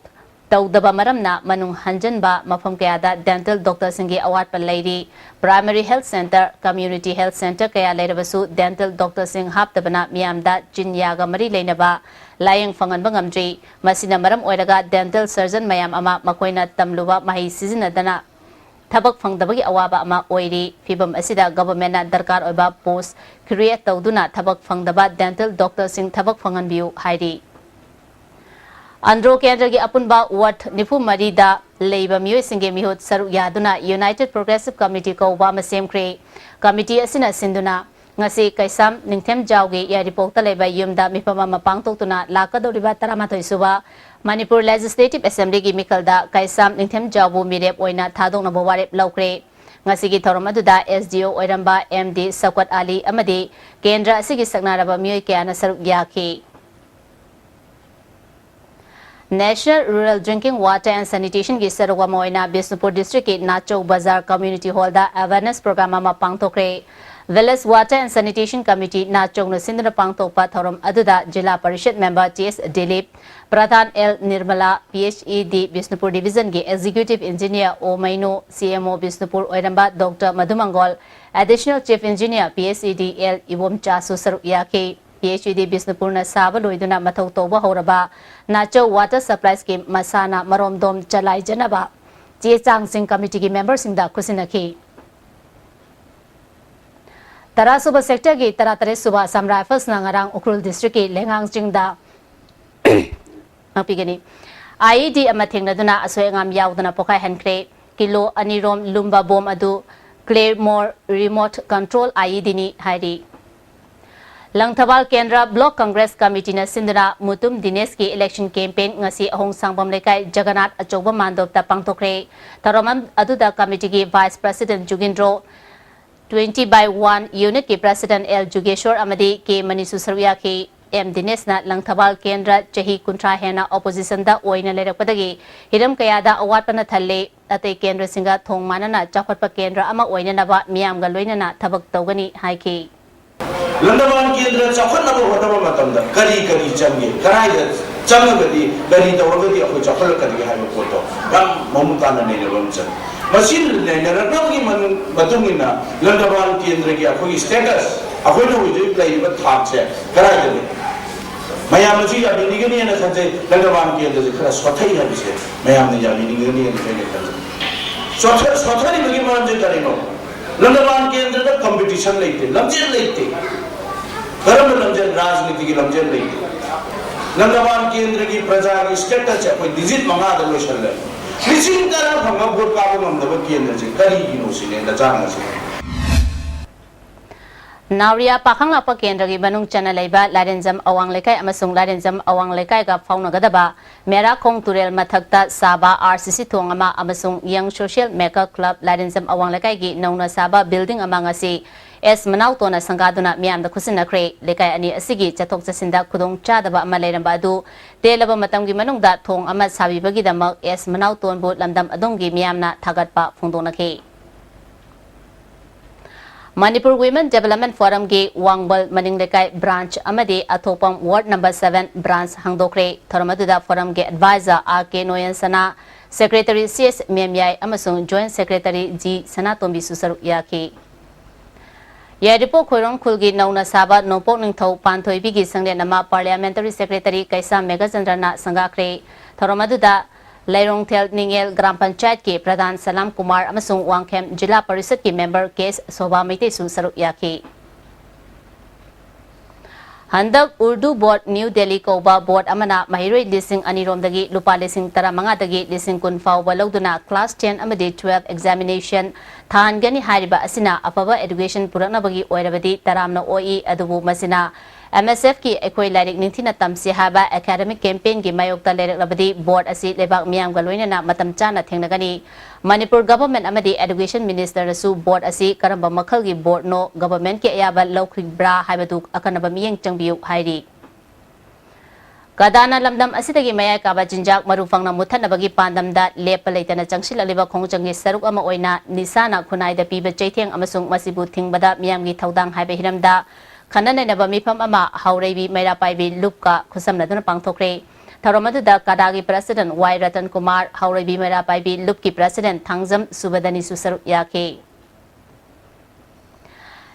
ꯇꯧꯗꯕ ꯃꯔꯝꯅ ꯃꯅꯨꯡ ꯍꯟꯖꯤꯟꯕ ꯃꯐꯝ ꯀꯌꯥꯗ dental doctorꯁꯤꯡꯒꯤ ꯑꯋꯥꯠꯄ ꯂꯩꯔꯤ꯫ Primary health centre, community health centre ꯀꯌꯥ ꯂꯩꯔꯕꯁꯨ dental doctorꯁꯤꯡ ꯍꯥꯞꯇꯕꯅ ꯃꯤꯌꯥꯝꯗ ꯆꯤꯟꯌꯥꯒ ꯃꯔꯤ ꯂꯩꯅꯕ ꯂꯥꯌꯦꯡ ꯐꯪꯍꯟꯕ ꯉꯝꯗ꯭ꯔꯤ꯫ ꯃꯁꯤꯅ ꯃꯔꯝ ꯑꯣꯏꯔꯒ dental surgeon ꯃꯌꯥꯝ ꯑꯃ ꯃꯈꯣꯏꯅ ꯇꯝꯂꯨꯕ ꯃꯍꯩ ꯁꯤꯖꯤꯟꯅꯗꯅ ꯊꯕꯛ ꯐꯪꯗꯕꯒꯤ ꯑꯋꯥꯕ ꯑꯃ ꯑꯣꯏꯔꯤ꯫ ꯐꯤꯚꯝ ꯑꯁꯤꯗ governmentꯅ ꯗꯔꯀꯥꯔ ꯑꯣꯏꯕ post create ꯇꯧꯗꯨꯅ ꯊꯕꯛ ꯐꯪꯗꯕ dental doctorꯁꯤꯡ ꯊꯕꯛ ꯐꯪꯍꯟꯕꯤꯌꯨ ꯍꯥꯏꯔꯤ꯫ ꯑꯟꯗ꯭ꯔꯣ ꯀꯦꯟꯗ꯭ꯔꯒꯤ ꯑꯄꯨꯟꯕ ward ꯅꯤꯐꯨ ꯃꯔꯤꯗ ꯂꯩꯕ ꯃꯤꯑꯣꯏꯁꯤꯡꯒꯤ ꯃꯤꯍꯨꯠ ꯁꯔꯨꯛ ꯌꯥꯗꯨꯅ United Progressive Committee ꯀꯧꯕ ꯑꯃ ꯁꯦꯝꯈ꯭ꯔꯦ꯫ Committee ꯑꯁꯤꯅ ꯁꯤꯟꯗꯨꯅ ꯉꯁꯤ ꯀꯩꯁꯥꯝ ꯅꯤꯡꯊꯦꯝꯖꯥꯎꯒꯤ ꯌꯥꯏꯔꯤꯄꯣꯛꯇ ꯂꯩꯕ ꯌꯨꯝꯗ ꯃꯤꯐꯝ ꯑꯃ ꯄꯥꯡꯊꯣꯛꯇꯨꯅ ꯂꯥꯛꯀꯗꯧꯔꯤꯕ ꯇꯔꯥꯃꯥꯊꯣꯏ ꯁꯨꯕ ꯃꯅꯤꯄꯨꯔ Legislative Assemblyꯒꯤ ꯃꯤꯈꯜꯗ ꯀꯩꯁꯥꯝ ꯅꯤꯡꯊꯦꯝꯖꯥꯎꯕꯨ ꯃꯤꯔꯦꯞ ꯑꯣꯏꯅ ꯊꯥꯗꯣꯛꯅꯕ ꯋꯥꯔꯦꯞ ꯂꯧꯈ꯭ꯔꯦ꯫ ꯉꯁꯤꯒꯤ ꯊꯧꯔꯝ ꯑꯗꯨꯗ S D O ꯑꯣꯏꯔꯝꯕ M D ꯁꯧꯀꯠ ꯑꯂꯤ ꯑꯃꯗꯤ ꯀꯦꯟꯗ꯭ꯔ ꯑꯁꯤꯒꯤ ꯁꯛꯅꯥꯏꯔꯕ ꯃꯤꯑꯣꯏ ꯀꯌꯥꯅ ꯁꯔꯨꯛ ꯌꯥꯈꯤ꯫ National Rural Drinking Water and Sanitationꯒꯤ ꯁꯔꯨꯛ ꯑꯃ ꯑꯣꯏꯅ ꯕꯤꯁꯅꯨꯄꯨꯔ districtꯀꯤ ꯅꯥꯆꯧ ꯕꯖꯥꯔ community hallꯗ awareness program ꯑꯃ ꯄꯥꯡꯊꯣꯛꯈ꯭ꯔꯦ꯫ Village Water and Sanitation Committee ꯅꯥꯆꯧꯅ ꯁꯤꯟꯗꯨꯅ ꯄꯥꯡꯊꯣꯛꯄ ꯊꯧꯔꯝ ꯑꯗꯨꯗ ꯖꯤꯂꯥ ꯄꯔꯤꯁꯠ member T S ꯗꯤꯂꯤꯞ, ꯄ꯭ꯔꯙꯥꯟ L Nirmala, P H E D Bishnupur divisionꯒꯤ executive engineer ꯑꯣ ꯃꯩꯅꯨ, C M O ꯕꯤꯁꯅꯨꯄꯨꯔ ꯑꯣꯏꯔꯝꯕ Doctor Madhumangol, additional chief engineer P H E D L ꯏꯕꯣꯝꯆꯥꯁꯨ ꯁꯔꯨꯛ ꯌꯥꯈꯤ꯫ P H E D ꯕꯤꯁꯅꯨꯄꯨꯔꯅ ꯁꯥꯕ ꯂꯣꯏꯗꯨꯅ ꯃꯊꯧ ꯇꯧꯕ ꯍꯧꯔꯕ ꯅꯥꯆꯧ water supplyꯁꯀꯤ ꯃꯁꯥꯅ ꯃꯔꯣꯝꯗꯣꯝ ꯆꯂꯥꯏꯖꯅꯕ ꯆꯦ ꯆꯥꯡꯁꯤꯡ committeeꯒꯤ memberꯁꯤꯡꯗ ꯈꯨꯠꯁꯤꯟꯅꯈꯤ꯫ ꯇꯔꯥꯁꯨꯕ sectorꯒꯤ ꯇꯔꯥꯇꯔꯦꯠꯁꯨꯕ Assam Riflesꯅ ꯉꯔꯥꯡ ꯎꯈ꯭ꯔꯨꯜ districtꯀꯤ ꯂꯩꯉꯥꯡ ꯆꯤꯡꯗ ꯉꯥꯛꯄꯤꯒꯅꯤ꯫ I E D ꯑꯃ ꯊꯦꯡꯅꯗꯨꯅ ꯑꯁꯣꯏ ꯑꯉꯥꯝ ꯌꯥꯎꯗꯅ ꯄꯣꯈꯥꯏꯍꯟꯈ꯭ꯔꯦ꯫ Kilo ꯑꯅꯤ ꯔꯣꯝ ꯂꯨꯝꯕ bomb ꯑꯗꯨ Claymore remote control I E Dꯅꯤ ꯍꯥꯏꯔꯤ꯫ ꯂꯪꯊꯕꯥꯜ ꯀꯦꯟꯗ꯭ꯔ Block Congress Committeeꯅ ꯁꯤꯟꯗꯨꯅ ꯃꯨꯇꯨꯝ ꯗꯤꯅꯦꯁꯀꯤ election campaign ꯉꯁꯤ ꯑꯍꯣꯡ ꯁꯥꯡꯕꯝ ꯂꯩꯀꯥꯏ ꯖꯒꯅꯥꯊ ꯑꯆꯧꯕ ꯃꯥꯟꯗꯣꯞꯇ ꯄꯥꯡꯊꯣꯛꯈ꯭ꯔꯦ꯫ ꯊꯧꯔꯝ ꯑꯗꯨꯗ committeeꯒꯤ vice president ꯖꯨꯒꯤꯟꯗ꯭ꯔꯣ, Twenty by one unitꯀꯤ president L Jugeshor ꯑꯃꯗꯤ K ꯃꯅꯤꯁꯨ ꯁꯔꯨꯛ ꯌꯥꯈꯤ꯫ M ꯗꯤꯅꯦꯁꯅ ꯂꯪꯊꯕꯥꯜ ꯀꯦꯟꯗ꯭ꯔ ꯆꯍꯤ ꯀꯨꯟꯊ꯭ꯔꯥ ꯍꯦꯟꯅ oppositionꯗ ꯑꯣꯏꯅ ꯂꯩꯔꯛꯄꯗꯒꯤ ꯍꯤꯔꯝ ꯀꯌꯥꯗ ꯑꯋꯥꯠꯄꯅ ꯊꯜꯂꯤ꯫ ꯑꯇꯩ ꯀꯦꯟꯗ꯭ꯔꯁꯤꯡꯒ ꯊꯣꯡ ꯃꯥꯟꯅꯅ ꯆꯥꯎꯈꯠꯄ ꯀꯦꯟꯗ꯭ꯔ ꯑꯃ ꯑꯣꯏꯅꯅꯕ ꯃꯤꯌꯥꯝꯒ ꯂꯣꯏꯅꯅ ꯊꯕꯛ ꯇꯧꯒꯅꯤ ꯍꯥꯏꯈꯤ꯫ ꯂꯪꯊꯕꯥꯜ ꯀꯦꯟꯗ꯭ꯔ ꯆꯥꯎꯈꯠꯅꯕ ꯍꯣꯠꯅꯕ ꯃꯇꯝꯗ ꯀꯔꯤ ꯀꯔꯤ ꯆꯪꯒꯦ, ꯀꯗꯥꯏꯗ ꯆꯪꯉꯒꯗꯤ, ꯀꯔꯤ ꯇꯧꯔꯒꯗꯤ ꯑꯩꯈꯣꯏ ꯆꯥꯎꯈꯠꯂꯛꯀꯗꯒꯦ ꯍꯥꯏꯕ ꯄꯣꯠꯇꯣ ꯌꯥꯝ ꯃꯃꯨꯠ ꯇꯥꯅ ꯅꯩꯅꯕ ꯑꯃ ꯆꯪꯉꯤ꯫ ꯃꯁꯤ ꯅꯩꯅꯔꯛꯅꯕꯒꯤ ꯃꯅꯨꯡ-, ꯃꯇꯨꯡ ꯏꯟꯅ ꯂꯪꯊꯕꯥꯜ ꯀꯦꯟꯗ꯭ꯔꯒꯤ ꯑꯩꯈꯣꯏꯒꯤ status, ꯑꯩꯈꯣꯏꯅ ꯍꯧꯖꯤꯛ ꯂꯩꯔꯤꯕ ꯊꯥꯛꯁꯦ ꯀꯗꯥꯏꯗ ꯂꯩ? ꯃꯌꯥꯝꯅꯁꯨ ꯌꯥꯕꯤꯅꯤꯡꯒꯅꯤꯅ ꯈꯟꯖꯩ꯫ ꯂꯪꯊꯕꯥꯜ ꯀꯦꯟꯗ꯭ꯔꯁꯦ ꯈꯔ ꯁꯣꯊꯩ ꯍꯥꯏꯕꯁꯦ ꯃꯌꯥꯝꯅ ꯌꯥꯕꯤꯅꯤꯡꯒꯅꯤꯅ ꯑꯩꯅ ꯈꯟꯖꯩ꯫ ꯁꯣꯊ-, ꯁꯣꯊꯔꯤꯕꯒꯤ ꯃꯔꯝꯁꯦ ꯀꯔꯤꯅꯣ? ꯂꯪꯊꯕꯥꯜ ꯀꯦꯟꯗ꯭ꯔꯗ competition ꯂꯩꯇꯦ, ꯂꯝꯖꯦꯜ ꯂꯩꯇꯦ꯫ ꯀꯔꯝꯕ ꯂꯝꯖꯦꯜ? ꯔꯥꯖꯅꯤꯇꯤꯒꯤ ꯂꯝꯖꯦꯜ ꯂꯩꯇꯦ꯫ ꯂꯪꯊꯕꯥꯜ ꯀꯦꯟꯗ꯭ꯔꯒꯤ ꯄ꯭ꯔꯖꯥꯒꯤ statusꯁꯦ ꯑꯩꯈꯣꯏ digit ꯃꯉꯥꯗ ꯂꯣꯏꯁꯜꯂꯦ꯫ ꯂꯤꯁꯤꯡ ꯇꯔꯥ ꯐꯪꯉ vote ꯀꯥꯕ ꯉꯝꯗꯕ ꯀꯦꯟꯗ꯭ꯔꯁꯦ ꯀꯔꯤꯒꯤꯅꯣ ꯁꯤꯅꯦ ꯂꯆꯥꯡ ꯑꯁꯤ꯫ ꯅꯥꯎꯔꯤꯌꯥ ꯄꯥꯈꯪꯂꯥꯛꯄ ꯀꯦꯟꯗ꯭ꯔꯒꯤ ꯃꯅꯨꯡ ꯆꯟꯅ ꯂꯩꯕ ꯂꯥꯏꯔꯦꯟꯖꯝ ꯑꯋꯥꯡ ꯂꯩꯀꯥꯏ ꯑꯃꯁꯨꯡ ꯂꯥꯏꯔꯦꯟꯖꯝ ꯑꯋꯥꯡ ꯂꯩꯀꯥꯏꯒ ꯐꯥꯎꯅꯒꯗꯕ ꯃꯦꯔꯥꯈꯣꯡ ꯇꯨꯔꯦꯜ ꯃꯊꯛꯇ ꯁꯥꯕ R C C ꯊꯣꯡ ꯑꯃ ꯑꯃꯁꯨꯡ Young Social Maker Club ꯂꯥꯏꯔꯦꯟꯖꯝ ꯑꯋꯥꯡ ꯂꯩꯀꯥꯏꯒꯤ ꯅꯧꯅ ꯁꯥꯕ building ꯑꯃ ꯉꯁꯤ S ꯃꯅꯥꯎꯇꯣꯟꯅ ꯁꯪꯒꯥꯗꯨꯅ ꯃꯤꯌꯥꯝꯗ ꯈꯨꯠꯁꯤꯟꯅꯈ꯭ꯔꯦ꯫ ꯂꯩꯀꯥꯏ ꯑꯅꯤ ꯑꯁꯤꯒꯤ ꯆꯠꯊꯣꯛ ꯆꯠꯁꯤꯟꯗ ꯈꯨꯗꯣꯡ ꯆꯥꯗꯕ ꯑꯃ ꯂꯩꯔꯝꯕ ꯑꯗꯨ ꯇꯦꯜꯂꯕ ꯃꯇꯝꯒꯤ ꯃꯅꯨꯡꯗ ꯊꯣꯡ ꯑꯃ ꯁꯥꯕꯤꯕꯒꯤꯗꯃꯛ S ꯃꯅꯥꯎꯇꯣꯟꯕꯨ ꯂꯝꯗꯝ ꯑꯗꯣꯝꯒꯤ ꯃꯤꯌꯥꯝꯅ ꯊꯥꯒꯠꯄ ꯐꯣꯡꯗꯣꯛꯅꯈꯤ꯫ ꯃꯅꯤꯄꯨꯔ Women Development Forumꯒꯤ ꯋꯥꯡꯕꯜ ꯃꯅꯤꯡ ꯂꯩꯀꯥꯏ branch ꯑꯃꯗꯤ ꯑꯊꯣꯛꯄꯝ ward number seven branch ꯍꯥꯡꯗꯣꯛꯈ꯭ꯔꯦ꯫ ꯊꯧꯔꯝ ꯑꯗꯨꯗ forumꯒꯤ advisor R K ꯅꯣꯌꯟ ꯁꯅꯥ, secretary C S ꯃꯦꯝꯌꯥꯏ ꯑꯃꯁꯨꯡ joint secretary G ꯁꯅꯥꯇꯣꯝꯕꯤꯁꯨ ꯁꯔꯨꯛ ꯌꯥꯈꯤ꯫ ꯌꯥꯏꯔꯤꯄꯣꯛ ꯈꯣꯏꯔꯣꯡ ꯈꯨꯜꯒꯤ ꯅꯧꯅ ꯁꯥꯕ ꯅꯣꯡꯄꯣꯛ ꯅꯤꯡꯊꯧ ꯄꯥꯟꯊꯣꯏꯕꯤꯒꯤ ꯁꯪꯂꯦꯟ ꯑꯃ parliamentary secretary ꯀꯩꯁꯥꯝ ꯃꯦꯘꯆꯟꯗ꯭ꯔꯅ ꯁꯪꯒꯥꯈ꯭ꯔꯦ꯫ ꯊꯧꯔꯝ ꯑꯗꯨꯗ ꯂꯩꯔꯣꯡꯊꯦꯜ ꯅꯤꯡꯉꯦꯜ ꯒ꯭ꯔꯥꯝ ꯄꯟꯆꯥꯌꯠꯀꯤ ꯄ꯭ꯔꯙꯥꯟ ꯁꯂꯥꯝ ꯀꯨꯃꯥꯔ ꯑꯃꯁꯨꯡ ꯋꯥꯡꯈꯦꯝ ꯖꯤꯂꯥ ꯄꯔꯤꯁꯗꯀꯤ member K ꯁꯣꯚꯥ ꯃꯩꯇꯩꯁꯨ ꯁꯔꯨꯛ ꯌꯥꯈꯤ꯫ ꯍꯟꯗꯛ ꯎꯔꯗꯨ ꯕꯣꯔꯗ ꯅ꯭ꯌꯨ ꯗꯦꯜꯂꯤ ꯀꯧꯕ ꯕꯣꯔꯗ ꯑꯃꯅ ꯃꯍꯩꯔꯣꯏ ꯂꯤꯁꯤꯡ ꯑꯅꯤ ꯔꯣꯝꯗꯒꯤ ꯂꯨꯄꯥ ꯂꯤꯁꯤꯡ ꯇꯔꯥꯃꯉꯥꯗꯒꯤ ꯂꯤꯁꯤꯡ ꯀꯨꯟ ꯐꯥꯎꯕ ꯂꯧꯗꯨꯅ class ten ꯑꯃꯗꯤ twelve examination ꯊꯥꯍꯟꯒꯅꯤ ꯍꯥꯏꯔꯤꯕ ꯑꯁꯤꯅ ꯑꯐꯕ education ꯄꯨꯔꯛꯅꯕꯒꯤ ꯑꯣꯏꯔꯕꯗꯤ ꯇꯔꯥꯝꯅ ꯑꯣꯛꯏ, ꯑꯗꯨꯕꯨ ꯃꯁꯤꯅ ꯑꯦꯝ ꯑꯦꯁ ꯑꯦꯐꯀꯤ ꯑꯩꯈꯣꯏ ꯂꯥꯏꯔꯤꯛ ꯅꯤꯡꯊꯤꯅ ꯇꯝꯁꯤ ꯍꯥꯏꯕ academic campaignꯒꯤ ꯃꯥꯌꯣꯛꯇ ꯂꯩꯔꯛꯂꯕꯗꯤ board ꯑꯁꯤ ꯂꯩꯕꯥꯛ ꯃꯤꯌꯥꯝꯒ ꯂꯣꯏꯅꯅ ꯃꯇꯝ ꯆꯥꯅ ꯊꯦꯡꯅꯒꯅꯤ꯫ ꯃꯅꯤꯄꯨꯔ government ꯑꯃꯗꯤ education ministerꯅꯁꯨ board ꯑꯁꯤ ꯀꯔꯝꯕ ꯃꯈꯜꯒꯤ boardꯅꯣ, governmentꯀꯤ ꯑꯌꯥꯕ ꯂꯧꯈꯤꯕ꯭ꯔꯥ ꯍꯥꯏꯕꯗꯨ ꯑꯈꯟꯅꯕ ꯃꯤꯠꯌꯦꯡ ꯆꯪꯕꯤꯌꯨ ꯍꯥꯏꯔꯤ꯫ ꯀꯗꯥꯅ ꯂꯝꯗꯝ ꯑꯁꯤꯗꯒꯤ ꯃꯌꯥꯏ ꯀꯥꯕ ꯆꯤꯟꯖꯥꯛ ꯃꯔꯨ ꯐꯪꯅ ꯃꯨꯠꯊꯠꯅꯕꯒꯤ ꯄꯥꯟꯗꯝꯗ ꯂꯦꯞꯄ ꯂꯩꯇꯅ ꯆꯪꯁꯤꯜꯂꯛꯂꯤꯕ ꯈꯣꯡꯖꯪꯒꯤ ꯁꯔꯨꯛ ꯑꯃ ꯑꯣꯏꯅ ꯅꯤꯁꯥꯅ ꯈꯨꯟꯅꯥꯏꯗ ꯄꯤꯕ ꯆꯩꯊꯦꯡ ꯑꯃꯁꯨꯡ ꯃꯁꯤꯕꯨ ꯊꯤꯡꯕꯗ ꯃꯤꯌꯥꯝꯒꯤ ꯊꯧꯗꯥꯡ ꯍꯥꯏꯕ ꯍꯤꯔꯝꯗ ꯈꯟꯅ ꯅꯩꯅꯕ ꯃꯤꯐꯝ ꯑꯃ ꯍꯥꯎꯔꯩꯕꯤ ꯃꯩꯔꯥ ꯄꯥꯏꯕꯤ ꯂꯨꯞꯀ ꯈꯨꯠꯁꯝꯅꯗꯨꯅ ꯄꯥꯡꯊꯣꯛꯈ꯭ꯔꯦ꯫ ꯊꯧꯔꯝ ꯑꯗꯨꯗ ꯀꯗꯥꯒꯤ president ꯋꯥꯏ ꯔꯇꯟ ꯀꯨꯃꯥꯔ, ꯍꯥꯎꯔꯩꯕꯤ ꯃꯩꯔꯥ ꯄꯥꯏꯕꯤ ꯂꯨꯞꯀꯤ president ꯊꯥꯡꯖꯝ ꯁꯨꯕꯗꯅꯤꯁꯨ ꯁꯔꯨꯛ ꯌꯥꯈꯤ꯫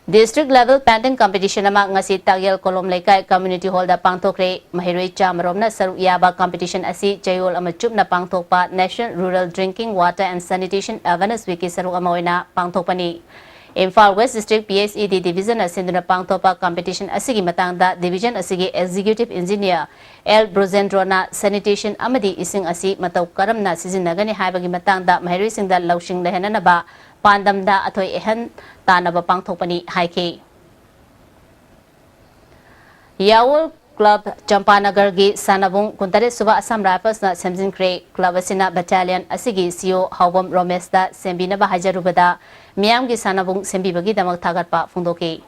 District level painting competition ꯑꯃ ꯉꯁꯤ ꯇꯥꯛꯌꯦꯜ ꯀꯣꯂꯣꯝ ꯂꯩꯀꯥꯏ community hallꯗ ꯄꯥꯡꯊꯣꯛꯈ꯭ꯔꯦ꯫ ꯃꯍꯩꯔꯣꯏ ꯆꯥꯃꯔꯣꯝꯅ ꯁꯔꯨꯛ ꯌꯥꯕ competition ꯑꯁꯤ ꯆꯌꯣꯜ ꯑꯃ ꯆꯨꯞꯅ ꯄꯥꯡꯊꯣꯛꯄ National Rural Drinking Water and Sanitation Awareness Weekꯀꯤ ꯁꯔꯨꯛ ꯑꯃ ꯑꯣꯏꯅ ꯄꯥꯡꯊꯣꯛꯄꯅꯤ꯫ Imphal West District P H E D Divisionꯅ ꯁꯤꯟꯗꯨꯅ ꯄꯥꯡꯊꯣꯛꯄ competition ꯑꯁꯤꯒꯤ ꯃꯇꯥꯡꯗ division ꯑꯁꯤꯒꯤ executive engineer L ꯕ꯭ꯔꯣꯖꯦꯟꯗ꯭ꯔꯣꯅ sanitation ꯑꯃꯗꯤ ꯏꯁꯤꯡ ꯑꯁꯤ ꯃꯇꯧ ꯀꯔꯝꯅ ꯁꯤꯖꯤꯟꯅꯒꯅꯤ ꯍꯥꯏꯕꯒꯤ ꯃꯇꯥꯡꯗ ꯃꯍꯩꯔꯣꯏꯁꯤꯡꯗ ꯂꯧꯁꯤꯡ ꯂꯩꯍꯟꯅꯅꯕ ꯄꯥꯟꯗꯝꯗ ꯑꯊꯣꯏ ꯑꯍꯦꯟ ꯇꯥꯟꯅꯕ ꯄꯥꯡꯊꯣꯛꯄꯅꯤ ꯍꯥꯏꯈꯤ꯫ ꯌꯥꯋꯣꯜ club ꯆꯝꯄꯥꯅꯒꯔꯒꯤ ꯁꯥꯟꯅꯕꯨꯡ ꯀꯨꯟꯇꯔꯦꯠ ꯁꯨꯕ Assam Riflesꯅ ꯁꯦꯝꯖꯤꯟꯈ꯭ꯔꯦ꯫ Club ꯑꯁꯤꯅ battalion ꯑꯁꯤꯒꯤ C E O ꯍꯥꯎꯕꯝ ꯔꯣꯃꯦꯁꯇ ꯁꯦꯝꯕꯤꯅꯕ ꯍꯥꯏꯖꯔꯨꯕꯗ ꯃꯤꯌꯥꯝꯒꯤ ꯁꯥꯟꯅꯕꯨꯡ ꯁꯦꯝꯕꯤꯕꯒꯤꯗꯃꯛ ꯊꯥꯒꯠꯄ ꯐꯣꯡꯗꯣꯛꯈꯤ꯫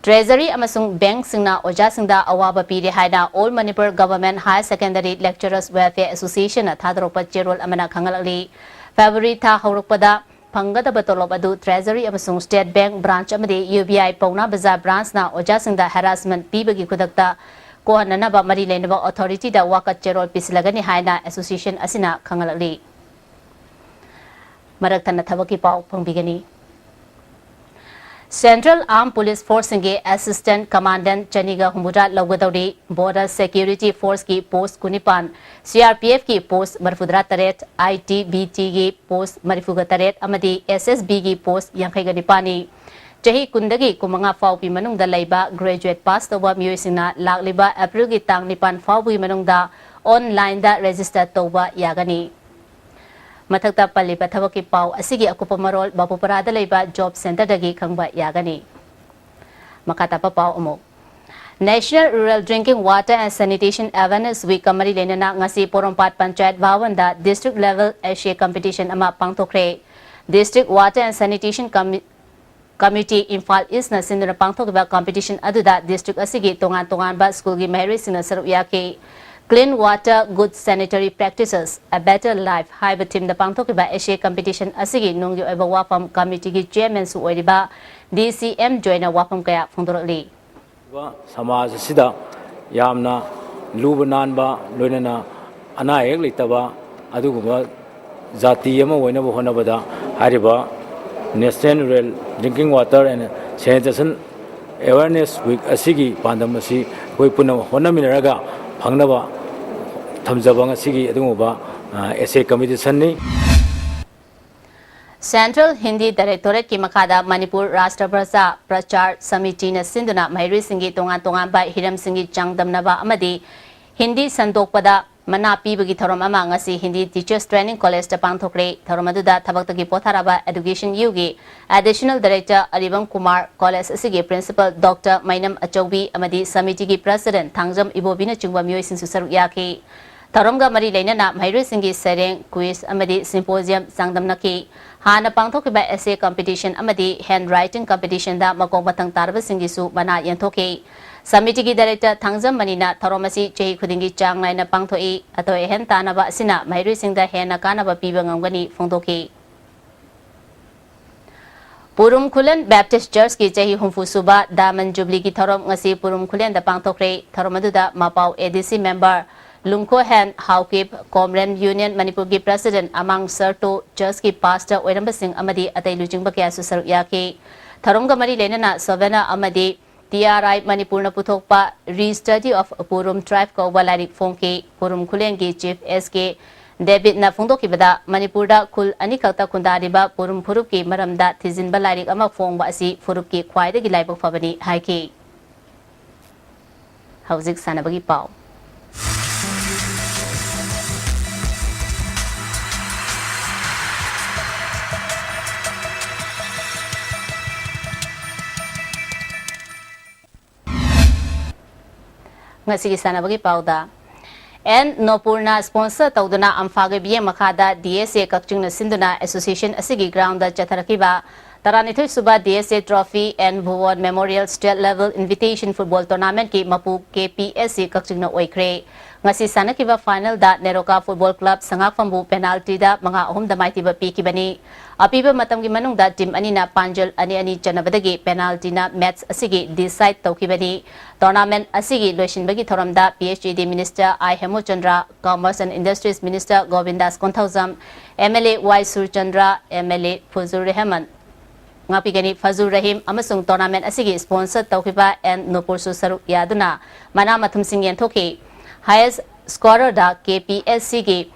Treasury ꯑꯃꯁꯨꯡ bankꯁꯤꯡꯅ ꯑꯣꯖꯥꯁꯤꯡꯗ ꯑꯋꯥꯕ ꯄꯤꯔꯦ ꯍꯥꯏꯅ All Manipur Government Higher Secondary Lecturers Welfare Associationꯅ ꯊꯥꯗꯣꯔꯛꯄ ꯆꯦꯔꯣꯜ ꯑꯃꯅ ꯈꯪꯍꯜꯂꯛꯂꯤ꯫ February ꯊꯥ ꯍꯧꯔꯛꯄꯗ ꯐꯪꯒꯗꯕ ꯇꯣꯂꯣꯞ ꯑꯗꯨ Treasury ꯑꯃꯁꯨꯡ State Bank branch ꯑꯃꯗꯤ U B I ꯄꯧꯅꯥ ꯕꯖꯥꯔ branchꯅ ꯑꯣꯖꯥꯁꯤꯡꯗ harassment ꯄꯤꯕꯒꯤ ꯈꯨꯗꯛꯇ ꯀꯣꯛꯍꯟꯅꯅꯕ ꯃꯔꯤ ꯂꯩꯅꯕ authorityꯗ ꯋꯥꯀꯠ ꯆꯦꯔꯣꯜ ꯄꯤꯁꯤꯜꯂꯒꯅꯤ ꯍꯥꯏꯅ association ꯑꯁꯤꯅ ꯈꯪꯍꯜꯂꯛꯂꯤ꯫ ꯃꯔꯛ ꯊꯠꯅ ꯊꯕꯛꯀꯤ ꯄꯥꯎ ꯐꯪꯕꯤꯒꯅꯤ꯫ Central Armed Police Forceꯁꯤꯡꯒꯤ Assistant Commandant ꯆꯅꯤꯒ ꯍꯨꯝꯐꯨꯇꯔꯥ ꯂꯧꯒꯗꯧꯔꯤ꯫ Border Security Forceꯀꯤ post ꯀꯨꯟꯅꯤꯄꯥꯟ, C R P Fꯀꯤ post ꯃꯔꯤꯐꯨꯇꯔꯥ ꯇꯔꯦꯠ, I T B Tꯒꯤ post ꯃꯔꯤꯐꯨꯒ ꯇꯔꯦꯠ ꯑꯃꯗꯤ S S Bꯒꯤ post ꯌꯥꯡꯈꯩꯒ ꯅꯤꯄꯥꯟꯅꯤ꯫ ꯆꯍꯤ ꯀꯨꯟꯗꯒꯤ ꯀꯨꯟꯃꯉꯥ ꯐꯥꯎꯕꯒꯤ ꯃꯅꯨꯡꯗ ꯂꯩꯕ graduate pass ꯇꯧꯕ ꯃꯤꯑꯣꯏꯁꯤꯡꯅ ꯂꯥꯛꯂꯤꯕ Aprilꯒꯤ ꯇꯥꯡ ꯅꯤꯄꯥꯟ ꯐꯥꯎꯕꯒꯤ ꯃꯅꯨꯡꯗ onlineꯗ register ꯇꯧꯕ ꯌꯥꯒꯅꯤ꯫ ꯃꯊꯛꯇ ꯄꯜꯂꯤꯕ ꯊꯕꯛꯀꯤ ꯄꯥꯎ ꯑꯁꯤꯒꯤ ꯑꯀꯨꯞꯄ ꯃꯔꯣꯜ ꯕꯥꯕꯨꯄꯥꯔꯥꯗ ꯂꯩꯕ job centreꯗꯒꯤ ꯈꯪꯕ ꯌꯥꯒꯅꯤ꯫ ꯃꯈꯥ ꯇꯥꯕ ꯄꯥꯎ ꯑꯃꯨꯛ꯫ National Rural Drinking Water and Sanitation Awareness Week ꯀ ꯃꯔꯤ ꯂꯩꯅꯅ ꯉꯁꯤ ꯄꯣꯔꯣꯝꯄꯥꯠ panchayat ꯚꯥꯋꯟꯗ district level essay competition ꯑꯃ ꯄꯥꯡꯊꯣꯛꯈ꯭ꯔꯦ꯫ District Water and Sanitation Commi-, Committee, Imphal ꯏꯁꯅ ꯁꯤꯟꯗꯨꯅ ꯄꯥꯡꯊꯣꯛꯈꯤꯕ competition ꯑꯗꯨꯗ district ꯑꯁꯤꯒꯤ ꯇꯣꯉꯥꯟ ꯇꯣꯉꯥꯟꯕ ꯁ꯭ꯀꯨꯜꯒꯤ ꯃꯍꯩꯔꯣꯏꯁꯤꯡꯅ ꯁꯔꯨꯛ ꯌꯥꯈꯤ꯫ Clean Water, Good Sanitary Practices, A Better Life ꯍꯥꯏꯕ theme ꯗ ꯄꯥꯡꯊꯣꯛꯈꯤꯕ essay competition ꯑꯁꯤꯒꯤ ꯅꯨꯡꯒꯤ ꯑꯣꯏꯕ ꯋꯥꯐꯝ committee ꯒꯤ chairman ꯁꯨ ꯑꯣꯏꯔꯤꯕ ꯗꯤ ꯁꯤ ꯑꯦꯝ ꯖꯣꯏꯅ ꯋꯥꯐꯝ ꯀꯌꯥ ꯐꯣꯡꯗꯣꯔꯛꯂꯤ꯫ ꯁꯃꯥꯖ ꯑꯁꯤꯗ ꯌꯥꯝꯅ ꯂꯨꯕ ꯅꯥꯟꯕ, ꯂꯣꯏꯅꯅ ꯑꯅꯥ ꯑꯌꯦꯛ ꯂꯩꯇꯕ ꯑꯗꯨꯒꯨꯝꯕ ꯖꯥꯇꯤ ꯑꯃ ꯑꯣꯏꯅꯕ ꯍꯣꯠꯅꯕꯗ ꯍꯥꯏꯔꯤꯕ National Rural Drinking Water and Sanitation Awareness Week ꯑꯁꯤꯒꯤ ꯄꯥꯟꯗꯝ ꯑꯁꯤ ꯑꯩꯈꯣꯏ ꯄꯨꯟꯅ ꯍꯣꯠꯅꯃꯤꯟꯅꯔꯒ ꯐꯪꯅꯕ ꯊꯝꯖꯕ ꯉꯁꯤꯒꯤ ꯑꯗꯨꯒꯨꯝꯕ, ꯑ, essay competition ꯅꯤ꯫ Central Hindi Directorate ꯀꯤ ꯃꯈꯥꯗ ꯃꯅꯤꯄꯨꯔ ꯔꯥꯁꯇ꯭ꯔ ꯚꯥꯁꯥ ꯄ꯭ꯔꯆꯥꯔ ꯁꯃꯤꯇꯤꯅ ꯁꯤꯟꯗꯨꯅ ꯃꯍꯩꯔꯣꯏꯁꯤꯡꯒꯤ ꯇꯣꯉꯥꯟ ꯇꯣꯉꯥꯟꯕ ꯍꯤꯔꯝꯁꯤꯡꯒꯤ ꯆꯥꯡꯗꯝꯅꯕ ꯑꯃꯗꯤ ꯍꯤꯟꯗꯤ ꯁꯟꯗꯣꯛꯄꯗ ꯃꯅꯥ ꯄꯤꯕꯒꯤ ꯊꯧꯔꯝ ꯑꯃ ꯉꯁꯤ ꯍꯤꯟꯗꯤ Teachers Training College ꯇ ꯄꯥꯡꯊꯣꯛꯈ꯭ꯔꯦ꯫ ꯊꯧꯔꯝ ꯑꯗꯨꯗ ꯊꯕꯛꯇꯒꯤ ꯄꯣꯊꯥꯔꯕ Education U ꯒꯤ Additional Director ꯑꯔꯤꯕꯝ ꯀꯨꯃꯥꯔ, college ꯑꯁꯤꯒꯤ Principal Doctor ꯃꯩꯅꯝ ꯑꯆꯧꯕꯤ ꯑꯃꯗꯤ ꯁꯃꯤꯇꯤꯒꯤ President ꯊꯥꯡꯖꯝ ꯏꯕꯣꯕꯤꯅꯆꯤꯡꯕ ꯃꯤꯑꯣꯏꯁꯤꯡꯁꯨ ꯁꯔꯨꯛ ꯌꯥꯈꯤ꯫ ꯊꯧꯔꯝꯒ ꯃꯔꯤ ꯂꯩꯅꯅ ꯃꯍꯩꯔꯣꯏꯁꯤꯡꯒꯤ ꯁꯩꯔꯦꯡ, quiz ꯑꯃꯗꯤ symposium ꯆꯥꯡꯗꯝꯅꯈꯤ꯫ ꯍꯥꯟꯅ ꯄꯥꯡꯊꯣꯛꯈꯤꯕ essay competition ꯑꯃꯗꯤ handwriting competition ꯗ ꯃꯀꯣꯛ ꯃꯊꯪ ꯇꯥꯔꯕꯁꯤꯡꯒꯤꯁꯨ ꯃꯅꯥ ꯌꯦꯟꯊꯣꯛꯈꯤ꯫ ꯁꯃꯤꯇꯤꯒꯤ Director ꯊꯥꯡꯖꯝ ꯃꯅꯤꯅ ꯊꯧꯔꯝ ꯑꯁꯤ ꯆꯍꯤ ꯈꯨꯗꯤꯡꯒꯤ ꯆꯥꯡ ꯅꯥꯏꯅ ꯄꯥꯡꯊꯣꯛꯏ, ꯑꯇꯣꯏ ꯑꯍꯦꯟ ꯇꯥꯅꯕ ꯑꯁꯤꯅ ꯃꯍꯩꯔꯣꯏꯁꯤꯡꯗ ꯍꯦꯟꯅ ꯀꯥꯟꯅꯕ ꯄꯤꯕ ꯉꯝꯒꯅꯤ ꯐꯣꯡꯗꯣꯛꯈꯤ꯫ ꯄꯨꯔꯨꯝ ꯈꯨꯂꯦꯟ Baptist Church ꯀꯤ ꯆꯍꯤ ꯍꯨꯝꯐꯨ ꯁꯨꯕ Diamond Jubilee ꯒꯤ ꯊꯧꯔꯝ ꯉꯁꯤ ꯄꯨꯔꯨꯝ ꯈꯨꯂꯦꯟꯗ ꯄꯥꯡꯊꯣꯛꯈ꯭ꯔꯦ꯫ ꯊꯧꯔꯝ ꯑꯗꯨꯗ ꯃꯄꯥꯎ A D C member ꯂꯨꯝꯈꯣꯍꯦꯟ Haokip, Common Union ꯃꯅꯤꯄꯨꯔꯒꯤ President ꯑꯃꯥꯡ ꯁꯔꯇꯣ, church ꯀꯤ pastor ꯑꯣꯏꯔꯝꯕꯁꯤꯡ ꯑꯃꯗꯤ ꯑꯇꯩ ꯂꯨꯆꯤꯡꯕ ꯀꯌꯥꯁꯨ ꯁꯔꯨꯛ ꯌꯥꯈꯤ꯫ ꯊꯧꯔꯝꯒ ꯃꯔꯤ ꯂꯩꯅꯅ souvenir ꯑꯃꯗꯤ T R I ꯃꯅꯤꯄꯨꯔꯅ ꯄꯨꯊꯣꯛꯄ Re-Study of Purum Tribe ꯀꯧꯕ ꯂꯥꯏꯔꯤꯛ ꯐꯣꯡꯈꯤ꯫ ꯄꯨꯔꯨꯝ ꯈꯨꯂꯦꯟꯒꯤ Chief S K ꯗꯦꯕꯤꯠꯅ ꯐꯣꯡꯗꯣꯛꯈꯤꯕꯗ, ꯃꯅꯤꯄꯨꯔꯗ ꯈꯨꯜ ꯑꯅꯤꯈꯛꯇ ꯈꯨꯟꯗꯥꯔꯤꯕ ꯄꯨꯔꯨꯝ ꯐꯨꯔꯨꯞꯀꯤ ꯃꯔꯝꯗ ꯊꯤꯖꯤꯟꯕ ꯂꯥꯏꯔꯤꯛ ꯑꯃ ꯐꯣꯡꯕ ꯑꯁꯤ ꯐꯨꯔꯨꯞꯀꯤ ꯈ꯭ꯋꯥꯏꯗꯒꯤ ꯂꯥꯏꯕꯛ ꯐꯕꯅꯤ ꯍꯥꯏꯈꯤ꯫ ꯍꯧꯖꯤꯛ ꯁꯥꯟꯅꯕꯒꯤ ꯄꯥꯎ꯫ ꯉꯁꯤꯒꯤ ꯁꯥꯟꯅꯕꯒꯤ ꯄꯥꯎꯗ, ꯑꯦꯟ ꯅꯣꯄꯨꯔꯅ sponsor ꯇꯧꯗꯨꯅ ꯑꯝꯐꯥꯒꯤ ꯃꯤꯠꯌꯦꯡ ꯃꯈꯥꯗ ꯗꯤ ꯑꯦꯁ ꯑꯦ ꯀꯛꯆꯤꯡꯅ ꯁꯤꯟꯗꯨꯅ association ꯑꯁꯤꯒꯤ ground ꯗ ꯆꯠꯊꯔꯛꯈꯤꯕ ꯇꯔꯥꯅꯤꯊꯣꯏ ꯁꯨꯕ D S A trophy and Bhuvan Memorial State Level Invitation Football Tournament ꯀꯤ ꯃꯄꯨ ꯀꯦ ꯄꯤ ꯑꯦꯁ ꯁꯤ ꯀꯛꯆꯤꯡꯅ ꯑꯣꯏꯈ꯭ꯔꯦ꯫ ꯉꯁꯤ ꯁꯥꯟꯅꯈꯤꯕ final ꯗ ꯅꯦꯔꯣꯀꯥ Football Club ꯁꯉꯥꯛꯐꯝꯕꯨ penalty ꯗ ꯃꯉꯥ ꯑꯍꯨꯝꯗ ꯃꯥꯏꯊꯤꯕ ꯄꯤꯈꯤꯕꯅꯤ꯫ ꯑꯄꯤꯕ ꯃꯇꯝꯒꯤ ꯃꯅꯨꯡꯗ team ꯑꯅꯤꯅ ꯄꯥꯟꯖꯜ ꯑꯅꯤ ꯑꯅꯤ ꯆꯟꯅꯕꯗꯒꯤ penalty ꯅ match ꯑꯁꯤꯒꯤ decide ꯇꯧꯈꯤꯕꯅꯤ꯫ Tournament ꯑꯁꯤꯒꯤ ꯂꯣꯏꯁꯤꯟꯕꯒꯤ ꯊꯧꯔꯝꯗ P H E D Minister I ꯍꯦꯃꯨꯆꯟꯗ꯭ꯔ, Commerce and Industries Minister ꯒꯣꯕꯤꯟꯗꯥꯁ Konthoujam, M L A Y Surchandra, M L A ꯐꯨꯖꯨꯔ ꯔꯦꯍꯃꯟ, ꯉꯥꯛꯄꯤꯒꯅꯤ, ꯐꯖꯨꯔ Rahim ꯑꯃꯁꯨꯡ tournament ꯑꯁꯤꯒꯤ sponsor ꯇꯧꯈꯤꯕ ꯑꯦꯟ ꯅꯣꯄꯨꯔꯁꯨ ꯁꯔꯨꯛ ꯌꯥꯗꯨꯅ ꯃꯅꯥ ꯃꯊꯨꯝꯁꯤꯡ ꯌꯦꯟꯊꯣꯛꯈꯤ꯫ Highest scorer ꯗ ꯀꯦ ꯄꯤ ꯑꯦꯁ ꯁꯤ ꯒꯤ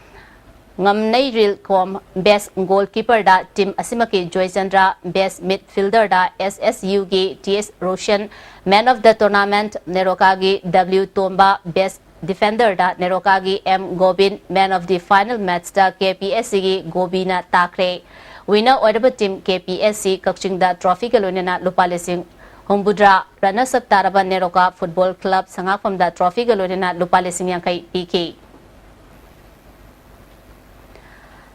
ꯉꯝꯅꯩꯔꯤꯜ ꯀꯣꯝ, best goalkeeper ꯗ team ꯑꯁꯤꯃꯛꯀꯤ ꯖꯣꯏꯆꯟꯗ꯭ꯔ, best midfielder ꯗ S S U ꯒꯤ T S Roshan, man of the tournament ꯅꯦꯔꯣꯀꯥꯒꯤ W Tomba, best defender the ꯅꯦꯔꯣꯀꯥꯒꯤ M Gobin, man of the final match ꯇ K P S C ꯒꯤ ꯒꯣꯕꯤꯅ ꯇꯥꯈ꯭ꯔꯦ꯫ Winner ꯑꯣꯏꯔꯕ team K P S C ꯀꯛꯆꯤꯡꯗ trophy ꯒ ꯂꯣꯏꯅꯅ ꯂꯨꯄꯥ ꯂꯤꯁꯤꯡ ꯍꯨꯝꯐꯨꯇꯔꯥ, runners up ꯇꯥꯔꯕ ꯅꯦꯔꯣꯀꯥ Football Club ꯁꯉꯥꯛꯐꯝꯗ trophy ꯒ ꯂꯣꯏꯅꯅ ꯂꯨꯄꯥ ꯂꯤꯁꯤꯡ ꯌꯥꯡꯈꯩ ꯄꯤꯈꯤ꯫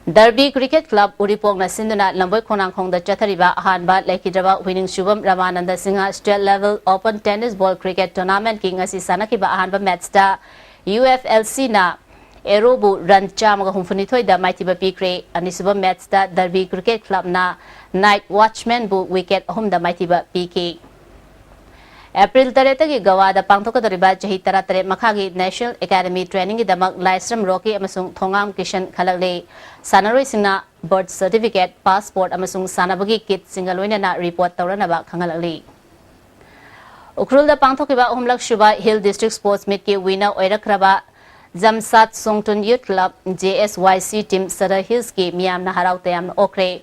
ꯗꯔꯕꯤ Cricket Club ꯎꯔꯤꯄꯣꯛꯅ ꯁꯤꯟꯗꯨꯅ ꯂꯝꯕꯣꯏ ꯈꯣꯡꯅꯥꯡꯈꯣꯡꯗ ꯆꯠꯊꯔꯤꯕ ꯑꯍꯥꯟꯕ ꯂꯩꯈꯤꯗ꯭ꯔꯕ ꯍꯨꯏꯅꯤꯡꯁꯨꯕꯝ ꯔꯃꯥꯅꯟꯗ Singh State Level Open Tennis Ball Cricket Tournament ꯀꯤ ꯉꯁꯤ ꯁꯥꯟꯅꯈꯤꯕ ꯑꯍꯥꯟꯕ match ꯇ U F L C ꯅ ꯑꯦꯔꯣꯕꯨ run ꯆꯥꯝꯃꯒ ꯍꯨꯝꯐꯨꯅꯤꯊꯣꯏꯗ ꯃꯥꯏꯊꯤꯕ ꯄꯤꯈ꯭ꯔꯦ꯫ ꯑꯅꯤꯁꯨꯕ match ꯇ ꯗꯔꯕꯤ Cricket Club ꯅ Night Watchman ꯕꯨ wicket ꯑꯍꯨꯝꯗ ꯃꯥꯏꯊꯤꯕ ꯄꯤꯈꯤ꯫ ꯑꯦꯄ꯭ꯔꯤꯜ ꯇꯔꯦꯠꯇꯒꯤ ꯒꯋꯥꯗ ꯄꯥꯡꯊꯣꯛꯀꯗꯧꯔꯤꯕ ꯆꯍꯤ ꯇꯔꯥꯇꯔꯦꯠ ꯃꯈꯥꯒꯤ National Academy Training ꯒꯤꯗꯃꯛ ꯂꯥꯏꯁ꯭ꯔꯝ ꯔꯣꯀꯤ ꯑꯃꯁꯨꯡ ꯊꯣꯉꯥꯝ ꯀꯤꯁꯟ ꯈꯜꯂꯛꯂꯤ꯫ ꯁꯥꯟꯅꯔꯣꯏꯁꯤꯡꯅ birth certificate, passport ꯑꯃꯁꯨꯡ ꯁꯥꯟꯅꯕꯒꯤ kit ꯁꯤꯡꯒ ꯂꯣꯏꯅꯅ report ꯇꯧꯔꯅꯕ ꯈꯪꯍꯜꯂꯛꯂꯤ꯫ ꯎꯈ꯭ꯔꯨꯜꯗ ꯄꯥꯡꯊꯣꯛꯈꯤꯕ ꯑꯍꯨꯝꯂꯛ ꯁꯨꯕ Hill District Sports Meet ꯀꯤ winner ꯑꯣꯏꯔꯛꯈ꯭ꯔꯕ ꯖꯝꯁꯥꯠ ꯁꯣꯡꯇꯨꯟ Youth Club, J S Y C team Sadar Hills ꯀꯤ ꯃꯤꯌꯥꯝꯅ ꯍꯔꯥꯎ ꯇꯌꯥꯝꯅ ꯑꯣꯛꯈ꯭ꯔꯦ꯫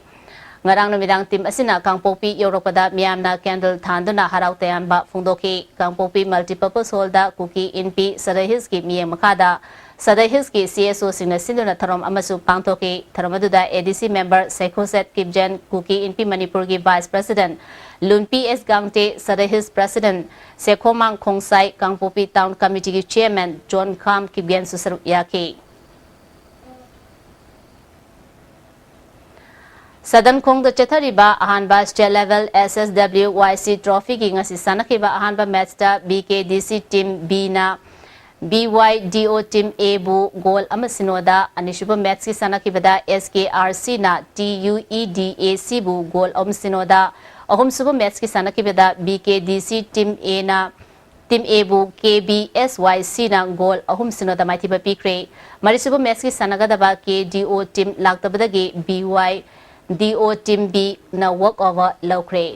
ꯉꯔꯥꯡ ꯅꯨꯃꯤꯗꯥꯡ team ꯑꯁꯤꯅ ꯀꯥꯡꯄꯣꯛꯄꯤ ꯌꯧꯔꯛꯄꯗ ꯃꯤꯌꯥꯝꯅ candle ꯊꯥꯟꯗꯨꯅ ꯍꯔꯥꯎ ꯇꯌꯥꯝꯕ ꯐꯣꯡꯗꯣꯛꯈꯤ꯫ ꯀꯥꯡꯄꯣꯛꯄꯤ Multipurpose Hall ꯗ ꯀꯨꯀꯤ ꯏꯟꯄꯤ Sadar Hills ꯀꯤ ꯃꯤꯠꯌꯦꯡ ꯃꯈꯥꯗ ꯁꯗꯩ ꯍꯤꯜꯁꯀꯤ ꯁꯤ ꯑꯦꯁ ꯑꯣꯁꯤꯡꯅ ꯁꯤꯟꯗꯨꯅ ꯊꯧꯔꯝ ꯑꯃꯁꯨ ꯄꯥꯡꯊꯣꯛꯈꯤ꯫ ꯊꯧꯔꯝ ꯑꯗꯨꯗ ꯑꯦ ꯗꯤ ꯁꯤ ꯃꯦꯝꯕꯔ ꯁꯩꯈꯣꯁꯦꯠ ꯀꯤꯞꯖꯦꯟ, ꯀꯨꯀꯤ ꯏꯟꯄꯤ ꯃꯅꯤꯄꯨꯔꯒꯤ ꯚꯥꯏꯁ ꯄ꯭ꯔꯁꯤꯗꯦꯟꯠ ꯂꯨꯟꯄꯤ ꯑꯦꯁ ꯒꯥꯡꯇꯦ, ꯁꯗꯩ ꯍꯤꯜꯁ ꯄ꯭ꯔꯁꯤꯗꯦꯟꯠ ꯁꯦꯈꯣꯃꯥꯡ ꯈꯣꯡꯁꯥꯏ, ꯀꯥꯡꯄꯣꯛꯄꯤ ꯇꯥꯎꯟ ꯀꯃꯤꯇꯤꯒꯤ ꯆꯤꯌꯔꯃꯦꯟ ꯖꯣꯟ ꯈꯥꯝ ꯀꯤꯞꯒꯦꯟꯁꯨ ꯁꯔꯨꯛ ꯌꯥꯈꯤ꯫ ꯁꯗꯟ ꯈꯣꯡꯗ ꯆꯠꯊꯔꯤꯕ ꯑꯍꯥꯟꯕ ꯁ꯭ꯇꯦꯠ ꯂꯦꯚꯦꯜ ꯑꯦꯁ ꯑꯦꯁ ꯗꯕ꯭ꯂꯤꯎ ꯋꯥꯏ ꯁꯤ ꯇ꯭ꯔꯣꯐꯤꯒꯤ ꯉꯁꯤ ꯁꯥꯟꯅꯈꯤꯕ ꯑꯍꯥꯟꯕ ꯃꯦꯠꯁꯇ ꯕꯤ ꯀꯦ ꯗꯤ ꯁꯤ ꯇꯤꯝ ꯕꯤꯅ ꯕꯤ ꯋꯥꯏ ꯗꯤ ꯑꯣ ꯇꯤꯝ ꯑꯦꯕꯨ ꯒꯣꯜ ꯑꯃ ꯁꯤꯅꯣꯗ, ꯑꯅꯤꯁꯨꯕ ꯃꯦꯠꯁꯀꯤ ꯁꯥꯟꯅꯈꯤꯕꯗ ꯑꯦꯁ ꯀꯦ ꯑꯥꯔ ꯁꯤꯅ ꯇꯤ ꯌꯨ ꯏ ꯗꯤ ꯑꯦ ꯁꯤꯕꯨ ꯒꯣꯜ ꯑꯍꯨꯝ ꯁꯤꯅꯣꯗ, ꯑꯍꯨꯝꯁꯨꯕ ꯃꯦꯠꯁꯀꯤ ꯁꯥꯟꯅꯈꯤꯕꯗ ꯕꯤ ꯀꯦ ꯗꯤ ꯁꯤ ꯇꯤꯝ ꯑꯦꯅ ꯇꯤꯝ ꯑꯦꯕꯨ ꯀꯦ ꯕꯤ ꯑꯦꯁ ꯋꯥꯏ ꯁꯤꯅ ꯒꯣꯜ ꯑꯍꯨꯝ ꯁꯤꯅꯣꯗ ꯃꯥꯏꯊꯤꯕ ꯄꯤꯈ꯭ꯔꯦ꯫ ꯃꯔꯤꯁꯨꯕ ꯃꯦꯠꯁꯀꯤ ꯁꯥꯟꯅꯒꯗꯕ ꯀꯦ ꯗꯤ ꯑꯣ ꯇꯤꯝ ꯂꯥꯛꯇꯕꯗꯒꯤ ꯕꯤ ꯋꯥꯏ ꯗꯤ ꯑꯣ ꯇꯤꯝ ꯕꯤꯅ ꯋꯥꯛ ꯑꯣꯚꯔ ꯂꯧꯈ꯭ꯔꯦ꯫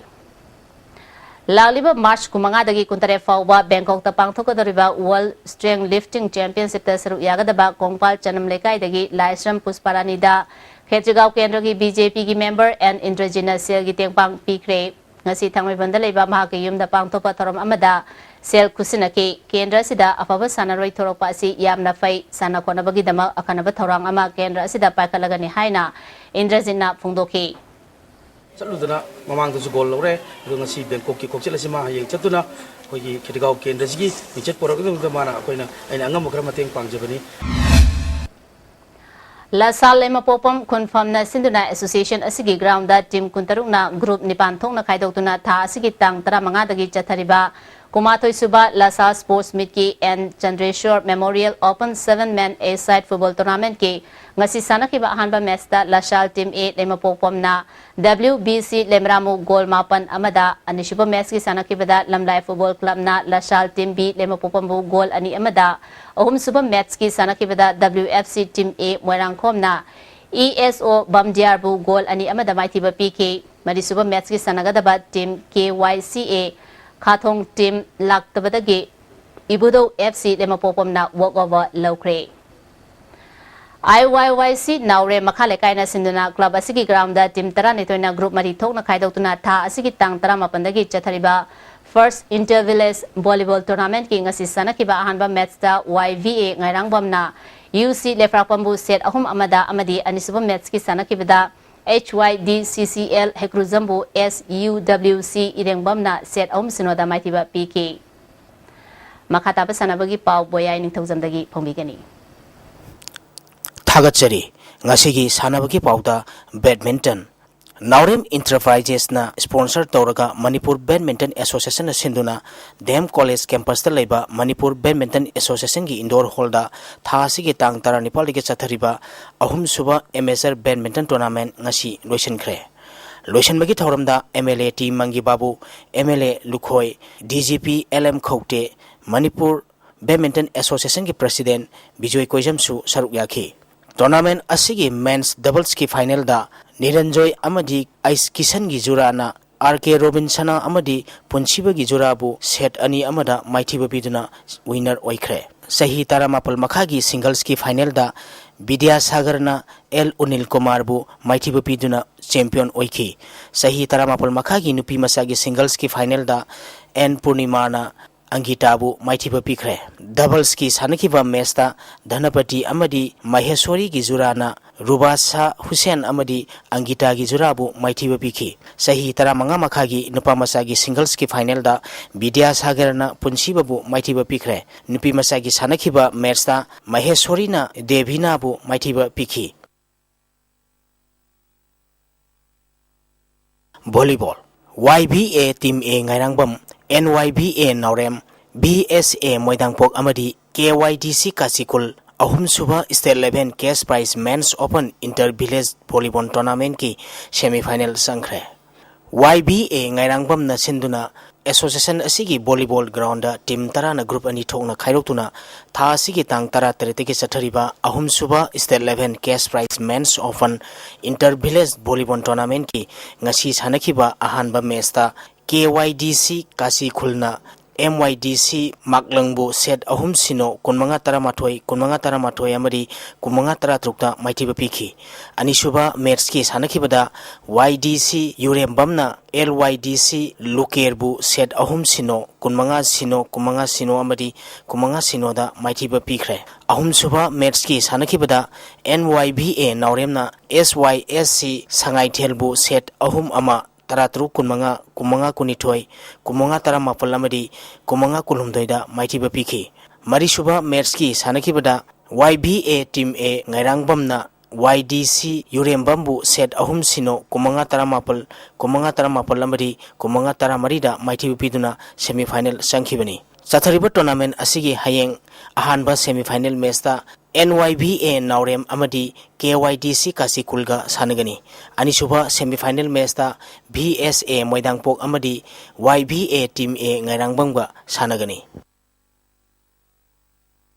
ꯂꯥꯛꯂꯤꯕ ꯃꯥꯔꯆ ꯀꯨꯟꯃꯉꯥꯗꯒꯤ ꯀꯨꯟꯇꯔꯦꯠ ꯐꯥꯎꯕ ꯕꯦꯡꯀꯣꯛꯇ ꯄꯥꯡꯊꯣꯛꯀꯗꯧꯔꯤꯕ ꯋꯥꯔꯜꯗ ꯁ꯭ꯇ꯭ꯔꯦꯡ ꯂꯤꯐꯇꯤꯡ ꯆꯦꯝꯄꯤꯌꯟꯁꯤꯞꯇ ꯁꯔꯨꯛ ꯌꯥꯒꯗꯕ ꯀꯣꯡꯄꯥꯜ ꯆꯅꯝ ꯂꯩꯀꯥꯏꯗꯒꯤ ꯂꯥꯏꯁ꯭ꯔꯝ ꯄꯨꯁꯄꯥꯔꯥꯅꯤꯗ ꯈꯦꯇ꯭ꯔꯤꯒꯥꯎ ꯀꯦꯟꯗ꯭ꯔꯒꯤ ꯕꯤ ꯖꯦ ꯄꯤꯒꯤ ꯃꯦꯝꯕꯔ ꯑꯦꯟ ꯏꯟꯗ꯭ꯔꯖꯤꯠꯅ ꯁꯦꯜꯒꯤ ꯇꯦꯡꯄꯥꯡ ꯄꯤꯈ꯭ꯔꯦ꯫ ꯉꯁꯤ ꯊꯥꯡꯃꯩꯕꯟꯗ ꯂꯩꯕ ꯃꯍꯥꯛꯀꯤ ꯌꯨꯝꯗ ꯄꯥꯡꯊꯣꯛꯄ ꯊꯧꯔꯝ ꯑꯃꯗ ꯁꯦꯜ ꯈꯨꯠꯁꯤꯟꯅꯈꯤ꯫ ꯀꯦꯟꯗ꯭ꯔ ꯑꯁꯤꯗ ꯑꯐꯕ ꯁꯥꯟꯅꯔꯣꯏ ꯊꯣꯔꯛꯄ ꯑꯁꯤ ꯌꯥꯝꯅ ꯐꯩ꯫ ꯁꯥꯟꯅ ꯈꯣꯠꯅꯕꯒꯤꯗꯃꯛ ꯑꯈꯟꯅꯕ ꯊꯧꯔꯥꯡ ꯑꯃ ꯀꯦꯟꯗ꯭ꯔ ꯑꯁꯤꯗ ꯄꯥꯏꯈꯠꯂꯒꯅꯤ ꯍꯥꯏꯅ ꯏꯟꯗ꯭ꯔꯖꯤꯠꯅ ꯐꯣꯡꯗꯣꯛꯈꯤ꯫ ꯆꯠꯂꯨꯗꯅ ꯃꯃꯥꯡꯗꯁꯨ ꯒꯣꯜ ꯂꯧꯔꯦ꯫ ꯑꯗꯣ ꯉꯁꯤ ꯕꯦꯡꯀꯣꯛꯀꯤ ꯈꯣꯡꯆꯠ ꯑꯁꯤ ꯃꯥ ꯍꯌꯦꯡ ꯆꯠꯇꯨꯅ ꯑꯩꯈꯣꯏꯒꯤ ꯈꯦꯇ꯭ꯔꯤꯒꯥꯎ ꯀꯦꯟꯗ꯭ꯔꯁꯤꯒꯤ ꯃꯤꯡꯆꯠ ꯄꯨꯔꯛꯅꯕꯗ ꯃꯥꯅ ꯑꯩꯈꯣꯏꯅ, ꯑꯩꯅ ꯑꯉꯝꯕ ꯈꯔ ꯃꯇꯦꯡ ꯄꯥꯡꯖꯕꯅꯤ꯫ ꯂꯁꯥꯜ ꯂꯩꯃꯄꯣꯛꯄꯝ ꯈꯨꯟꯐꯝꯅ ꯁꯤꯟꯗꯨꯅ ꯑꯦꯁꯣꯁꯤꯌꯦꯁꯟ ꯑꯁꯤꯒꯤ ꯒ꯭ꯔꯥꯎꯟꯗ ꯇꯤꯝ ꯀꯨꯟꯇꯔꯨꯛꯅ ꯒ꯭ꯔꯨꯞ ꯅꯤꯄꯥꯟ ꯊꯣꯛꯅ ꯈꯥꯏꯗꯣꯛꯇꯨꯅ ꯊꯥ ꯑꯁꯤꯒꯤ ꯇꯥꯡ ꯇꯔꯥꯃꯉꯥꯗꯒꯤ ꯆꯠꯊꯔꯤꯕ ꯀꯨꯟꯃꯥꯊꯣꯏ ꯁꯨꯕ ꯂꯁꯥꯜ ꯁ꯭ꯄꯣꯔꯠꯁ ꯃꯤꯠꯀꯤ N Chandreshor memorial open seven men a side football ꯇꯣꯔꯅꯥꯃꯦꯟꯠꯀꯤ ꯉꯁꯤ ꯁꯥꯟꯅꯈꯤꯕ ꯑꯍꯥꯟꯕ ꯃꯦꯠꯁꯇ ꯂꯁꯥꯜ ꯇꯤꯝ ꯑꯦ ꯂꯩꯃꯄꯣꯛꯄꯝꯅ ꯗꯕ꯭ꯂꯤꯎ ꯕꯤ ꯁꯤ ꯂꯦꯝꯔꯥꯃꯨ ꯒꯣꯜ ꯃꯥꯄꯟ ꯑꯃꯗ, ꯑꯅꯤꯁꯨꯕ ꯃꯦꯠꯁꯀꯤ ꯁꯥꯟꯅꯈꯤꯕꯗ ꯂꯝꯂꯥꯏ ꯐꯨꯠꯕꯣꯜ ꯀ꯭ꯂꯕꯅ ꯂꯁꯥꯜ ꯇꯤꯝ ꯕꯤ ꯂꯩꯃꯄꯣꯛꯄꯝꯕꯨ ꯒꯣꯜ ꯑꯅꯤ ꯑꯃꯗ, ꯑꯍꯨꯝꯁꯨꯕ ꯃꯦꯠꯁꯀꯤ ꯁꯥꯟꯅꯈꯤꯕꯗ W F C team A ꯃꯣꯏꯔꯥꯡꯈꯣꯝꯅ ꯏ ꯑꯦꯁ ꯑꯣ ꯕꯝꯗꯤꯌꯥꯔꯕꯨ ꯒꯣꯜ ꯑꯅꯤ ꯑꯃꯗ ꯃꯥꯏꯊꯤꯕ ꯄꯤꯈꯤ꯫ ꯃꯔꯤꯁꯨꯕ ꯃꯦꯠꯁꯀꯤ ꯁꯥꯟꯅꯒꯗꯕ ꯇꯤꯝ ꯀꯦ ꯋꯥꯏ ꯁꯤ ꯑꯦ ꯈꯥꯊꯣꯡ ꯇꯤꯝ ꯂꯥꯛꯇꯕꯗꯒꯤ ꯏꯕꯨꯙꯧ ꯑꯦꯐ ꯁꯤ ꯂꯩꯃꯄꯣꯛꯄꯝꯅ ꯋꯥꯛ ꯑꯣꯚꯔ ꯂꯧꯈ꯭ꯔꯦ꯫ ꯑꯥꯏ ꯋꯥꯏ ꯋꯥꯏ ꯁꯤ ꯅꯥꯎꯔꯦꯝ ꯃꯈꯥ ꯂꯩꯀꯥꯏꯅ ꯁꯤꯟꯗꯨꯅ ꯀ꯭ꯂꯕ ꯑꯁꯤꯒꯤ ꯒ꯭ꯔꯥꯎꯟꯗ ꯇꯤꯝ ꯇꯔꯥꯅꯤꯊꯣꯏꯅ ꯒ꯭ꯔꯨꯞ ꯃꯔꯤ ꯊꯣꯛꯅ ꯈꯥꯏꯗꯣꯛꯇꯨꯅ ꯊꯥ ꯑꯁꯤꯒꯤ ꯇꯥꯡ ꯇꯔꯥꯃꯥꯄꯟꯗꯒꯤ ꯆꯠꯊꯔꯤꯕ First Inter Village Volleyball Tournamentꯀꯤ ꯉꯁꯤ ꯁꯥꯟꯅꯈꯤꯕ ꯑꯍꯥꯟꯕ ꯃꯦꯠꯆꯇ ꯋꯥꯏ ꯚꯤ ꯑꯦ ꯉꯥꯏꯔꯥꯡꯕꯝꯅ ꯌꯨ ꯁꯤ ꯂꯩꯄ꯭ꯔꯥꯛꯄꯝꯕꯨ ꯁꯦꯠ ꯑꯍꯨꯝ ꯑꯃꯗ ꯑꯃꯗꯤ ꯑꯅꯤꯁꯨꯕ ꯃꯦꯠꯆꯀꯤ ꯁꯥꯟꯅꯈꯤꯕꯗ ꯑꯩꯆ ꯋꯥꯏ ꯗꯤ ꯁꯤ ꯁꯤ ꯑꯦꯜ ꯍꯩꯀ꯭ꯔꯨꯖꯝꯕꯨ ꯑꯦꯁ ꯌꯨ ꯗꯕ꯭ꯂꯤꯎ ꯁꯤ ꯏꯔꯦꯡꯕꯝꯅ ꯁꯦꯠ ꯑꯍꯨꯝ ꯁꯤꯅꯣꯗ ꯃꯥꯏꯊꯤꯕ ꯄꯤꯈꯤ꯫ ꯃꯈꯥ ꯇꯥꯕ ꯁꯥꯟꯅꯕꯒꯤ ꯄꯥꯎ ꯕꯣꯌꯥꯏ ꯅꯤꯡꯊꯧꯖꯝꯗꯒꯤ ꯐꯣꯡꯕꯤꯒꯅꯤ꯫ ꯊꯥꯒꯠꯆꯔꯤ꯫ ꯉꯁꯤꯒꯤ ꯁꯥꯟꯅꯕꯒꯤ ꯄꯥꯎꯗ ꯕꯦꯗꯃꯤꯟꯇꯟ꯫ ꯅꯥꯎꯔꯦꯝ ꯏꯟꯇꯔꯄ꯭ꯔꯥꯏꯖꯦꯁꯅ ꯁ꯭ꯄꯣꯟꯁꯔ ꯇꯧꯔꯒ ꯃꯅꯤꯄꯨꯔ ꯕꯦꯗꯃꯤꯟꯇꯟ ꯑꯦꯁꯣꯁꯤꯌꯦꯁꯟꯅ ꯁꯤꯟꯗꯨꯅ ꯗꯤ ꯑꯦꯝ ꯀꯣꯂꯦꯖ ꯀꯦꯝꯄꯁꯇ ꯂꯩꯕ ꯃꯅꯤꯄꯨꯔ ꯕꯦꯗꯃꯤꯟꯇꯟ ꯑꯦꯁꯣꯁꯤꯌꯦꯁꯟꯒꯤ ꯏꯟꯗꯣꯔ ꯍꯣꯜꯗ ꯊꯥ ꯑꯁꯤꯒꯤ ꯇꯥꯡ ꯇꯔꯥꯅꯤꯄꯥꯜꯗꯒꯤ ꯆꯠꯊꯔꯤꯕ ꯑꯍꯨꯝꯁꯨꯕ ꯑꯦꯃꯦꯆꯔ ꯕꯦꯗꯃꯤꯟꯇꯟ ꯇꯣꯔꯅꯥꯃꯦꯟ ꯉꯁꯤ ꯂꯣꯏꯁꯤꯟꯈ꯭ꯔꯦ꯫ ꯂꯣꯏꯁꯤꯟꯕꯒꯤ ꯊꯧꯔꯝꯗ M L A T Mangi Babu, M L A Lukhoi, D G P L M Khaute, Manipur badminton ꯑꯦꯁꯣꯁꯤꯌꯦꯁꯟꯒꯤ ꯄ꯭ꯔꯁꯤꯗꯦꯟ ꯕꯤꯖꯣꯏ ꯀꯣꯏꯖꯝꯁꯨ ꯁꯔꯨꯛ ꯌꯥꯈꯤ꯫ ꯇꯣꯔꯅꯥꯃꯦꯟ ꯑꯁꯤꯒꯤ ꯃꯦꯟꯁ ꯗꯕꯜꯁꯀꯤ ꯐꯥꯏꯅꯦꯜꯗ ꯅꯤꯔꯟꯖꯣꯏ ꯑꯃꯗꯤ ꯑꯩꯁ ꯀꯤꯁꯟꯒꯤ ꯖꯨꯔꯥꯅ ꯑꯥꯔ ꯀꯦ ꯔꯣꯕꯤꯟꯁꯅꯥ ꯑꯃꯗꯤ ꯄꯨꯟꯁꯤꯕꯒꯤ ꯖꯨꯔꯥꯕꯨ ꯁꯦꯠ ꯑꯅꯤ ꯑꯃꯗ ꯃꯥꯏꯊꯤꯕ ꯄꯤꯗꯨꯅ ꯋꯤꯟꯅꯔ ꯑꯣꯏꯈ꯭ꯔꯦ꯫ ꯆꯍꯤ ꯇꯔꯥꯃꯥꯄꯜ ꯃꯈꯥꯒꯤ ꯁꯤꯡꯒꯜꯁꯀꯤ ꯐꯥꯏꯅꯦꯜꯗ ꯕꯤꯗ꯭ꯌꯥꯁꯥꯒꯔꯅ ꯑꯦꯜ ꯎꯅꯤꯜ ꯀꯨꯃꯥꯔꯕꯨ ꯃꯥꯏꯊꯤꯕ ꯄꯤꯗꯨꯅ ꯆꯦꯝꯄꯤꯌꯟ ꯑꯣꯏꯈꯤ꯫ ꯆꯍꯤ ꯇꯔꯥꯃꯥꯄꯜ ꯃꯈꯥꯒꯤ ꯅꯨꯄꯤ ꯃꯆꯥꯒꯤ ꯁꯤꯡꯒꯜꯁꯀꯤ ꯐꯥꯏꯅꯦꯜꯗ ꯑꯦꯟ ꯄꯨꯔꯅꯤꯃꯥꯅ ꯑꯪꯒꯤꯇꯥꯕꯨ ꯃꯥꯏꯊꯤꯕ ꯄꯤꯈ꯭ꯔꯦ꯫ ꯗꯕꯜꯁꯀꯤ ꯁꯥꯟꯅꯈꯤꯕ ꯃꯦꯆꯇ ꯙꯅꯄꯇꯤ ꯑꯃꯗꯤ ꯃꯍꯦꯁꯣꯔꯤꯒꯤ ꯖꯨꯔꯥꯅ ꯔꯨꯕꯥꯁꯥ ꯍꯨꯁꯦꯟ ꯑꯃꯗꯤ ꯑꯪꯒꯤꯇꯥꯒꯤ ꯖꯨꯔꯥꯕꯨ ꯃꯥꯏꯊꯤꯕ ꯄꯤꯈꯤ꯫ ꯆꯍꯤ ꯇꯔꯥꯃꯉꯥ ꯃꯈꯥꯒꯤ ꯅꯨꯄꯥ ꯃꯆꯥꯒꯤ ꯁꯤꯡꯒꯜꯁꯀꯤ ꯐꯥꯏꯅꯦꯜꯗ ꯕꯤꯗ꯭ꯌꯥꯁꯥꯒꯔꯅ ꯄꯨꯟꯁꯤꯕꯕꯨ ꯃꯥꯏꯊꯤꯕ ꯄꯤꯈ꯭ꯔꯦ꯫ ꯅꯨꯄꯤ ꯃꯆꯥꯒꯤ ꯁꯥꯟꯅꯈꯤꯕ ꯃꯦꯆꯇ ꯃꯍꯦꯁꯣꯔꯤꯅ ꯗꯦꯚꯤꯅꯥꯕꯨ ꯃꯥꯏꯊꯤꯕ ꯄꯤꯈꯤ꯫ Volleyball. Y V A team A Ngairangbam, and Y V A Naorem, V S A Moidangpok ꯑꯃꯗꯤ K Y D C Kasikul ꯑꯍꯨꯝꯁꯨꯕ state level cash prize men's open inter village volleyball ꯇꯣꯔꯅꯥꯃꯦꯟꯠꯀꯤ ꯁꯦꯃꯤ ꯐꯥꯏꯅꯦꯜ ꯆꯪꯈ꯭ꯔꯦ꯫ ꯋꯥꯏ ꯚꯤ ꯑꯦ ꯉꯥꯏꯔꯥꯡꯕꯝꯅ ꯁꯤꯟꯗꯨꯅ association ꯑꯁꯤꯒꯤ volleyball ground team ꯇꯔꯥꯅ group ꯑꯅꯤ ꯊꯣꯛꯅ ꯈꯥꯏꯗꯣꯛꯇꯨꯅ ꯊꯥ ꯑꯁꯤꯒꯤ ꯇꯥꯡ ꯇꯔꯥꯇꯔꯦꯠꯇꯒꯤ ꯆꯠꯊꯔꯤꯕ ꯑꯍꯨꯝꯁꯨꯕ state level cash prize men's open inter village volleyball ꯇꯣꯔꯅꯥꯃꯦꯟꯠꯀꯤ ꯉꯁꯤ ꯁꯥꯟꯅꯈꯤꯕ ꯑꯍꯥꯟꯕ ꯃꯦꯆꯇ ꯀꯦ ꯋꯥꯏ ꯗꯤ ꯁꯤ ꯀꯥꯁꯤꯈꯨꯜꯅ M Y D C ꯃꯥꯛꯂꯪꯕꯨ set ꯑꯍꯨꯝ ꯁꯤꯅꯣ, ꯀꯨꯟꯃꯉꯥ ꯇꯔꯥꯃꯥꯊꯣꯏ, ꯀꯨꯟꯃꯉꯥ ꯇꯔꯥꯃꯥꯊꯣꯏ ꯑꯃꯗꯤ ꯀꯨꯟꯃꯉꯥ ꯇꯔꯥꯇꯔꯨꯛꯇ ꯃꯥꯏꯊꯤꯕ ꯄꯤꯈꯤ꯫ ꯑꯅꯤꯁꯨꯕ matchꯀꯤ ꯁꯥꯟꯅꯈꯤꯕꯗ Y D C ꯌꯨꯔꯦꯝꯕꯝꯅ L Y D C ꯂꯨꯀꯦꯔꯕꯨ set ꯑꯍꯨꯝ ꯁꯤꯅꯣ, ꯀꯨꯟꯃꯉꯥ ꯁꯤꯅꯣ, ꯀꯨꯟꯃꯉꯥ ꯁꯤꯅꯣ ꯑꯃꯗꯤ ꯀꯨꯟꯃꯉꯥ ꯁꯤꯅꯣꯗ ꯃꯥꯏꯊꯤꯕ ꯄꯤꯈ꯭ꯔꯦ꯫ ꯑꯍꯨꯝꯁꯨꯕ matchꯀꯤ ꯁꯥꯟꯅꯈꯤꯕꯗ N Y B A ꯅꯥꯎꯔꯦꯝꯅ S Y S C ꯁꯉꯥꯏꯊꯦꯜꯕꯨ set ꯑꯍꯨꯝ ꯑꯃ, ꯇꯔꯥꯇꯔꯨꯛ ꯀꯨꯟꯃꯉꯥ, ꯀꯨꯟꯃꯉꯥ ꯀꯨꯟꯅꯤꯊꯣꯏ, ꯀꯨꯟꯃꯉꯥ ꯇꯔꯥꯃꯥꯄꯜ ꯑꯃꯗꯤ ꯀꯨꯟꯃꯉꯥ ꯀꯨꯟꯍꯨꯝꯗꯣꯏꯗ ꯃꯥꯏꯊꯤꯕ ꯄꯤꯈꯤ꯫ ꯃꯔꯤꯁꯨꯕ matchꯀꯤ ꯁꯥꯟꯅꯈꯤꯕꯗ Y B A team A ꯉꯥꯏꯔꯥꯡꯕꯝꯅ Y D C ꯌꯨꯔꯦꯝꯕꯝꯕꯨ set ꯑꯍꯨꯝ ꯁꯤꯅꯣ, ꯀꯨꯟꯃꯉꯥ ꯇꯔꯥꯃꯥꯄꯜ, ꯀꯨꯟꯃꯉꯥ ꯇꯔꯥꯃꯥꯄꯜ ꯑꯃꯗꯤ ꯀꯨꯟꯃꯉꯥ ꯇꯔꯥꯃꯔꯤꯗ ꯃꯥꯏꯊꯤꯕ ꯄꯤꯗꯨꯅ semi final ꯆꯪꯈꯤꯕꯅꯤ꯫ ꯆꯠꯊꯔꯤꯕ tournament ꯑꯁꯤꯒꯤ ꯍꯌꯦꯡ ꯑꯍꯥꯟꯕ semi final matchꯇ N Y B A ꯅꯥꯎꯔꯦꯝ ꯑꯃꯗꯤ K Y D C ꯀꯥꯁꯤꯀꯨꯜꯒ ꯁꯥꯟꯅꯒꯅꯤ꯫ ꯑꯅꯤꯁꯨꯕ semi final matchꯇ V S A ꯃꯣꯏꯗꯥꯡꯄꯣꯛ ꯑꯃꯗꯤ Y B A team A ꯉꯥꯏꯔꯥꯡꯕꯝꯒ ꯁꯥꯟꯅꯒꯅꯤ꯫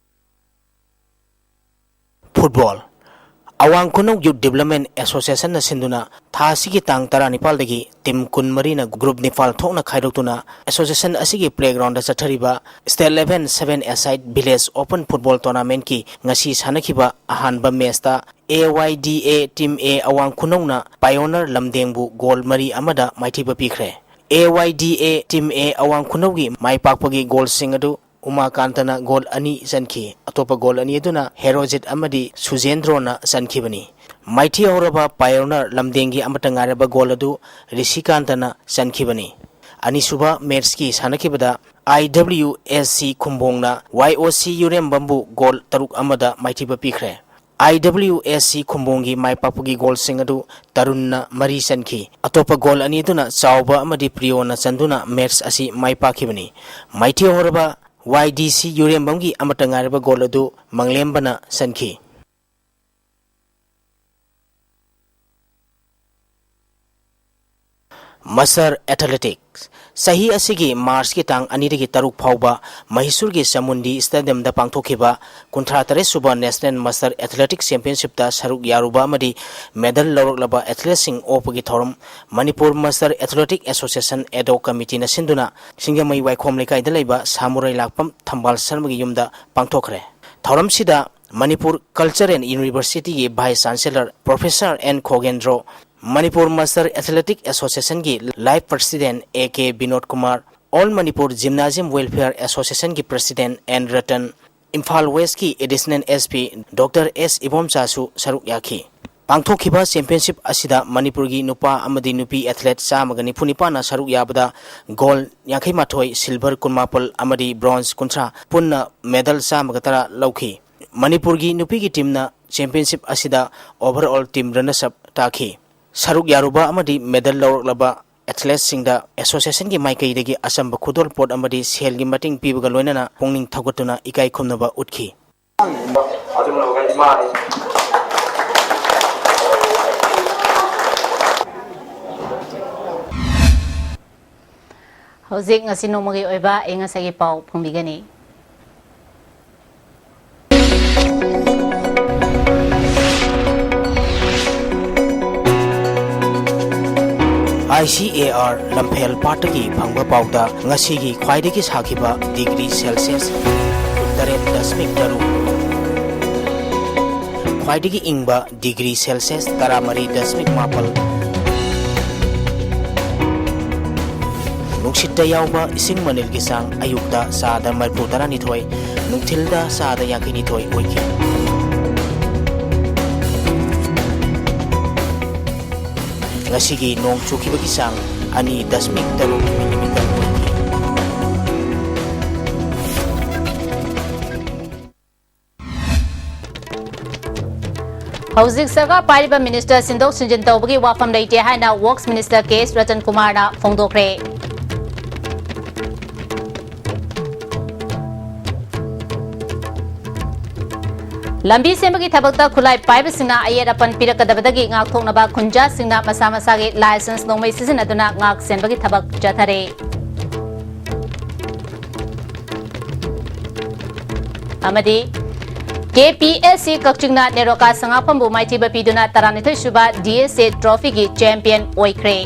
Football꯫ ꯑꯋꯥꯡ ꯈꯨꯅꯧ Youth Development Associationꯅ ꯁꯤꯟꯗꯨꯅ ꯊꯥ ꯑꯁꯤꯒꯤ ꯇꯥꯡ ꯇꯔꯥꯅꯤꯄꯥꯜꯗꯒꯤ team ꯀꯨꯟꯃꯔꯤꯅ group ꯅꯤꯄꯥꯜ ꯊꯣꯛꯅ ꯈꯥꯏꯗꯣꯛꯇꯨꯅ association ꯑꯁꯤꯒꯤ playgroundꯗ ꯆꯠꯊꯔꯤꯕ State Level Seven Aside Village Open Football Tournamentꯀꯤ ꯉꯁꯤ ꯁꯥꯟꯅꯈꯤꯕ ꯑꯍꯥꯟꯕ matchꯇ A Y D A team A ꯑꯋꯥꯡ ꯈꯨꯅꯧꯅ Pioneer ꯂꯝꯗꯦꯡꯕꯨ goal ꯃꯔꯤ ꯑꯃꯗ ꯃꯥꯏꯊꯤꯕ ꯄꯤꯈ꯭ꯔꯦ꯫ A Y D A team A ꯑꯋꯥꯡ ꯈꯨꯅꯧꯒꯤ ꯃꯥꯏ ꯄꯥꯛꯄꯒꯤ goalꯁꯤꯡ ꯑꯗꯨ ꯎꯃꯥꯀꯥꯟꯇꯅ goal ꯑꯅꯤ ꯆꯟꯈꯤ꯫ ꯑꯇꯣꯞꯄ goal ꯑꯅꯤ ꯑꯗꯨꯅ ꯍꯦꯔꯣꯖꯤꯠ ꯑꯃꯗꯤ ꯁꯨꯖꯦꯟꯗ꯭ꯔꯣꯅ ꯆꯟꯈꯤꯕꯅꯤ꯫ ꯃꯥꯏꯊꯤ ꯍꯧꯔꯕ Pioneer ꯂꯝꯗꯦꯡꯒꯤ ꯑꯃꯠꯇ ꯉꯥꯏꯔꯕ goal ꯑꯗꯨ ꯔꯤꯁꯤꯀꯥꯟꯇꯅ ꯆꯟꯈꯤꯕꯅꯤ꯫ ꯑꯅꯤꯁꯨꯕ matchꯀꯤ ꯁꯥꯟꯅꯈꯤꯕꯗ I W S C ꯈꯨꯝꯕꯣꯡꯅ Y O C ꯌꯨꯔꯦꯝꯕꯝꯕꯨ goal ꯇꯔꯨꯛ ꯑꯃꯗ ꯃꯥꯏꯊꯤꯕ ꯄꯤꯈ꯭ꯔꯦ꯫ I W S C ꯈꯨꯝꯕꯣꯡꯒꯤ ꯃꯥꯏ ꯄꯥꯛꯄꯒꯤ goalꯁꯤꯡ ꯑꯗꯨ ꯇꯔꯨꯟꯅ ꯃꯔꯤ ꯆꯟꯈꯤ꯫ ꯑꯇꯣꯞꯄ goal ꯑꯅꯤ ꯑꯗꯨꯅ ꯆꯥꯎꯕ ꯑꯃꯗꯤ ꯄ꯭ꯔꯤꯌꯣꯅ ꯆꯟꯗꯨꯅ match ꯑꯁꯤ ꯃꯥꯏ ꯄꯥꯛꯈꯤꯕꯅꯤ꯫ ꯃꯥꯏꯊꯤ ꯍꯧꯔꯕ Y D C ꯌꯨꯔꯦꯝꯕꯝꯒꯤ ꯑꯃꯠꯇ ꯉꯥꯏꯔꯕ goal ꯑꯗꯨ ꯃꯪꯂꯦꯝꯕꯅ ꯆꯟꯈꯤ꯫ Master Athletics꯫ ꯆꯍꯤ ꯑꯁꯤꯒꯤ ꯃꯥꯔꯆꯀꯤ ꯇꯥꯡ ꯑꯅꯤꯗꯒꯤ ꯇꯔꯨꯛ ꯐꯥꯎꯕ ꯃꯍꯤꯁꯨꯔꯒꯤ ꯆꯥꯃꯨꯟꯗꯤ ꯁ꯭ꯇꯦꯗꯤꯌꯝꯗ ꯄꯥꯡꯊꯣꯛꯈꯤꯕ ꯀꯨꯟꯊ꯭ꯔꯥ ꯇꯔꯦꯠ ꯁꯨꯕ National Master Athletic Championshipꯇ ꯁꯔꯨꯛ ꯌꯥꯔꯨꯕ ꯑꯃꯗꯤ ꯃꯦꯗꯜ ꯂꯧꯔꯛꯂꯕ ꯑꯦꯊꯂꯦꯠꯁꯤꯡ ꯑꯣꯛꯄꯒꯤ ꯊꯧꯔꯝ Manipur Master Athletic Association Ad Hoc Committeeꯅ ꯁꯤꯟꯗꯨꯅ ꯁꯤꯡꯖꯃꯩ ꯋꯥꯏꯈꯣꯝ ꯂꯩꯀꯥꯏꯗ ꯂꯩꯕ ꯁꯥꯃꯨꯔꯩ ꯂꯥꯛꯄꯝ ꯊꯝꯕꯥꯜ ꯁꯔꯃꯒꯤ ꯌꯨꯝꯗ ꯄꯥꯡꯊꯣꯛꯈ꯭ꯔꯦ꯫ ꯊꯧꯔꯝꯁꯤꯗ Manipur Culture and Universityꯒꯤ Vice Chancellor Professor N ꯈꯣꯒꯦꯟꯗ꯭ꯔꯣ, Manipur Master Athletic Associationꯒꯤ Life President A K Vinod Kumar, All Manipur Gymnasium Welfare Associationꯒꯤ President N Ratan, Imphal Westꯀꯤ Additional S P Doctor S ꯏꯕꯣꯝꯆꯥꯁꯨ ꯁꯔꯨꯛ ꯌꯥꯈꯤ꯫ ꯄꯥꯡꯊꯣꯛꯈꯤꯕ ꯆꯦꯝꯄꯤꯌꯟꯁꯤꯞ ꯑꯁꯤꯗ ꯃꯅꯤꯄꯨꯔꯒꯤ ꯅꯨꯄꯥ ꯑꯃꯗꯤ ꯅꯨꯄꯤ ꯑꯦꯊꯂꯦꯠ ꯆꯥꯝꯃꯒ ꯅꯤꯐꯨ ꯅꯤꯄꯥꯟꯅ ꯁꯔꯨꯛ ꯌꯥꯕꯗ ꯒꯣꯜ ꯌꯥꯡꯈꯩ ꯃꯥꯊꯣꯏ, ꯁꯤꯜꯚꯔ ꯀꯨꯟꯃꯥꯄꯜ ꯑꯃꯗꯤ ꯕ꯭ꯔꯣꯟꯖ ꯀꯨꯟꯊ꯭ꯔꯥ, ꯄꯨꯟꯅ ꯃꯦꯗꯜ ꯆꯥꯝꯃꯒ ꯇꯔꯥ ꯂꯧꯈꯤ꯫ ꯃꯅꯤꯄꯨꯔꯒꯤ ꯅꯨꯄꯤꯒꯤ ꯇꯤꯝꯅ ꯆꯦꯝꯄꯤꯌꯟꯁꯤꯞ ꯑꯁꯤꯗ overall team runner-up ꯇꯥꯈꯤ꯫ ꯁꯔꯨꯛ ꯌꯥꯔꯨꯕ ꯑꯃꯗꯤ ꯃꯦꯗꯜ ꯂꯧꯔꯛꯂꯕ ꯑꯦꯊꯂꯦꯠꯁꯤꯡꯗ ꯑꯦꯁꯣꯁꯤꯌꯦꯁꯟꯒꯤ ꯃꯥꯏꯀꯩꯗꯒꯤ ꯑꯆꯝꯕ ꯈꯨꯗꯣꯜꯄꯣꯠ ꯑꯃꯗꯤ ꯁꯦꯜꯒꯤ ꯃꯇꯦꯡ ꯄꯤꯕꯒ ꯂꯣꯏꯅꯅ ꯄꯨꯛꯅꯤꯡ ꯊꯧꯒꯠꯇꯨꯅ ꯏꯀꯥꯏ ꯈꯨꯝꯅꯕ ꯎꯠꯈꯤ꯫ ꯑꯆꯨꯝꯕꯒ ꯏꯃꯥꯅꯤ꯫ ꯍꯧꯖꯤꯛ ꯉꯁꯤ ꯅꯣꯡꯃꯒꯤ ꯑꯣꯏꯕ ꯑꯏꯪ ꯑꯁꯥꯒꯤ ꯄꯥꯎ ꯐꯣꯡꯕꯤꯒꯅꯤ꯫ I C A R ꯂꯝꯐꯦꯜ ꯄꯥꯠꯇꯒꯤ ꯐꯪꯕ ꯄꯥꯎꯗ ꯉꯁꯤꯒꯤ ꯈ꯭ꯋꯥꯏꯗꯒꯤ ꯁꯥꯈꯤꯕ ꯗꯤꯒ꯭ꯔꯤ ꯁꯦꯜꯁꯤꯌꯁ ꯀꯨꯟꯇꯔꯦꯠ ꯗꯁꯃꯤꯛ ꯇꯔꯨꯛ, ꯈ꯭ꯋꯥꯏꯗꯒꯤ ꯏꯪꯕ ꯗꯤꯒ꯭ꯔꯤ ꯁꯦꯜꯁꯤꯌꯁ ꯇꯔꯥꯃꯔꯤ ꯗꯁꯃꯤꯛ ꯃꯥꯄꯜ꯫ ꯅꯨꯡꯁꯤꯠꯇ ꯌꯥꯎꯕ ꯏꯁꯤꯡ ꯃꯅꯤꯜꯒꯤ ꯆꯥꯡ ꯑꯌꯨꯛꯇ ꯆꯥꯗ ꯃꯔꯤꯐꯨ ꯇꯔꯥꯅꯤꯊꯣꯏ, ꯅꯨꯡꯊꯤꯜꯗ ꯆꯥꯗ ꯌꯥꯡꯈꯩꯅꯤꯊꯣꯏ ꯑꯣꯏꯈꯤ꯫ ꯉꯁꯤꯒꯤ ꯅꯣꯡ ꯆꯨꯈꯤꯕꯒꯤ ꯆꯥꯡ ꯑꯅꯤ ꯗꯁꯃꯤꯛ ꯇꯔꯨꯛ ꯃꯤꯂꯤꯃꯤꯇꯔ ꯑꯣꯏꯈꯤ꯫ ꯍꯧꯖꯤꯛ ꯁꯔꯀꯥꯔ ꯄꯥꯏꯔꯤꯕ ꯃꯤꯅꯤꯁꯇꯔ ꯁꯤꯟꯗꯣꯛ ꯁꯤꯟꯖꯤꯟ ꯇꯧꯕꯒꯤ ꯋꯥꯐꯝ ꯂꯩꯇꯦ ꯍꯥꯏꯅ ꯋꯔꯛꯁ ꯃꯤꯅꯤꯁꯇꯔ ꯀꯦ ꯑꯦꯁ ꯔꯇꯟ ꯀꯨꯃꯥꯔꯅ ꯐꯣꯡꯗꯣꯛꯈ꯭ꯔꯦ꯫ ꯂꯝꯕꯤ ꯁꯦꯝꯕꯒꯤ ꯊꯕꯛꯇ ꯈꯨꯠꯂꯥꯏ ꯄꯥꯏꯕꯁꯤꯡꯅ ꯑꯌꯦꯠ ꯑꯄꯟ ꯄꯤꯔꯛꯀꯗꯕꯗꯒꯤ ꯉꯥꯛꯊꯣꯛꯅꯕ ꯈꯨꯟꯖꯥꯁꯤꯡꯅ ꯃꯁꯥ ꯃꯁꯥꯒꯤ ꯂꯥꯏꯁꯦꯟꯁ ꯅꯣꯡꯃꯩ ꯁꯤꯖꯤꯟꯅꯗꯨꯅ ꯉꯥꯛ ꯁꯦꯟꯕꯒꯤ ꯊꯕꯛ ꯆꯠꯊꯔꯦ꯫ ꯑꯃꯗꯤ K P S C ꯀꯛꯆꯤꯡꯅ NEROCA ꯁꯉꯥꯛꯐꯝꯕꯨ ꯃꯥꯏꯊꯤꯕ ꯄꯤꯗꯨꯅ ꯇꯔꯥꯅꯤꯊꯣꯏ ꯁꯨꯕ ꯗꯤ ꯑꯦꯁ ꯑꯦ ꯇ꯭ꯔꯣꯐꯤꯒꯤ ꯆꯦꯝꯄꯤꯌꯟ ꯑꯣꯏꯈ꯭ꯔꯦ꯫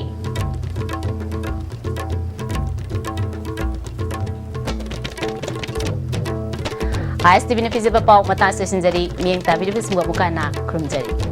ꯑꯥꯏ ꯑꯦꯁ ꯇꯤ ꯚꯤꯅ ꯄꯤꯖꯕ ꯄꯥꯎ ꯃꯇꯥꯡ ꯑꯁꯤꯗ ꯂꯣꯏꯁꯤꯟꯖꯔꯤ꯫ ꯃꯤꯠꯌꯦꯡ ꯇꯥꯕꯤꯔꯤꯕꯁꯤꯡꯕꯨ ꯑꯃꯨꯛ ꯍꯟꯅ ꯈꯨꯔꯨꯝꯖꯔꯤ꯫